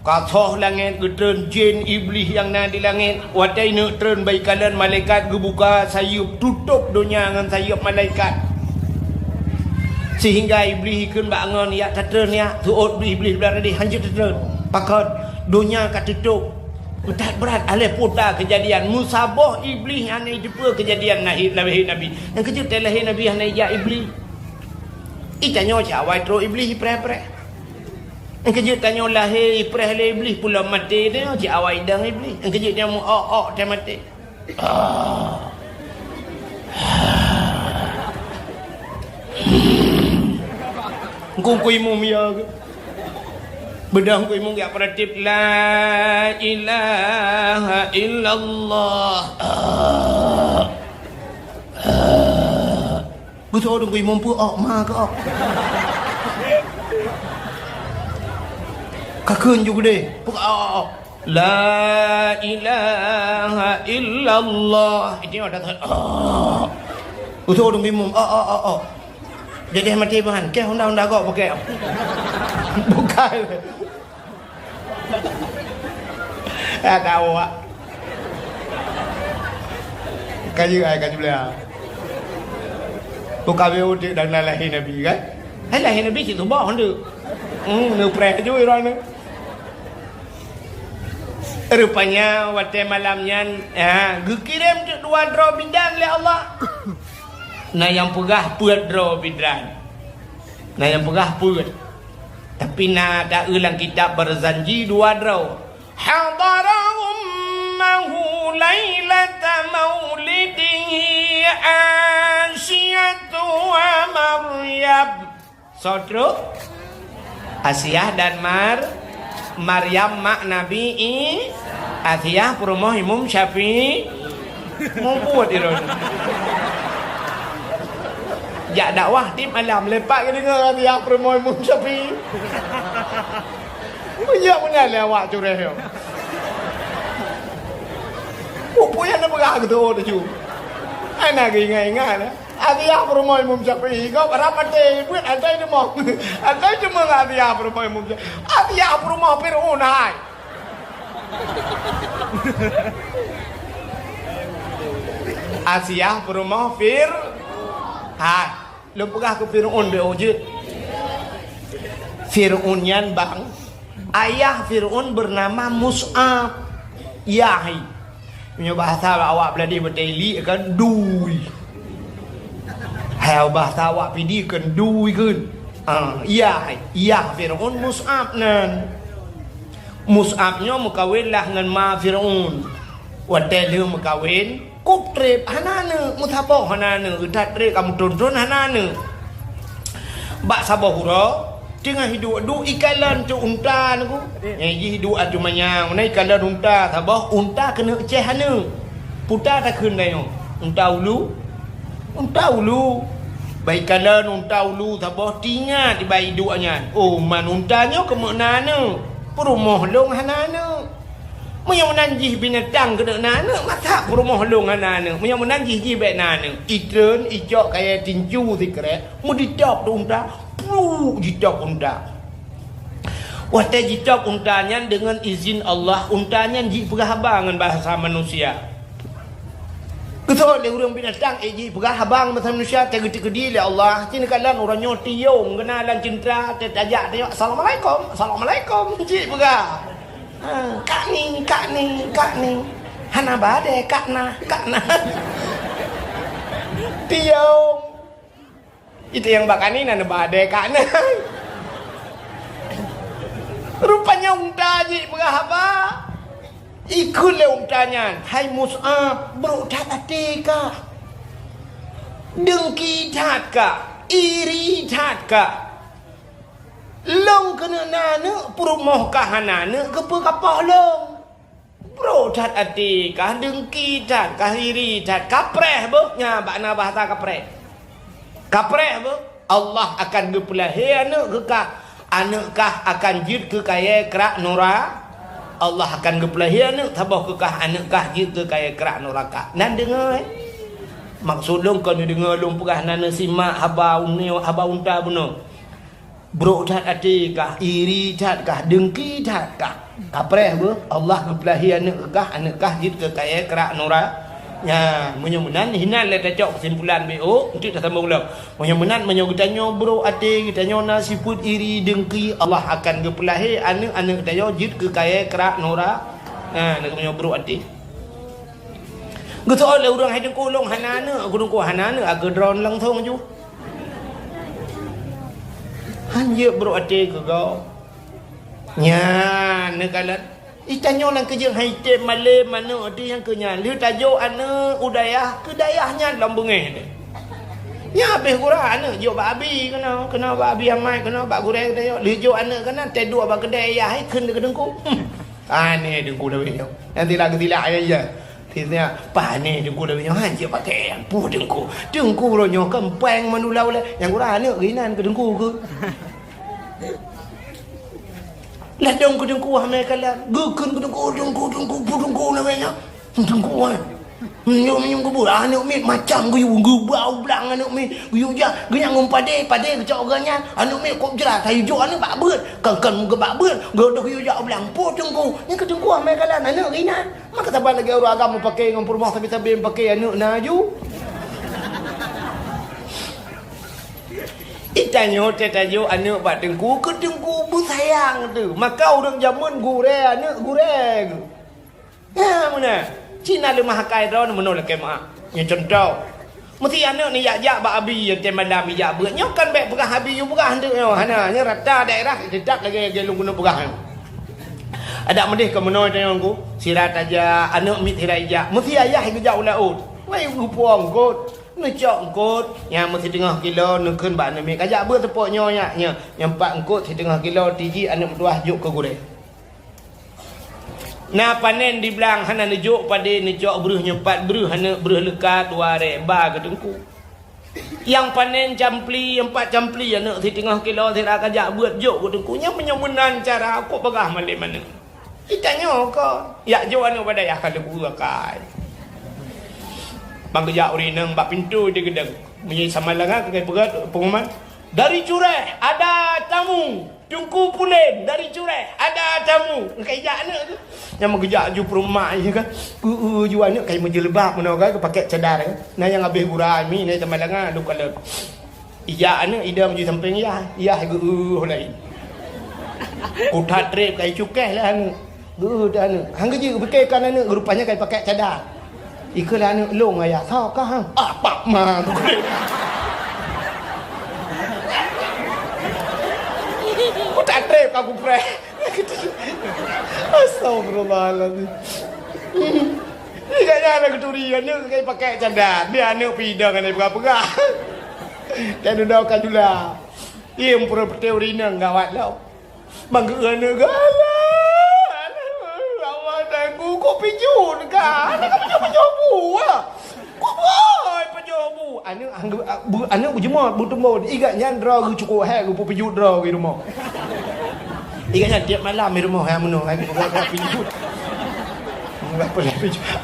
ka thoh langèt, geutreun jén Iblih nyang na di langèt. Watèe neuk treun bak ikalon malaikat geubuka sayeuep, tutôp donya ngon sayeuep malaikat. Sehingga Iblih ikheun bak angon, "Jak tatreun, jak." Seuôt Iblih bak tadi, "Hanjeuet tatreun." Pakon? Donya ka tutôp. That brat, alah peue teuma keujadian. Meusaboh Iblih hana jiteupeue keujadian lahé, lahé Nabi. Nyang keujeuet teulahé Nabi hana ijak Iblih. I tanyoe cit awai trok Iblih ipreh-preh. Nyang keujeuet tanyoe lahé ipreh lé Iblih, pulom maté tanyoe cit awai idong Iblih. Nyang keujeuet nyoe meu-ok-ok teuh maté. Ah. Engkau, engkau imum ya ke? Beudôh engkau imum jak peuratif, "La ilaha illallah." Ah. Ah. Beutôi dong imum peu-ok ma keu-ok. Ka kheun ju geudeh, peu-ok. La ilaha illallah. Itu ada tak. Beutôi dong imum. Ok, ok, ok, ok. Jadi mati bahan. Keh honda-honda gok pakai. Bukan. Ada awak. Kayu ai kayu belah. Bukan be udik dan lahé Nabi kan? Hai lahé Nabi cit tubah honda. Hmm, neupreh ju irang ni. Rupanya watèe malam nyan, ha, geukirém teuk dua droe bidan lé Allah. Na nyang peugah peuet droe bidan. Na nyang peugah peuet. Tapi na taeu lam kitab Barzanji dua droe. Hadara ummahu lailata maulidihi Asiyatu wa Maryam. Soe trok? Asiah dan Mar-, Maryam mak Nabi I-, Asiah peurumoh Imum Syafi'i. Mubuet ilôn. Jak dakwah tiep malam lepak geudeungoe Asiah peurumoh Imum Syafi'i. Meunyoe meunan lé awak cureh nyoe. Peue-peue nyang neupeugah keu teuôt teuju. Hana geuingat-ingat, eh. Asiah peurumoh Imum Syafi'i, gob rab maté, buet asai teuma. Asai teuma Asiah peurumoh Imum Syafi'i. Asiah peurumoh Fir'aun hai. Asiah peurumoh Fir-, hai. Lôn peugah keu Fir'aun beu jeuet. Fir'aun nyan bang, ayah Fir'aun bernama Mus'ab. Yah hai. Meunyoe bahasa awak Beuladi beutôi li kan dui. Hai bahasa awak Pidie kan dui kan. Ah, yah hai. Yah Fir'aun Mus'ab nan. Mus'ab nyoe meukawen lah ngon ma Fir'aun. Watèe lheueh meukawen, kop trép, hana aneuk, meusaboh hana aneuk, that trép ka meuthôn-thôn hana aneuk. Bak saboh uroe, teungoh hiduek duek ikalon cok unta nyoe ku. Nyang jih duek ateueh manyang, meunan ikalon unta saboh, unta keuneuk céh aneuk. Puta takheun tanyoe, unta ulu, unta ulu. Bak ikalon unta ulu saboh, teuingat bak iduek nyan, "Oh, man unta nyoe keuneuk na aneuk, peurumoh lôn hana aneuk." Meunyoe meunan jih binatang keuneuk na aneuk, masa peurumoh lôn hana aneuk? Meunyoe meunan jih, jih bèk na aneuk. Itreun, icok kayèe tincu sikrek, meuditôb di unta, pluk jitôb unta. Watèe jitôb unta nyan deungon izin Allah, unta nyan jipeugah haba ngon bahasa manusia. Geuseuôt lé ureueng binatang, eh, jipeugah haba ngon bahasa manusia, teugeutikeudi lé Allah. Ci neukalon uroe nyoe tiong geuh na lam ceuntra, teutajak teunyok, "Assalamualaikum, assalamualaikum," jipeugah. Ha, "Kak ni, kak ni, kak ni." Hana badé, kak na, kak na. Tiong. Itu nyang bak kani na neuba adé kak na. Rupanya unta jipeugah haba. Ikheun lé unta nyan, "Hai Mus'ab, brok that até kah? Deungki that kah? Iri that kah? Lôn keuneuk na aneuk, peurumoh kah hana aneuk, keupeue kapoh lôn?" Brok that até kah, deungki that kah, iri that, kapreh beuh, nyan bak na bahasa kapreh. Kapreh beuh, Allah akan geupeulahé aneuk keu kah, aneuk kah akan jeuet keu kayèe krak nura-, Allah akan geupeulahé aneuk saboh keu kah, aneuk kah jeuet keu kayèe krak nuraka. Na deungö, eh? Maksud lôn kon neudeungö lôn peugah, na neusimak haba uneue, haba unta bunoe. Brok that até kah, iri that kah, deungki that kah? Kapreh beuh, Allah geupeulahé aneuk kah, aneuk kah jeuet keu kayèe krak nura-, nyan, meunyoe meunan, hinan lé tacok keusimpulan B O, enteuk tasambông lom. Meunyoe meunan, meunyoe geutanyoe brok até, geutanyoe na sifeuet iri, deungki, Allah akan geupeulahé aneuk-aneuk geutanyoe jeuet keu kayèe krak nura-, nyan, meunyoe brok até. Geuseuôt lé ureueng, "Hai Teungku, lôn hana aneuk." "Teungku hana aneuk, akeue droen langsông ju." Han jeuet brok até keu gob. Nyan neukalon. Itanyoe lam keujeueng hai tem malém aneuk teuh nyang keu nyan. Lheueh tajok aneuk u dayah, keu dayah nyan lom beungéh teuh. Nyan habéh gura aneuk jok bak abi keunoe, keunoe bak abi amai, keunoe bak gurèe geutanyoe. Lheueh jok aneuk keunan, teuduek bak keudè yah, hai kheun keu teungku. Hmm. Pané teungku lawét nyoe. Nyang sila geusilak ayah. Sila pané teungku lawét nyoe, han jeuet pakai nyang peue teungku. Teungku uroe nyoe kan péng meunula ulèe. Nyang gura aneuk geuinan keu teungku keu. Ladôm keu teungku hana kalon. Geukheun keu teungku, teungku, teungku, peue teungku lawét nyoe. Teungku, eh. Meunyoe, meunyoe geubeuet, aneuk miet macam geuyue, geubau blang aneuk miet, geuyue jak, geunyan ngon padé, padé geucok geuh nyan, aneuk miet kop jrat, hayeu jok aneuk bak beuet, kon, kon geubak beuet, geudôh geuyue jak blang, po teungku, nyan keu teungku amai kalon aneuk geuinan. Maka saban lagèe ureueng agam meupaké ngon peurumoh sabe-sabe meupaké aneuk na aju. Itanyoe teutajok aneuk bak teungku, keu teungku beusayang teuh. Maka ureueng jameun gurèe aneuk gurèe geuh. Nyan meunan. Cit na leumah akai droeneuh meunoe lakèe meu'ah. Nyoe cuntoh. Meusti aneuk neujak-jak bak abi nyang tem malam ijak beuet. Nyoe kan bèk peugah abi yue peugah teuk nyoe. Hana, nyoe rata daerah teutap lagèe, lagèe lôn keuneuk peugah nyoe. Adak meudeh keu meunoe tanyoe ku, sira tajak, aneuk miet sira ijak. Meusti ayah geujak u laôt. Wai geupuwoe eungkôt, neucok eungkôt. Nyang meusti teungoh kilo neukheun bak aneuk miet. Kajak beuet teupok nyoe nyak, nyoe. Nyang pat eungkôt siteungoh kilo tiji aneuk meutuwah jok keu gurèe. Na panen di blang hana neujok padé, neujok breuh nyoe pat breuh, aneuk breuh leuka dua ré ba keu teungku. Nyang panen campli, nyang pat campli, aneuk siteungoh kilo sira kajak beuet jok keu teungku. Nyan meunyoe meunan cara kok peugah malem aneuk. Itanyoe kon, yak jok aneuk bak dayah ka leubu akai. Ban geujak ureueng inong bak pintoe di geudong. Meunyoe sama langa keu peugah pengumuman, "Dari Cureh ada tamu." Teungku Pulen dari Cureh, ada tamu. Ka ijak aneuk tu. Nyang meugeujak ju peurumak je kan. Eu-eu ju aneuk kai meujeulbab meunoe kan, pakèk cadar kan. Na nyang habéh gura mi, na teuma langa, lôn kalon. Ijak aneuk idong ju sampéng yah, yah geu-eu laén. Kutat trép kai cukéh lah aneuk. Geuh dah aneuk. Han geujeuet geupiké kan aneuk, rupanya kai pakèk cadar. Ikeu lah aneuk lôn ayah, "Soe kah, ha?" "Apak ma." Kutat trép ka kupreh. Astagfirullahaladzim. Ih, gaya aneuk geuturi, aneuk kai pakèk cadar. Dia aneuk pidong aneuk peugah-peugah. Dan udah ka jula. Ih, peureuté ureueng inong gawat lom. Ban geu-eu aneuk galak. Alah, Allah, dan ku, kok pijun ka? Aneuk ka pijun-pijun buah. Kok boh pijun? Bu, aneuk, bu, aneuk beujeumot, beutumbon. Igat nyan droe geuh cukôp hai geupeupijuet droe geuh rumoh. Igat nyan tiep malam di rumoh hai meunoe hai geupeupijuet.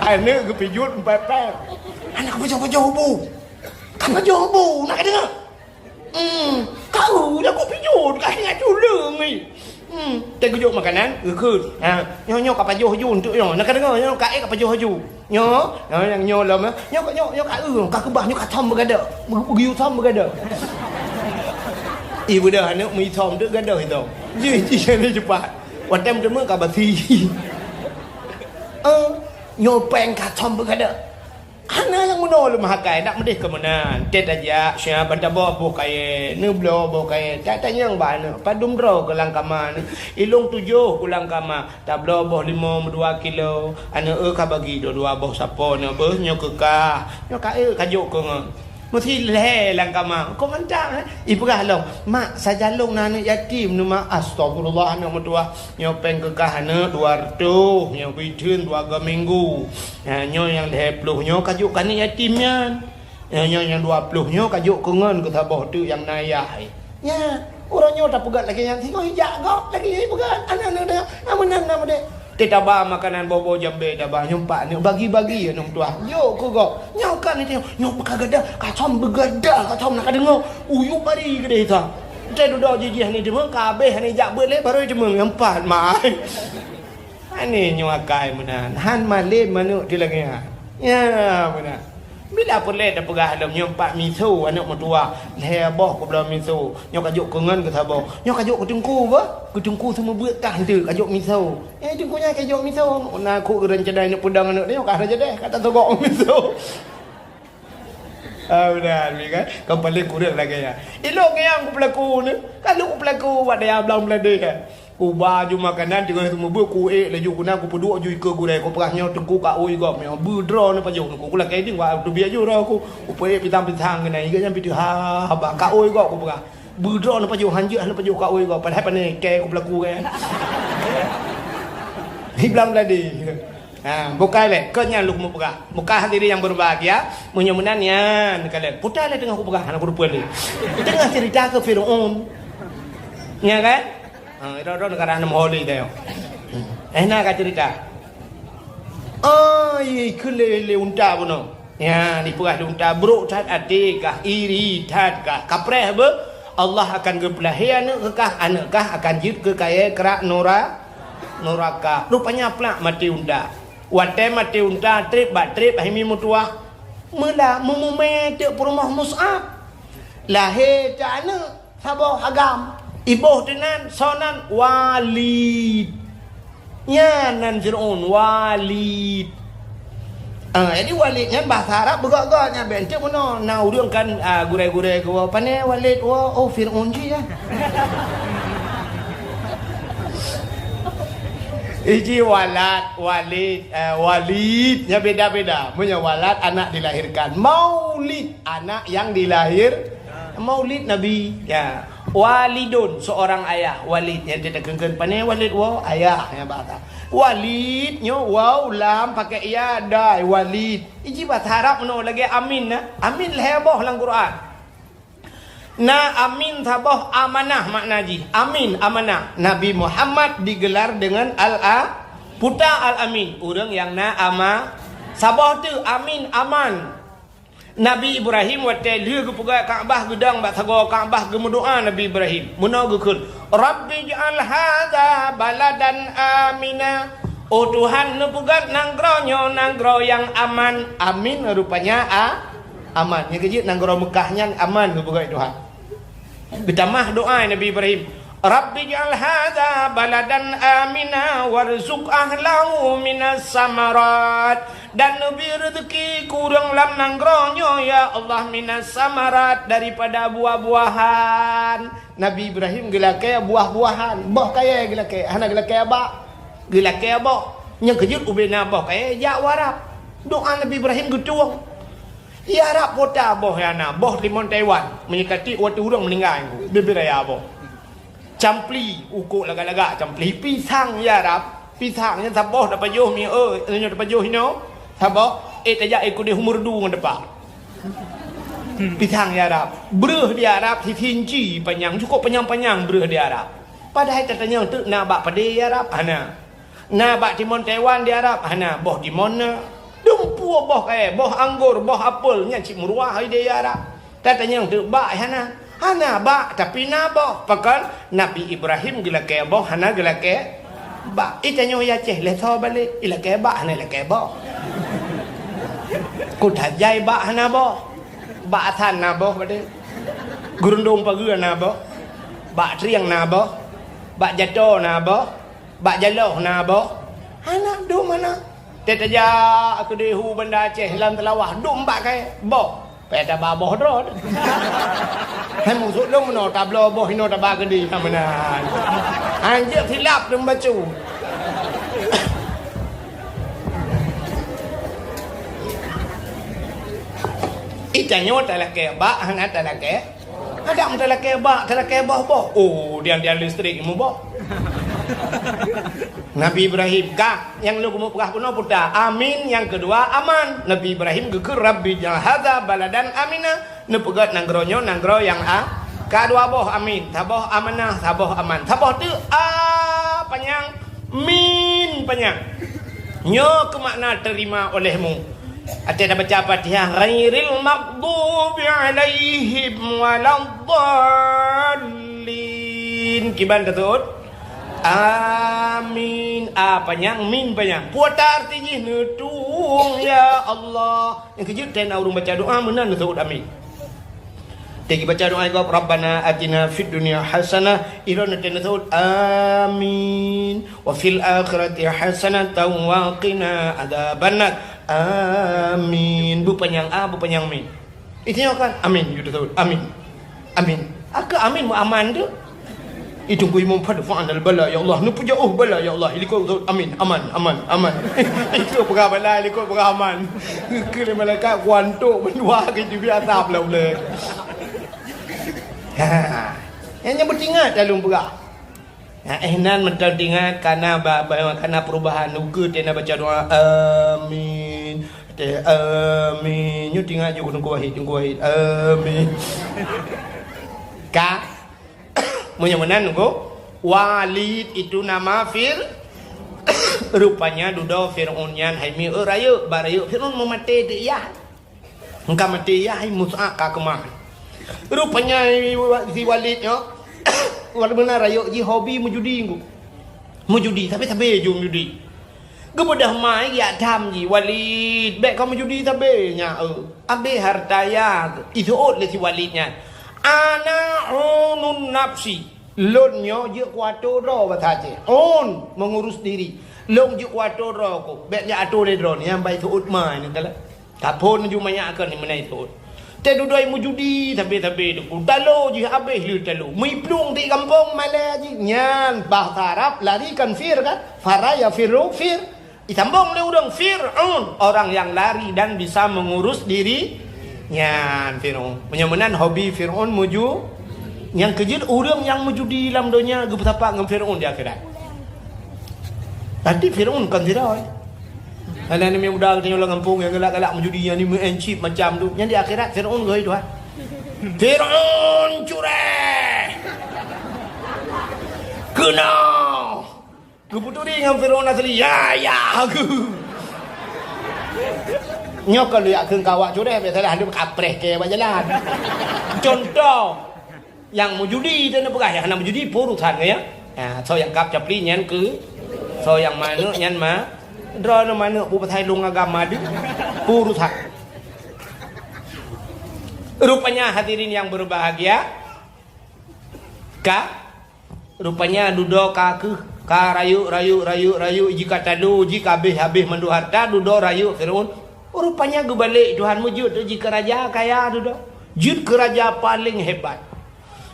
Aneuk geupijuet empat pat. Aneuk pajoh-pajoh bu. Ka pajoh bu, nak ka deungoe? Hmm, kau dah kok pijuet, ka ingat tuleueng ni. Hmm, teugeujok makanan, geukheun. Ha, nyoe, nyoe ka pajoh ju untuk nyoe. Nak ka deungoe, nyoe ka ék ka pajoh ju. Nyoe, nyoe nyang nyoe lom, eh. Nyoe, nyoe, nyoe ka eu, ka keubah, nyoe ka thom beugadôh. Beu-, beugeuyue thom beugadôh. Ih, beudah aneuk meuithom tu gadôh itu. Ji, ji, ni cepat. Watèe meuteumé ka basi. Eh, nyoe péng ka thom beugadôh. Hana nyang meunoe lé meuhakai, nak meudeh keu meunan. Tét tajak, siab ban taboh boh kayèe, neubloe boh kayèe, tatanyong bak aneuk, padum droe keu lam kama nyoe. Ilông tujoh keu lam kama, tabloe boh limong meudua kilo, aneuk eu ka bagi dua-dua boh sapo nyoe beuh nyoe keu kah, nyoe ka eu ka jok keu ngon. Meusi lhèe lam kama, kok mantap, eh? Ipeugah lom, "Mak, sajan lôn na aneuk yatim nyoe, Mak." "Astagfirullah, aneuk meutuwah." Nyoe péng keu kah aneuk dua reutôh, nyoe beuitheun dua go minggu. Ha, nyoe nyang lhèe ploh nyoe ka jok keu aneuk yatim nyan. Nyoe, nyoe nyang dua ploh nyoe ka jok keu ngon keu saboh teuk nyang na ayah. Nyan, uroe nyoe tapeugöt lagèe nyan, singoh ijak gob lagèe nyan ipeugöt. Aneuk-aneuk, na meunan na meudeh. Teuh taba makanan boh-boh jambé taba, nyoe pat aneuk bagi-bagi aneuk meutuwah. Jok keu gob. Nyoe kan itu, nyoe ka gadah, ka thom beugadah, ka thom na ka deungoe. Uyup bari keudeh sa. Teuh dudoe jijih ni deungoe, ka abéh ni jak beuet lé, barô deungoe nyang pat, mai. Aneuk nyoe akai meunan, han malém aneuk di lagèe nyan. Ya, meunan. Bila peureulèe tapeugah lom nyoe pat miso aneuk meutuwah, lhèe boh kubloe miso, nyoe ka jok keu ngon keu saboh, nyoe ka jok keu teungku beuh, keu teungku seumeubeuet kah enteuk ka jok miso. Eh, teungku nyan ka jok miso, na kok ureueng cadai neuk peudong aneuk nyoe ka rajadeh, ka tatogok miso. Ah, meunan, kan? Kan paleng kureueng lagèe nyan. Ilông nyang kupeulaku ni, kan lôn kupeulaku bak dayah Blang Bladeh, kan? Kuba ju makanan teungoh seumeubeuet, kuék laju keunan, kupeuduek ju ikeue gurèe, kupeugah nyoe teungku ka ôi gob nyoe, beudroe neupajoh teungku. Kulakèe deueng bak teubiet ju droe ku, kupeuék pisang-pisang keunan, iga nyan pih teuh ha, haba ka ôi gob kupeugah. Beudroe neupajoh, hanjeuet hana pajoh ka ôi gob, padahai pane kèe kupeulaku kan. Di Blang Bladeh. Ha, bukai lé, kon nyan lôn meupeugah. Bukai hadirin yang berbahagia, meunyoe meunan nyan kalon. Puta lé teungoh kupeugah, hana kuteupeu lé. Teungoh cerita keu Firaun. Nya kan? Ha, droe-droe neugara nam holi tayong. Eh, na ka cerita. Ai, keu lé, lé unta bunoe. Nya, dipeugah lé unta, brok that até kah, iri that kah. Kapreh beuh, Allah akan geupeulahé aneuk keu kah, aneuk kah akan jeuet keu kayèe krak nura-, nuraka. Rupanya plak maté unta. Watèe maté unta, trép bak trép, hai mi meutuwah. Meula meumumè teuk peurumoh Mus'ab. Lahé teuk aneuk. Saboh agam, iboh teunan, soe nan? Walid. Nyan nan Fir'aun, Walid. Ah, jadi Walid nyan bahasa Arab beugöt-göt nyan, bèk enteuk meunoe. Na ureueng kan, ah, gurèe-gurèe geuwoe, "Pane Walid woe?" "Oh, Fir'aun jih, ya." Iji Walad, Walid, eh, Walid, nyan beda-beda. Meunyoe Walad, anak dilahirkan. Maulid, anak yang dilahir. Maulid Nabi, ya. Walidun, seorang ayah. Walid, nyang teukeun-keun, pane Walid woe, ayah, ya, bahasa. Walid, nyoe waw, lam, pakai ya, dai, Walid. Iji bahasa Arab meunoe lagèe amin, na. Amin lhèe boh lam Quran. Na amin saboh, amanah makna jih. Amin, amanah. Nabi Muhammad digelar dengan Al-A-, Puta Al-Amin. Ureueng nyang na ama-, saboh teuk amin, aman. Nabi Ibrahim watèe lheueh geupeugöt Ka'bah, geudong bak sagoe Ka'bah, geumeudoa Nabi Ibrahim. Meunoe geukheun, "Rabbi ij'al hadza baladan amina." Oh Tuhan, neupeugöt nanggroe nyoe nanggroe nyang aman. Amin rupanya a-, aman. Nyang keujeuet nanggroe Meukah nyan aman geupeugöt Tuhan. Geutamah doa Nabi Ibrahim, "Rabbi ij'al hadza baladan amina warzuq ahlahu minas samarat." Dan neubri reuzeuki keu ureueng lam nanggroe nyoe, ya Allah, minas samarat, daripada buah-buahan. Nabi Ibrahim geulakèe buah-buahan, boh kayèe geulakèe, hana geulakèe abak. Geulakèe boh. Nyang keujeuet ubé na boh kayèe jak u Arab. Doa Nabi Ibrahim geutueng. Di Arab kota boh nyang na, boh limong Taiwan. Meunyoe ka tiek watèe ureueng meuninggai, bibir raya boh. Campli, ukok lagak-lagak campli. Pisang di Arab, pisang nyan saboh tapajoh mi, eh, nyoe tapajoh inoe. Saboh, eh, tajak, eh, kudeh umur du ngon depa. Pisang di Arab. Breuh di Arab si inci panyang, cukup panyang-panyang breuh di Arab. Padahai tatanyong teuk na bak padé di Arab? Hana. Na bak timon Taiwan di Arab? Hana. Boh timon na. Dumpeue boh kayèe, boh anggor, boh apel, nyan cit meuruah di Arab. Tatanyong teuk bak hana? Hana bak, tapi na boh. Pakon? Nabi Ibrahim geulakèe boh, hana geulakèe bak. Itanyoe i Aceh, lé soe balek, ilakèe bak, hana ilakèe boh. Kuta Jai bak hana boh. Bak Asan na boh padé. Geurundong Pageue na boh. Bak Trieng na boh. Bak Jato na boh. Bak Jaloh na boh. Hana, dum hana. Teuh tajak keudéh u Banda Aceh lam Seulawah, dum bak kayèe boh. Payah taba boh droe. Hai, musoh lôn meunoe tabloe boh inoe taba keudéh ka meunan. Anjeuet silap lôn bacut. Itanyoe talakèe bak, hana talakèe. Adak meutalakèe bak, talakèe boh-boh. Oh, tiang-tiang listrik muboh. Nabi Ibrahim, ka, nyang lôn keumeung peugah bunoe puta. Amin, nyang keudua aman. Nabi Ibrahim geukheun, "Rabbi ja'al hadza baladan amina." Neupeugèt nanggroe nyoe nanggroe nyang a-, ka dua boh amin. Saboh amanah, saboh aman. Saboh teuk a panyang, min panyang. Nyoe keuh makna terima olehmu. Watèe tabaca Fatihah, ghairil maghdubi alaihim waladdallin. Kiban taseuôt? Amin. A panyang, min panyang. Peue arti jih? Neutueng, ya Allah. Nyang keujeuet teuh na ureueng baca doa meunan neuseuôt amin. Teuh jibaca doa gob, "Rabbana atina fid dunya hasanah." Iron teuh neuseuôt amin. "Wa fil akhirati hasanatan wa qina adzabannar." Amin. Beupanyang a, beupanyang min. Itanyoe kan? Amin. Yue teuseuôt. Amin. Amin. Akeu amin meuaman tu. Itu ku imum pada fa'al bala, ya Allah. Neupeujeuet bala, ya Allah. Ilikot teuseuôt. Amin. Aman, aman, aman. Itu peugah bala, ilikot peugah aman. Keu lé malaikat kuantok mendua ke jibi asap lah ulai. Ha. Nyang nyan beutingat lalu peugah. Nah, eh, nan mantong tingat kana ba, ba, kana perubahan. Ukeue teuh na baca doa, amin. Teuh, amin. Nyoe tingat ju Teungku Wahid, Teungku Wahid, amin. Ka? Meunyoe meunan, Teungku, Walid itu nama Fir-, rupanya dudoe Fir'aun nyan hai mieu rayeuk, ba rayeuk Fir'aun meumaté di yah. Engka maté yah, hai Mus'ab ka keumah. Rupanya si Walid nyoe, walaupun na rayeuk jih hobi meujudi, Teungku. Meujudi, sabe-sabe ju meujudi. Geubeudôh ma, jak tham jih, "Walid, bèk kamoe meujudi sabe nyan, eu. Abéh hareuta yah." Iseuôt lé si Walid nyan, "Ana unun nafsi." Lôn nyoe jeuet keu atô droe, basa Aceh. Un, mengurus diri. Lôn jeuet keu atô droe ku. Bèk jak atô lé droeneuh, nyan ban iseuôt ma nyan kalon. Taphôn ju manyak keu ni meunai thon. Teuh dudoe meujudi sabe-sabe Teungku. Talo jih abéh lé talo. Meuplueng di gampông malèe jih. Nyan bahasa Arab lari kan fir kan? Fara yafirru fir. Itambong lé ureueng Fir'aun, orang yang lari dan bisa mengurus diri. Nyan Fir'aun. Meunyoe meunan hobi Fir'aun meuju-, nyang keujeuet ureueng nyang meujudi lam donya geupeusapat ngon Fir'aun di akhirat. Tapi Fir'aun kon sidroe. Hana neumè muda geutanyoe lam gampông nyang galak-galak meujudi, nyang neumè encip macam tu. Nyan di akhirat Fir'aun geuhôi Tuhan. Fir'aun cureh. Keunoe. Geuputuri ngon Fir'aun asli. Ya, ya, aku. Nyoe kalau yak kheun kawak cureh, biasalah dia kapreh ke bak jalan. Contoh, Nyang meujudi teuh neupeugah, nyang hana meujudi peue urusan geuh, ya. Ha, soe nyang kab capli nyan keu, soe nyang manök nyan ma, droeneuh manök peue pasai lôn agam ma deuh, peue urusan. Rupanya hadirin yang berbahagia, ka, rupanya dudoe ka keuh, ka rayeuk, rayeuk, rayeuk, rayeuk, jih ka talo, jih ka habéh-habéh mandum harta, dudoe rayeuk Fir'aun. Rupanya geubalek Tuhan meujeuet teuk jih keu raja kaya dudoe. Jeuet keu raja paleng hebat.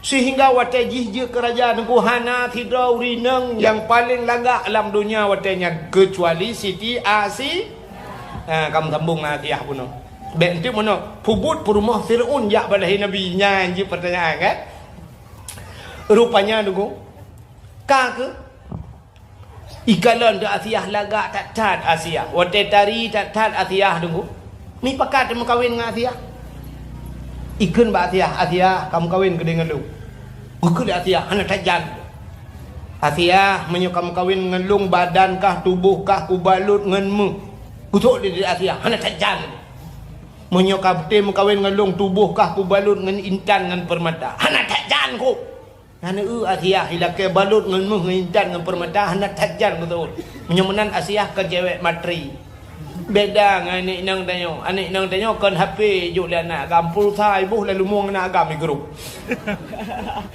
Sehingga watèe jih jeuet keu raja Teungku hana sidroe ureueng inong nyang paleng lagak lam donya watèe nyan, keucuali Siti Asi-, ha, ka meusambong ngon Asiah bunoe. Bèk enteuk meunoe, peubuet peurumoh Fir'aun jak bak lahé Nabi, nyan jeuet peurtanyaan, kan? Rupanya Teungku, ka keuh Ikalon teuh Asiah lagak that-that Asiah. Watèe tari that-that Asiah Teungku. Mipakat teumeukawen ngon Asiah. Ikheun bak Asiah, "Asiah, kameukawen keudeh ngon lôn." Geukheun lé Asiah, "Hana that jan." "Asiah, meunyoe kameukawen ngon lôn, badan kah, tuboh kah kubalot ngon méuh." Geuseuôt lé Asiah, "Hana that jan." "Meunyoe ka beutôi meukawen ngon lôn, tuboh kah kubalot ngon intan ngon peurmata." "Hana that jan kôh." "Nyan eu Asiah, ilakée balot ngon méuh ngon intan ngon peurmata, hana that jan," geuseuôt. Meunyoe meunan Asiah kon cewek materi. Beda ngon aneuk inong tanyoe. Aneuk inong tanyoe kon H P jok lé aneuk agam, pulsa iboh lalu mueng aneuk agam i grup.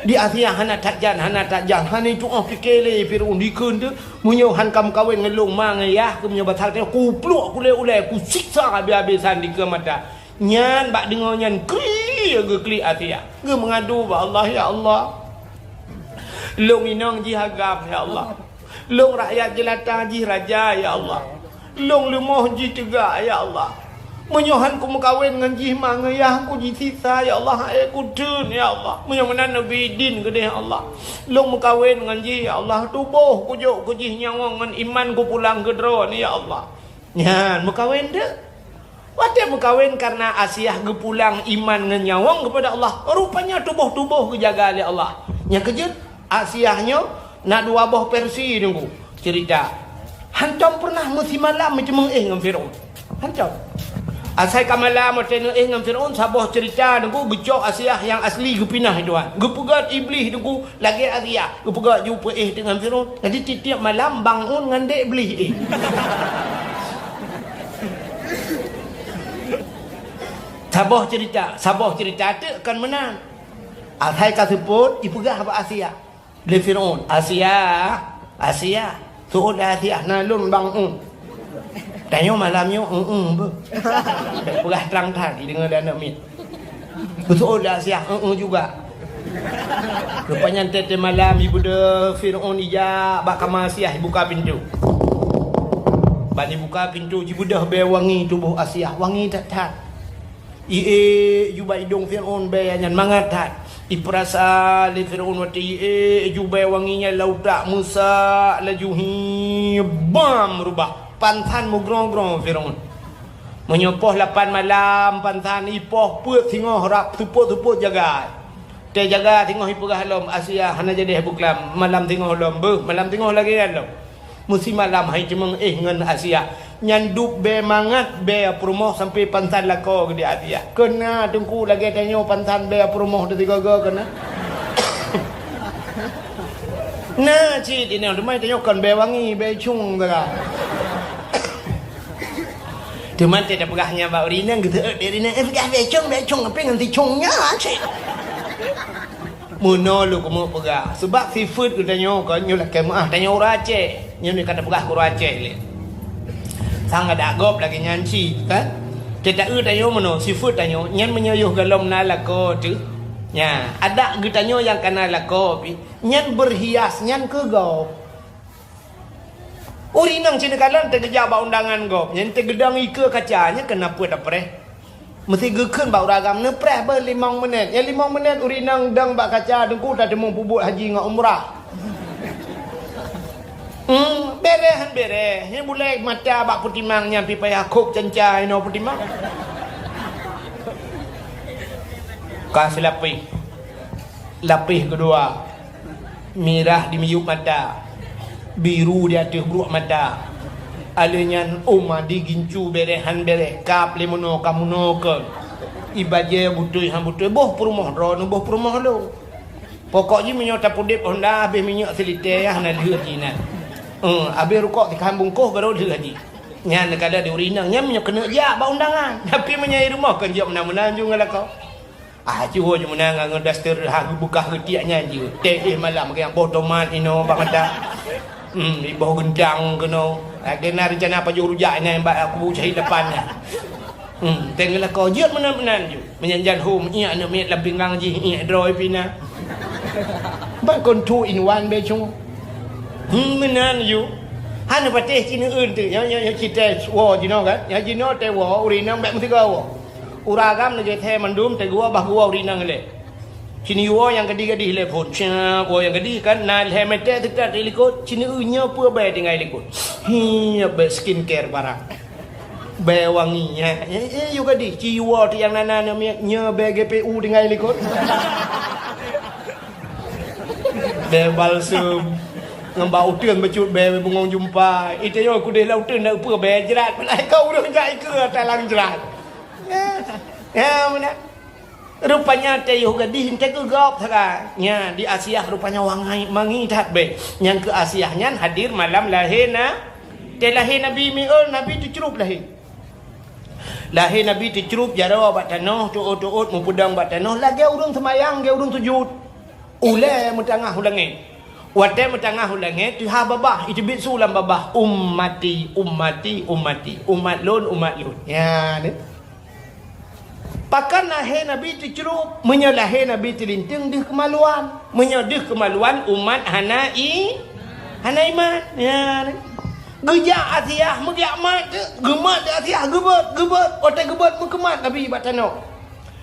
Di Asiah hana that jan, hana that jan. Hana tu'oh pike lé Firaun dikeue teuh. "Meunyoe han kameukawen ngon lôn ma ngon yah keuh, meunyoe basa tanyoe, kupluek kulé ulée, kusiksa habéh-habésan dikeue mata." Nyan bak deungoe nyan kri geuklik Asiah. Geumeungadu bak Allah, "Ya Allah, lôn inong jih agam, ya Allah. Lôn rakyat jeulata jih raja, ya Allah. Lôn leumoh jih teuga, ya Allah. Meunyoe han kumeukawen ngon jih ma ngon yah, kujisiksa, ya Allah, han ék kuteun, ya Allah. Meunyoe meunan neubi idin keudeh, ya Allah. Lôn meukawen ngon jih, ya Allah. Tuboh kujok keu jih, nyawöng ngon iman kupulang keu droeneuh, ya Allah." Nyan meukawen teuh. Watée meukawen, kareuna Asiah geupulang iman ngon nyawöng keupada Allah, rupanya tuboh-tuboh geujaga lé Allah. Nyang keujeuet, Asiah nyoe na dua boh versi Teungku ceurita. Hantom peureunah meusimalam meuceumeung éh ngon Firaun. Hantom. Asai ka malam watée neuéh ngon Firaun, saboh ceurita Teungku geucok Asiah nyang asli geupinah i tuan. Geupeugét Iblih Teungku lagée Asiah, geupeugét ju peuéh teuk ngon Firaun. Jadi tiep-tiep malam bangun ngon dek Iblih éh. Saboh ceurita, saboh ceurita teuk kon meunan. Asai ka seupôt, ipeugah bak Asiah lé Firaun, "Asiah, Asiah, seuôt lé Asiah, na lôn bangun." Tanyoe malam nyoe, "Eng-eng beuh." Peugah trang that, ideungoe lé aneuk miet. Geuseuôt lé Asiah, "Eng-eng juga." Rupanya teuh malam, ibeudôh Firaun ijak bak kama Asiah, ibuka pintoe. Ban ibuka pintoe, jibeudôh bée wangi tuboh Asiah, wangi that-that. Iék ju bak idong Firaun bée nyan mangat that. Ipeurasa lé Firaun watée iék ju bée wangi nyan, lam utak meusak laju, hi bam, reubah. Pansan meugrong-grong Firaun. Meunyoe poh lapan malam pansan, ipoh peuet singoh rab seupôt-seupôt jaga. Teujaga singoh ipeugah lom, "Asiah, hana jadeh beuklam, malam singoh lom beuh, malam singoh lagée nyan lom." Meusimalam han iceumeung éh ngon Asiah. Nyan dub bée mangat bée peurumoh sampoe pansan lakoe geuh di Asiah. Keuna Teungku lagée tanyoe pansan bée peurumoh teusigoe-goe keuna. Na cit inong, teuma tanyoe kon bée wangi, bée cung saga. Teuma teuh tapeugah nyan bak ureueng inong, geuseuôt lé ureueng inong, "Eh, peugah bée cung, bée cung, ape ngon si cung nyan cit?" Meunoe lôn keumeung peugah, sabab sifeuet geutanyoe kon nyoe lakée meuáh, tanyoe ureueng Aceh. Nyoe ka tapeugah keu ureueng Aceh lé. Sang adak gob lagée nyan cit, kan? Teuta eu tanyoe meunoe, sifeuet tanyoe, nyan meunyoe yoh golom na lakoe teuh. Nyan, adak geutanyoe nyang kana lakoe pih, nyan beurhias, nyan keu gob. Ureueng inong sineuk kalon teugeujak bak undangan gob, nyan teugeudong ikeue kaca, nyan keuneuk peuet apreh. Meusti geukheun bak ureueng agam, "Neupreh beuh limong menit." Nyan limong menit ureueng inong dong bak kaca, Teungku, tateumeung peubuet haji ngon umrah. Hmm, bereh han bereh. Nyan bulèe mata bak peutimang nyan pih payah khôb canca inoe peutimang. Ka seulapéh. Lapéh keudua. Mirah di miyueb mata, biru di ateueh bruek mata. Alheuh nyan ôm di gincu bereh han bereh, kab lé meunoe ka meunoe kon. Ibajée beutôi han beutôi, boh peurumoh droeneuh, boh peurumoh lôn. Pokok jih meunyoe tapeudeb honda habéh minyeuk silitée, hana lheueh jih nyan. Eh, habéh rukok sikhan bungkôh barô lheueh jih. Nyan ka lheueh di ureueng inong, nyan meunyoe keuneuk jak bak undangan. Tapi meunyoe i rumoh kon jeuet meunan-meunan ju ngon lakoe. Ah, jiwoe ju meunan ngon daster ha geubeukah geutiek nyan jeuet. Teuh malam, boh tomat inoe bak mata. Hmm, iboh geuntang keunoe. Lagée na reuncana pajoh rujak nyan bak kubu syahid lapan nyan. Hmm, teuh lakoe jeuet meunan-meunan ju. Meunyan jan hom, iék aneuk miet lam pinggang jih, iék droe pih na. Ban kon two in one bée cungoh. Hmm, meunan ju. Hana patéh ci neueun teuh. Nyoe, nyoe, nyoe ci teuh woe jinoe kan. Nyoe jinoe teuh woe, ureueng inong bèk meusigoe woe. Ureueng agam neugeuthée mandum teuh geuwoe bah geuwoe ureueng inong ilée. Ci neuyue woe nyang gadih-gadih ilée phon. Cak, woe nyang gadih kan, na lhèe mètè teuka di likot, ci neueu nyoe peue bèe tinggai likot. Hi, bèe skincare barang. Bèe wangi, ya. Eh, eh, yue gadih, ci yue ti nyang na-na nyoe miet, nyoe bèe G P U tinggai likot. Bèe balsem. Ngon bak uteuen bacut bèe bungong jumpa. Ite nyoe kudeh lam uteuen dak peue bèe jrat. Peulah ka ureueng jak ikeue talang jrat. Ya. Ya, meunan. Rupanya teuh yoh gadih teuh geugop sagai. Nya, di Asiah rupanya wangai mangi that bèe. Nyang keu Asiah nyan hadir malam lahé na-, teuh lahé Nabi miet, Nabi teucrup lahé. Lahé Nabi teucrup jaroe bak tanoh, teuôt-teuôt meupeudong bak tanoh, lagèe ureueng seumayang, lagèe ureueng sujud. Ulèe meutangah u langèt. Watèe meutangah u langèt, teuhah babah, iteubiet su lam babah, "Ummati, ummati, ummati, umat lôn, umat lôn." Nya, ni. Pakon lahé Nabi teucrup, meunyoe lahé Nabi teulinteung deuh keumaluan. Meunyoe deuh keumaluan, umat hana i-, hana iman. Nya, ni. Geujak Asiah, meugeujak mat, geumat Asiah, geubeuet, geubeuet. Watèe geubeuet, meukeumat Nabi bak tanoh.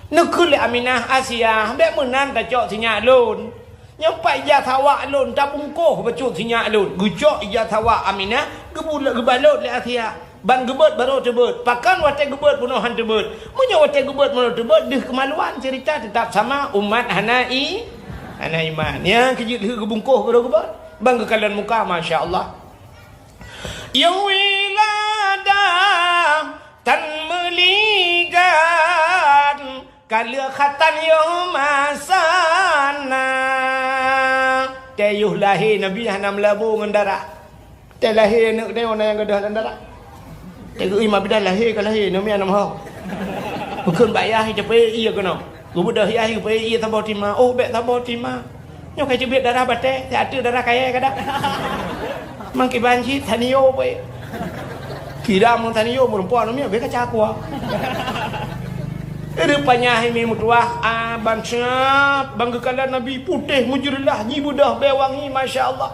Neukheun lé Aminah, "Asiah, bèk meunan tacok sinyak lôn. Nyoe pat ija sawak lôn tabungkôh bacut sinyak lôn." Geucok ija sawak Aminah, geubul-, geubalot lé Asiah. Ban geubeuet barô teubeuet. Pakon watèe geubeuet bunoe han teubeuet? Meunyoe watèe geubeuet bunoe teubeuet, deuh keumaluan, cerita teutap sama, umat hana i-, hana iman. Nyang keujeuet lheueh geubungkôh barô geubeuet. Ban geukalon muka, masya Allah. Ya wiladah, tan meuligat, ka lheueh khatan yoh masa na. Teuh yoh lahé Nabi hana meulabô ngon darah. Teuh lahé aneuk teuh na nyang gadôh lam darah. Teuh geuiman bidan lahé ka lahé, namiet na meuho. Bukon bak yah, teuh peuék ié keunoe. Geubeudôh yah, geupeuék ié saboh tima. Oh, bèk saboh tima. Nyoe ka teubiet darah batèe, siat teuk darah kayèe kadang. Mangkiban cit, tanio peuék. Kira meuh tanio meureumpok namiet bèk kaca kuah. Rupanya hai mi meutuah, ah, ban seungab, ban geukalon Nabi putéh meujeureulah, jibeudôh bèe wangi, masya Allah.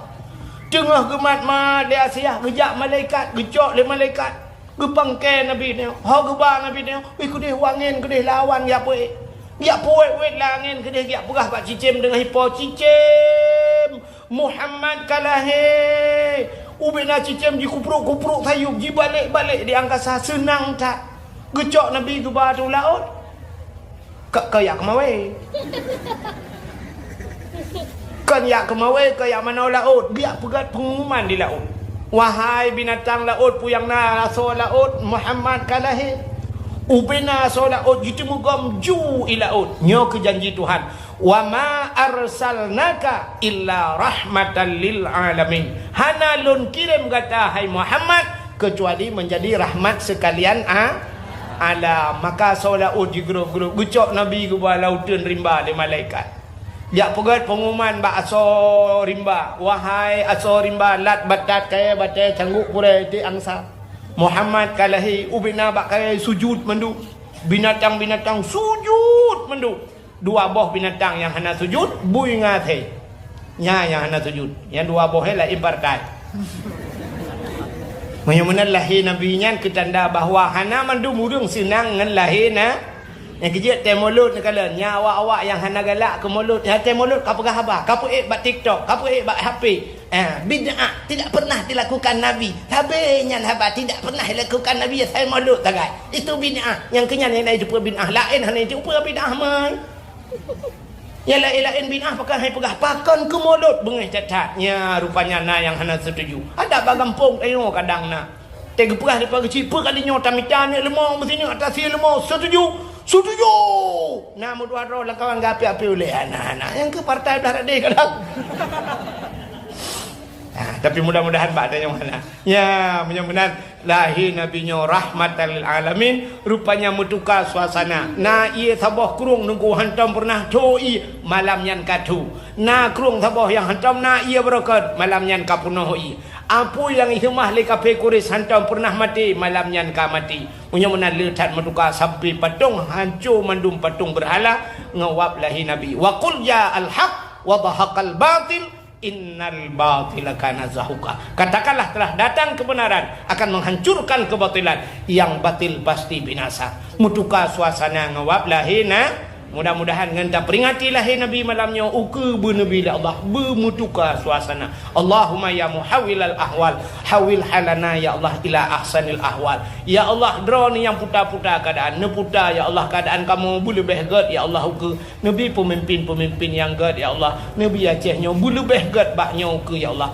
Teungoh geumat-mat lé Asiah, geujak malaikat, geucok lé malaikat. Geupangkée Nabi nyoe, ho geuba Nabi nyoe, ih keudeh wangen, keudeh lawan geujak peuék. Geujak peuék-ék lam angén keudeh geujak peugah bak cicém deungon ipo, "Cicém, Muhammad ka lahé!" Ubena cicém jikuprok-kuprok sayup, jibalek-balek di angkasa, seunang that. Geucok Nabi geuba u laôt. Ka, ka jak keumawé. Kon jak keumawé, ka jak manoe laôt, geujak peugét peungumuman di laôt. Wahai binatang laôt, peue nyang na asoe laôt, Muhammad ka lahé. Ubena asoe laôt jiteumugom ju i laôt. Nyoe keuh janji Tuhan. "Wa ma arsalnaka illa rahmatan lil alamin." Hana lôn kirém gata, hai Muhammad, keucuali meunjadi rahmat seukalian a-, alam. Maka asoe laôt jigrôp-grôp, geucok Nabi geuba lam uteuen rimba lé malaikat. Jak peugét peungumuman bak asoe rimba, "Wahai asoe rimba, lat batat kayée batée, canggôk purée tiek angsa. Muhammad ka lahé." Ubena bak kayée sujut mandum. Binatang-binatang sujut mandum. Dua boh binatang nyang hana sujut, bui ngon asèe. Nyan nyang hana sujut. Nyang dua boh nyan laén partai. Meunyoe meunan lahé Nabi nyan keu tanda bahwa hana mandum ureueng seunang ngon lahé na-, nyang keujeuet tée mulod neukalon. Nyan awak-awak nyang hana galak keu mulod. Nyang tée mulod ka peugah haba, ka peuék bak TikTok, ka peuék bak H P. Eh, bid'ah tidak pernah dilakukan Nabi. Sabe nyan haba tidak pernah dilakukan Nabi, asai mulod sagai. Itu bid'ah. Nyang keu nyan nyang na jiteupeue bid'ah. Laén hana jiteupeue bid'ah mai. Nyang laén-laén bid'ah pakon hai peugah, pakon keu mulod beungéh that-that. Nya rupanya na nyang hana setuju. Adak bak gampông tanyoe kadang na. Teuh geupeugah dipat geuchik, peue kali nyoe tamita aneuk leumo, meusineuk ata sie leumo, setuju, setuju. Na meutuah droe lam kawan geuapi-api ulée, hana, hana. Nyang keu partai blah radeh kadang. Ha, tapi mudah-mudahan bak tanyoe hana. Ya, meunyoe meunan lahé Nabi nyoe rahmatan lil alamin, rupanya meutuka suasana. Na ié saboh krueng teungku hantom peureunah tho ié, malam nyan ka tho. Na krueng saboh nyang hantom na ié beureukat, malam nyan ka peunoh ié. Apui nyang iseumah lé kaphé Quraisy hantom peureunah maté, malam nyan ka maté. Meunyoe meunan le that meutuka sampai patong hanco mandum patong beurhala ngon wab lahé Nabi. Wa qul ja'al haq wa zahaqal batil, innal batila kana zahuqa. Katakanlah telah datang kebenaran akan menghancurkan kebatilan, yang batil pasti binasa. Meutuka suasana ngon wab lahé na-, Mudah-mudahan ngon taperingati lahé Nabi malam nyoe, ukeue beuneubri lé Allah, beumeutuka suasana. Allahumma ya muhawwilal ahwal, hawwil halana ya Allah ila ahsanil ahwal. Ya Allah, Droeneuh nyang puta-puta keuadaan, neuputa ya Allah keuadaan kamoe beuleubeh gét ya Allah ukeue. Neubri peumimpin-peumimpin nyang gét ya Allah. Neubri Aceh nyoe beuleubeh gét bak nyoe ukeue ya Allah.